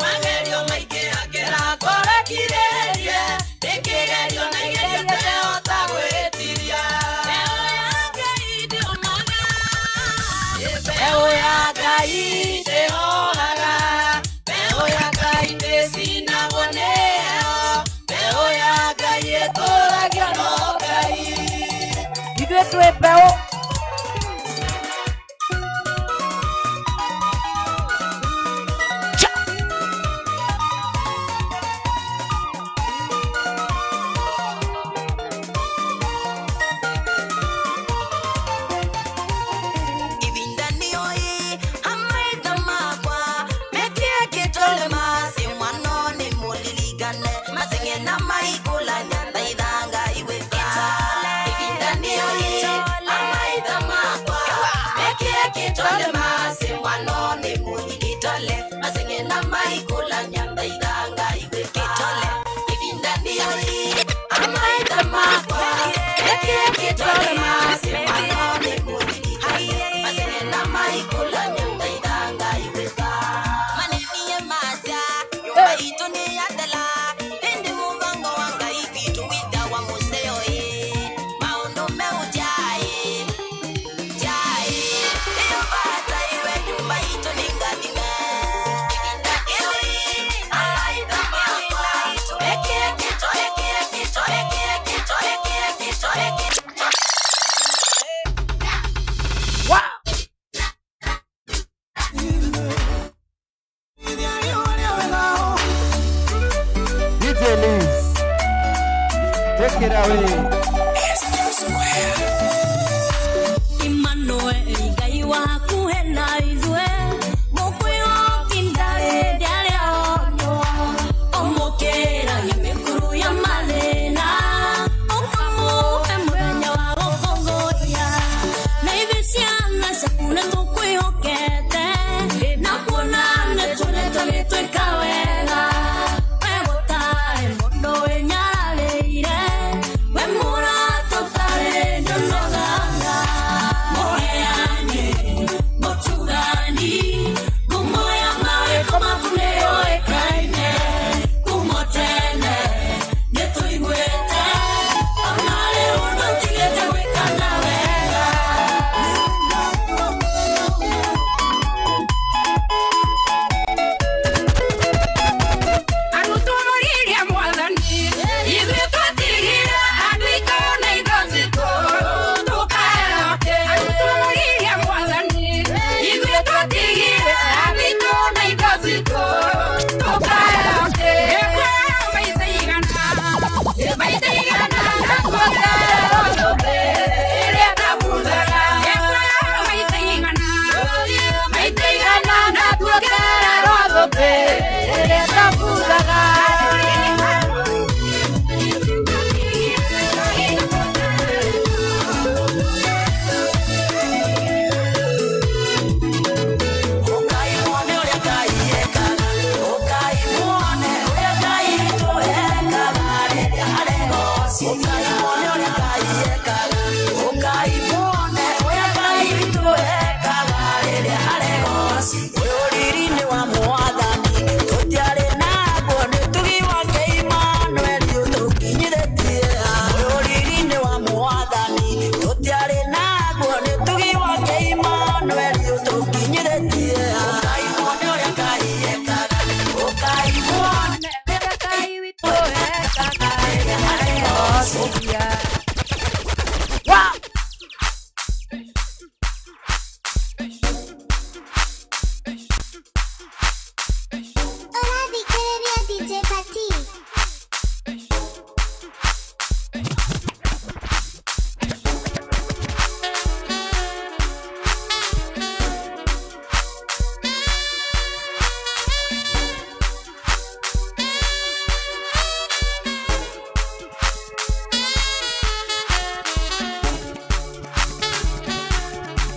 Speaker 18: Magerio maingĩhagĩra ngoro ĩkirĩrĩrie, ndĩkĩgerio na igerio ndĩhota gwĩtiria. Mbeũ ya Ngai ndĩũmaga, mbeũ ya Ngai ndĩhohaga, mbeũ ya Ngai ndĩcinagwo nĩ heho, mbeũ ya Ngai ĩtũragio no Ngai.
Speaker 2: Ithuĩ twĩ mbeũ.
Speaker 13: Ivinda nioi amaitha makwa mekie kitole masi mwano ni muliligane masinge na maikulanya thaithanga iwitha. Ivinda nioi amaitha makwa mekie kitole masi mwano ni muligitole masinge na maikulanya thaithanga iwitha. Ivinda nioi amaitha makwa mekie kitole masi mwano ni muligitole masinge na maikulanya thaithanga iwitha. Manenie masya nyumba itu ni yathela indi mubango wa Ngai kwitu withawa museo ĩ maundu meujai jai iyo bata iwe nyumba itu ni ngathime. Ivinda ĩrĩ amaitha makwa mekie kito ekie kito ekie kito ekie kito ekie.
Speaker 2: Wow.
Speaker 1: DJ Liz. Take it away.
Speaker 10: Emmanuel Ngai wakuhe na ithuĩ mũkwĩhotinda rĩrĩa rĩonywo ũmũkĩragia mĩkuru ya mathĩna ũkamũhe mũthenya wa gũkũngũiya na ithuĩ ciana ciaku nĩ tũkwĩhokete na kuona nĩ tũrĩtwo gĩtwĩka wega we gũtarĩ mũndũ wĩnyararĩire we mũrata ũtarĩ ndũnogaga mũheani mũtugani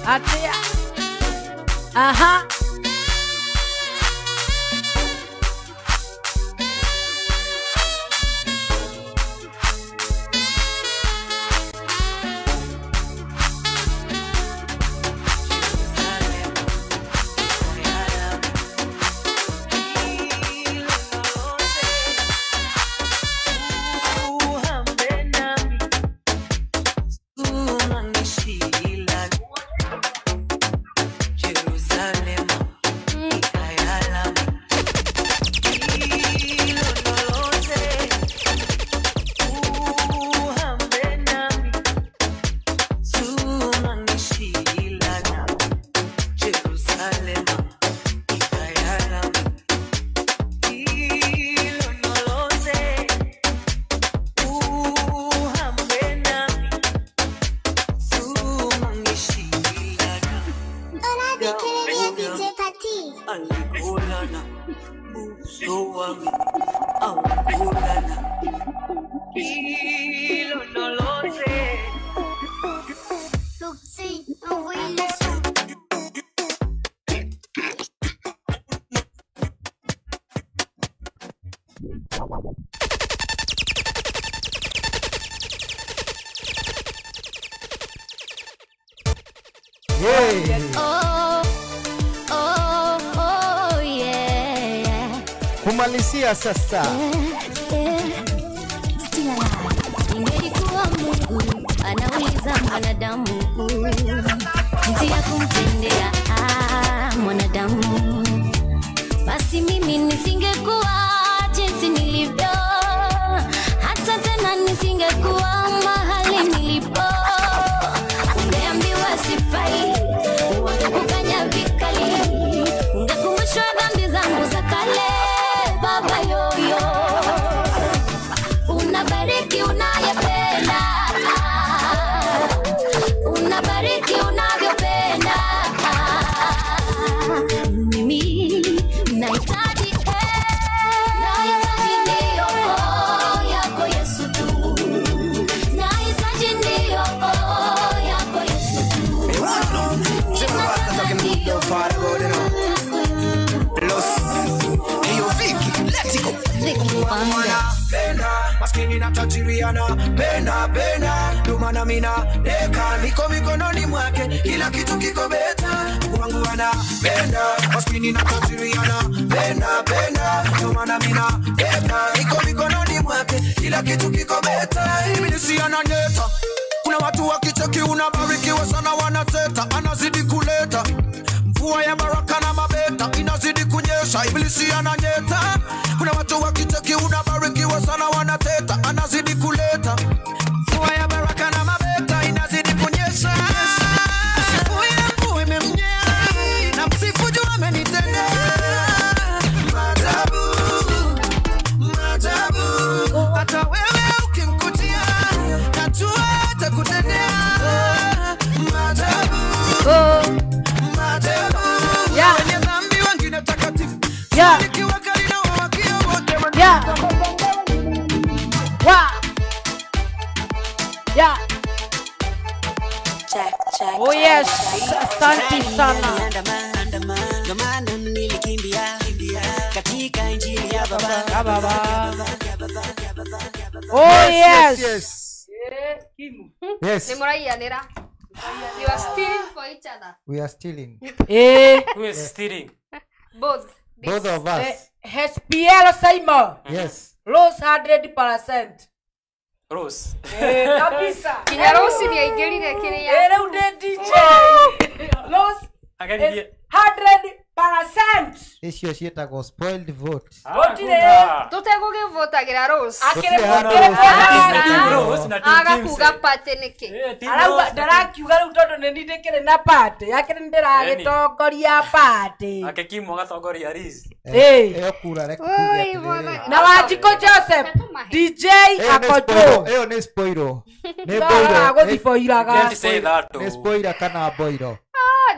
Speaker 2: Atia. Aha.
Speaker 1: Kumalizia sasa.
Speaker 10: Ingelikuwa Mungu anauliza mwanadamu jinsi ya kumtendea mwanadamu, basi mimi nisingekuwa jinsi nilivyo, hata tena nisingekuwa mahali nilipo. Ungeambiwa sifai, wangekukanya vikali, ungekumbushwa dhambi zangu za kale. Baba yoyo, unabariki unayependa, unabariki unavyopenda. Mimi nahitaji ndio yako Yesu tu, nahitaji ndio yako Yesu tu.
Speaker 15: Maskini na tajiriana penda penda, ndo maana mina deka niko mikononi mwake, kila kitu kiko beta. Mungu wangu anapenda maskini na tajiriana penda penda, ndo maana mina deka niko mikononi mwake, kila kitu kiko beta. Ibilisi ananeta, kuna watu wakicheki unabarikiwa sana wanateta, anazidi kuleta mvua ya baraka na mabeta inazidi kunyesha. Ibilisi ananyeta, kuna watu wakicheki unabarikiwa sana wanateta, anazidi kuleta mvua ya baraka na mabeta inazidi kunyesha. Sifu yangu imemnyea na msifu juu amenitendea maajabu, maajabu. Hata wewe ukimkutia najua atakutendea maajabu, maajabu. Wenye dhambi wengine takatifu, nikiwa karibu na wakia wote.
Speaker 2: Oh yes, asante sana.
Speaker 8: Ndo maana nilikimbia katika injili ya baba.
Speaker 2: Oh yes.
Speaker 1: Yes.
Speaker 4: Nimuraianira. You are stealing for each other.
Speaker 1: We are stealing.
Speaker 3: Who is stealing?
Speaker 4: Both.
Speaker 1: Both of us.
Speaker 2: HPL Simon.
Speaker 1: Yes.
Speaker 2: Rose 100%.
Speaker 3: Rose.
Speaker 2: Kabisa.
Speaker 4: Kinya Rose ni aingirire kiria.
Speaker 2: Rĩu ndĩ DJ. Rose is 100%.
Speaker 1: Icio ciĩtagwo spoiled vote.
Speaker 2: Gũtirĩ.
Speaker 4: Tũtegũgĩvotagira Rose.
Speaker 2: Akĩrĩ
Speaker 4: Agakuga party nĩkĩ?
Speaker 2: Arauga ndarakiuga rĩu tondũ nĩ niĩ ndĩkĩrĩ na party. Akĩrĩ nĩ ndĩragĩtongoria party.
Speaker 3: Ake Kimu agatongoria Liz.
Speaker 1: Ĩyo kura reke tuge atĩrĩrĩ.
Speaker 2: Na Wanjikũ Joseph DJ akojo.
Speaker 1: Ĩyo nĩ spoilo. Nĩ boiro.
Speaker 2: Agũthiboiraga.
Speaker 3: Can't say that
Speaker 1: Nĩ spoiler kana boiro.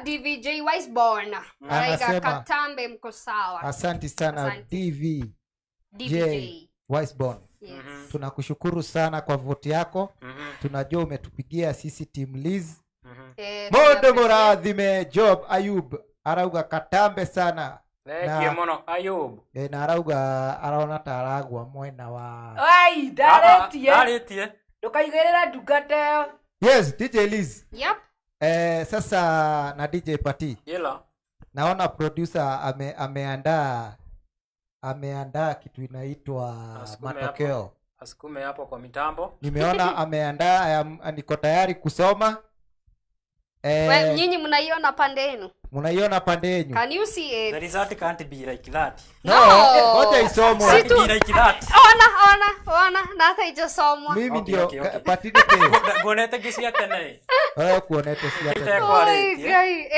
Speaker 4: DVJ Wiseborn.
Speaker 1: Anasema,
Speaker 4: Katambe mko sawa.
Speaker 1: Asante sana.
Speaker 4: Asante.
Speaker 1: DVJ
Speaker 4: DVJ.
Speaker 1: Wiseborn.
Speaker 4: Yes.
Speaker 1: Tunakushukuru sana kwa vote yako. Tunajua umetupigia sisi team Liz. Mundu murathime Job Ayub arauga katambe sana.
Speaker 3: Thank you muno Ayub.
Speaker 1: Na arauga arona ta aragwa mwena wa
Speaker 2: Ai ndaretie.
Speaker 3: Ndaretie.
Speaker 2: Ndukaigirira ndungata ĩyo.
Speaker 1: Yes, DJ Liz.
Speaker 4: Yep.
Speaker 1: Sasa na DJ Pati.
Speaker 3: Yela.
Speaker 1: Naona producer ameandaa kitu inaitwa matokeo.
Speaker 3: Asukume hapo kwa mitambo.
Speaker 1: Nimeona ameandaa, niko tayari kusoma.
Speaker 4: Nyinyi mnaiona pande yenu?
Speaker 1: Mnaiona pande yenu.
Speaker 4: Can you see it?
Speaker 3: The result can't be like that.
Speaker 1: No. Ngoja isomwe.
Speaker 3: Can't be like that.
Speaker 4: Ona, ona, na hata haijasomwa.
Speaker 1: Mimi ndio Pati ndio.
Speaker 3: Kuonete kisia tena.
Speaker 1: Kuonete sia tena.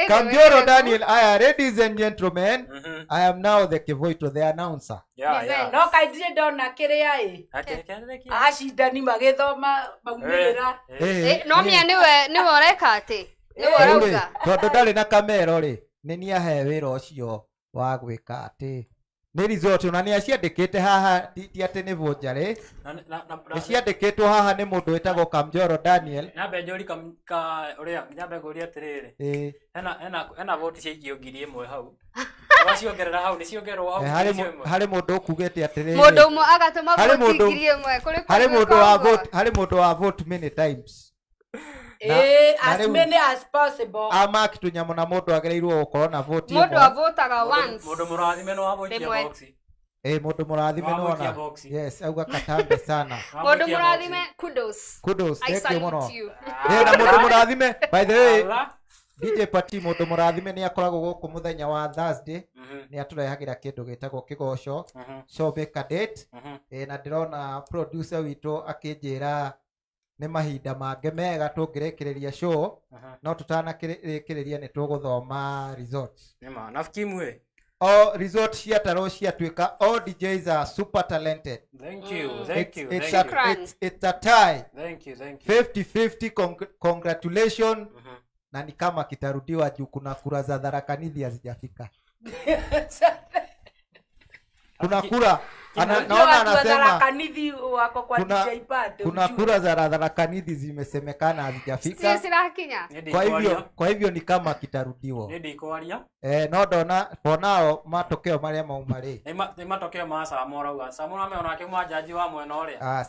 Speaker 1: Kamjoro Daniel, aya, ladies and gentlemen, I am now the Kevoito, the announcer.
Speaker 3: Yeah.
Speaker 2: No kaidire ndona kiria ĩ. Acindani magĩthoma maumĩrĩra.
Speaker 4: No mia niwe ũreka atĩ.
Speaker 1: Tondũ ndarĩ na kamero rĩ, nĩ niĩ ahe wĩra ũcio wa gwĩka atĩ nĩ result na nĩ aciandĩkĩte haha, ti atĩ nĩ vũnjarĩ, nĩ ciandĩkĩtwo haha nĩ mũndũ wĩtagwo Kamjoro Daniel.
Speaker 3: Nyambe njũri ka ũrĩa nyambe ngũrie atĩrĩrĩ, hena voti ciaikio 1,000 hau. Waciongerera hau, nĩ ciongererwo hau.
Speaker 1: Harĩ mũndũ ũkugĩte atĩrĩrĩ,
Speaker 4: mũndũ ũmwe agatũma voti 1,000 kũrĩ
Speaker 1: harĩ mũndũ wa vote many times.
Speaker 2: As many as possible.
Speaker 1: Ama kitu nyamo na mũndũ agĩrĩirwo gũkorwo na vote.
Speaker 4: Mũndũ avotaga once.
Speaker 3: Mũndũ mũrathime no avoitia box.
Speaker 1: Mũndũ mũrathime no ona. Yes, auga katambe sana.
Speaker 4: Mũndũ mũrathime, kudos.
Speaker 1: Kudos,
Speaker 4: I
Speaker 1: thank you mũno.
Speaker 4: salute you.
Speaker 1: Na mũndũ mũrathime, by the way, DJ Pati mũndũ mũrathime nĩ akoragwo gũkũ mũthenya wa Thursday. Nĩ atũrehagĩra kĩndũ gĩtagwo kĩgoco. So make a date. Na ndĩrona producer witũ akĩnjĩra nĩ mahinda mangĩ mega tũngĩrĩkĩrĩria show, no tũtanakĩrĩkĩrĩria nĩ tũgũthoma results.
Speaker 3: Nĩma, nafikimwe.
Speaker 1: All results ciatarwo ciatuĩka all DJs are super talented.
Speaker 3: Thank you, thank you.
Speaker 1: It's a tie.
Speaker 3: Thank you, thank you.
Speaker 1: 50-50, congratulations. Na ni kama kitarudiwa juu kuna kura za Tharaka Nithi hazijafika. Kuna kura naona anasema kuna kura za Tharaka Nithi zimesemekana hazijafika. Kwa hivyo ni kama kitarudiwa. No ndona for now matokeo maria mauma ri.
Speaker 3: Ni matokeo ma Samu rauga. Samu ameona akiuma jaji wa mwena uria.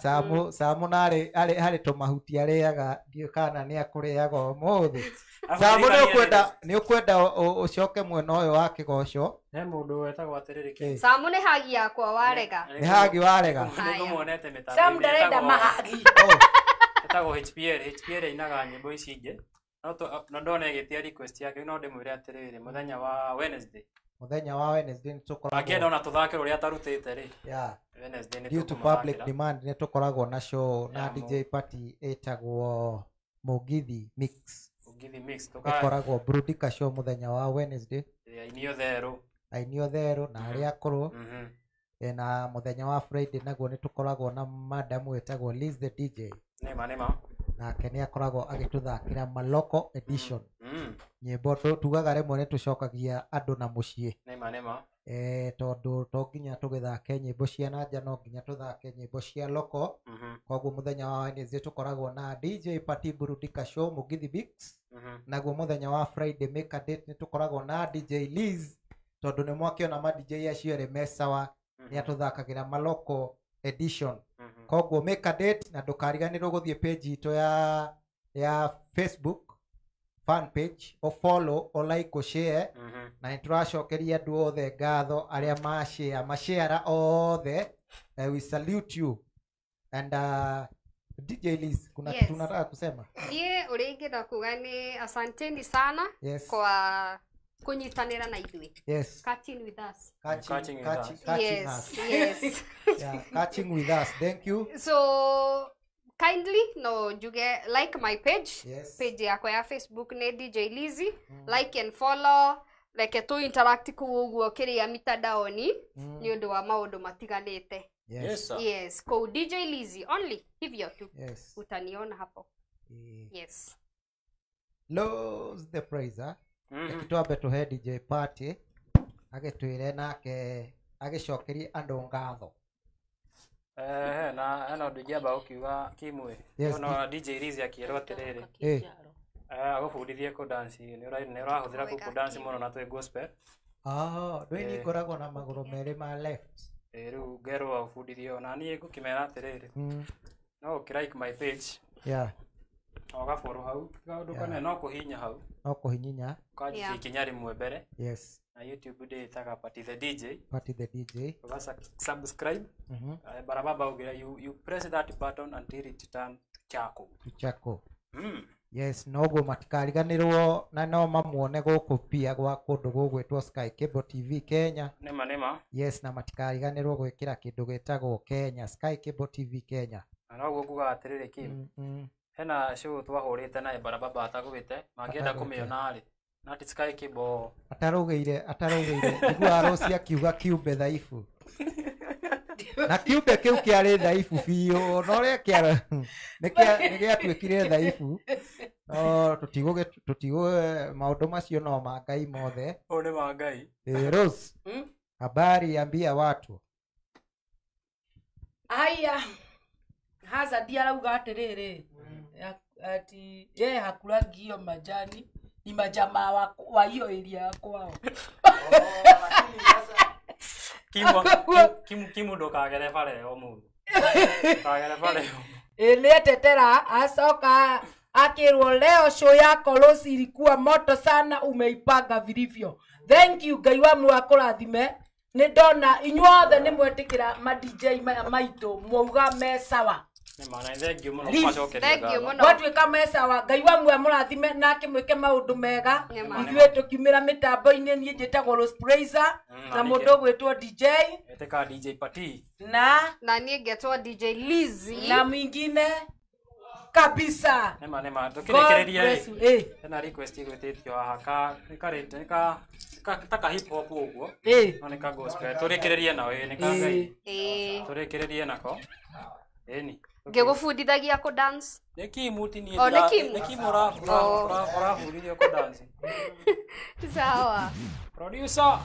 Speaker 1: Samu nari ari tũmahuti arĩaga ndiũ kana nĩ akũrĩaga ũmũthĩ. Samu nĩ ũkwenda ũcoke mwena ũyũ wa kĩgoco.
Speaker 3: He mũndũ wetagwo atĩrĩrĩ.
Speaker 4: Samu nĩ hagi yakwa warega.
Speaker 1: Nĩ hagi warega.
Speaker 3: Nĩngũmuonete mĩtambo.
Speaker 2: Samu ndarenda mahagi.
Speaker 3: Etagwo HPL, HPL ainaga nyĩmbo ici ingĩ. No ndone ĩgĩtia request yake no ndĩmwĩre atĩrĩrĩ mũthenya wa Wednesday.
Speaker 1: Mũthenya wa Wednesday nĩ tũkoragwo.
Speaker 3: Angĩenda ona tũthake ũrĩa atarutĩte rĩ.
Speaker 1: Yeah.
Speaker 3: Wednesday nĩ
Speaker 1: due to public demand nĩ tũkoragwo na show na DJ Party ĩtagwo Mũgithi Mix.
Speaker 3: Mũgithi Mix
Speaker 1: tũkoragwo Brudika show mũthenya wa Wednesday.
Speaker 3: Aini othe
Speaker 1: Aini othe na arĩa akũrũ. Na mũthenya wa Friday naguo nĩ tũkoragwo na madam wĩtagwo Liz the DJ.
Speaker 3: Nĩma.
Speaker 1: Nake nĩ akoragwo agĩtũthakĩra Maloko edition. Nyĩmbo tugaga rĩmwe nĩ tũcokagia andũ na mũciĩ.
Speaker 3: Nĩma.
Speaker 1: Tondũ to nginya tũgĩthake nyĩmbo cia nanja, no nginya tũthake nyĩmbo cia loko. Koguo mũthenya wa Wednesday tũkoragwo na DJ Party Burudika show Mũgithi Mix. Naguo mũthenya wa Friday make a date nĩ tũkoragwo na DJ Liz, tondũ nĩ mwakĩona ma DJ acio erĩ me sawa, nĩ atũthakagĩra Maloko edition. Koguo make a date na ndũkariganĩrwo gũthiĩ page itũ ya Facebook fan page, o follow, o like, o share. Na nĩ tũracokeria andũ othe ngatho arĩa ma-share, ma-share othe. We salute you. And DJ Liz, kuna kitu unataka kusema?
Speaker 4: Niĩ ũrĩa ingĩenda kuga nĩ asanteni sana.
Speaker 1: Yes.
Speaker 4: Kwa kunyitanĩra na ithuĩ.
Speaker 1: Yes.
Speaker 4: Catching with us.
Speaker 1: Catching with us.
Speaker 4: Yes, yes.
Speaker 1: Yeah, catching with us. Thank you.
Speaker 4: So kindly no njuge like my page.
Speaker 1: Yes.
Speaker 4: Page yakwa ya Facebook nĩ DJ Lizzy. Like and follow. Reke tu interact kũu ũguo kĩrĩa mitandaoni nĩ ũndũ wa maũndũ matiganĩte.
Speaker 1: Yes.
Speaker 4: Yes, kũu DJ Lizzy only hivyo tu.
Speaker 1: Yes.
Speaker 4: Utaniona hapo. Yes.
Speaker 1: Lose the praiser. Twambe tũhe DJ Party agĩtwĩre nake agĩcokerie andũ ngatho.
Speaker 3: Na hena ũndũ ingĩamba gũkiuga Kimwe.
Speaker 1: Yes.
Speaker 3: No DJ Lizzy akĩrwo atĩrĩrĩ. Agũbundithie kũ dance nĩ ũrahũthĩra kũ dance mũno na twĩ gospel.
Speaker 1: Ah, Dwayne ngoragwo na magũrũ merĩ ma left.
Speaker 3: Rĩu ngerwo agũbundithie ona niĩ ngũkĩmera atĩrĩrĩ. No ũkĩ like my page.
Speaker 1: Yeah.
Speaker 3: Na ũgafollow hau. Kaũndũ kanene no kũhihinya hau.
Speaker 1: No kũhihinya.
Speaker 3: Ũkanjia ikinya rĩmwe mbere.
Speaker 1: Yes.
Speaker 3: Na YouTube ndĩĩtaga Party the DJ.
Speaker 1: Party the DJ.
Speaker 3: Ũga subscribe. Barababa ugira you press that button until it turn to charcoal.
Speaker 1: To charcoal. Yes, noguo matikariganĩrwo na no mamuone gũkũ pia gwa kũndũ gũgwĩtwo Sky Cable TV Kenya.
Speaker 3: Nĩma nĩma.
Speaker 1: Yes, na matikariganĩrwo gwĩkĩra kĩndũ gĩtagwo Kenya, Sky Cable TV Kenya.
Speaker 3: Na noguo ngugaga atĩrĩrĩ Kim. Hena show twahũrĩte naye Barababa atagũĩte, mangĩenda kũmĩona rĩ. Na ti Sky Cable.
Speaker 1: Atarũgĩire njiguaga Rose akiuga kiumbe dhaifu. Na kiumbe kĩu kĩarĩ dhaifu biũ, no ũrĩa kĩara nĩ gĩatuĩkire dhaifu. No tũtigũ maũndũ macio no ma Ngai mothe.
Speaker 3: Ũũ nĩ ma Ngai.
Speaker 1: Rose, habari ambia watu.
Speaker 2: Aya, Hazard arauga atĩrĩrĩ, ati yeye hakulangi hiyo majani, ni majamaa wa hiyo area ya kwao.
Speaker 3: Kimu ndũkagere bara ĩyo ũmũthĩ. Ndũkagere bara ĩyo.
Speaker 2: Nĩetetera acoka akĩrwo leo show yako Rose ilikuwa moto sana, umeipanga vilivyo. Thank you Ngai wa muoyo akũrathime. Nĩ ndona inyuothe nĩ mwetĩkĩra ma DJ maya maitũ mwauga me sawa.
Speaker 3: Nĩ ma, na thank you mũno kũmacokeria ngatho.
Speaker 2: Gwatuĩka me sawa, Ngai wa muoyo amũrathime na akĩmwĩke maũndũ mega. Ithuĩ tũkiumĩra mĩtambo-inĩ, niĩ njĩtagwo Rose Praiser na mũndũ ũgwĩtwo DJ.
Speaker 3: Eteka DJ Pati.
Speaker 4: Na niĩ ngetwo DJ Lizzy.
Speaker 2: Na mwingine kabisa.
Speaker 3: Nĩma nĩma, tũkĩrĩkĩrĩria rĩ. Hena request ĩgwĩtĩtio haha ka nĩ ka ta ka hip hop ũguo. No nĩ ka gospel. Tũrĩkĩrĩrie nao ĩ nĩ ka Ngai. Tũrĩkĩrĩrie nako. Ĩni.
Speaker 4: Ngĩgũbundithagia kũ dance.
Speaker 3: Nĩ Kimu ti niĩ.
Speaker 4: Nĩ Kimu.
Speaker 3: Nĩ Kimu ũrabundithio kũ dance.
Speaker 4: Sawa.
Speaker 3: Producer.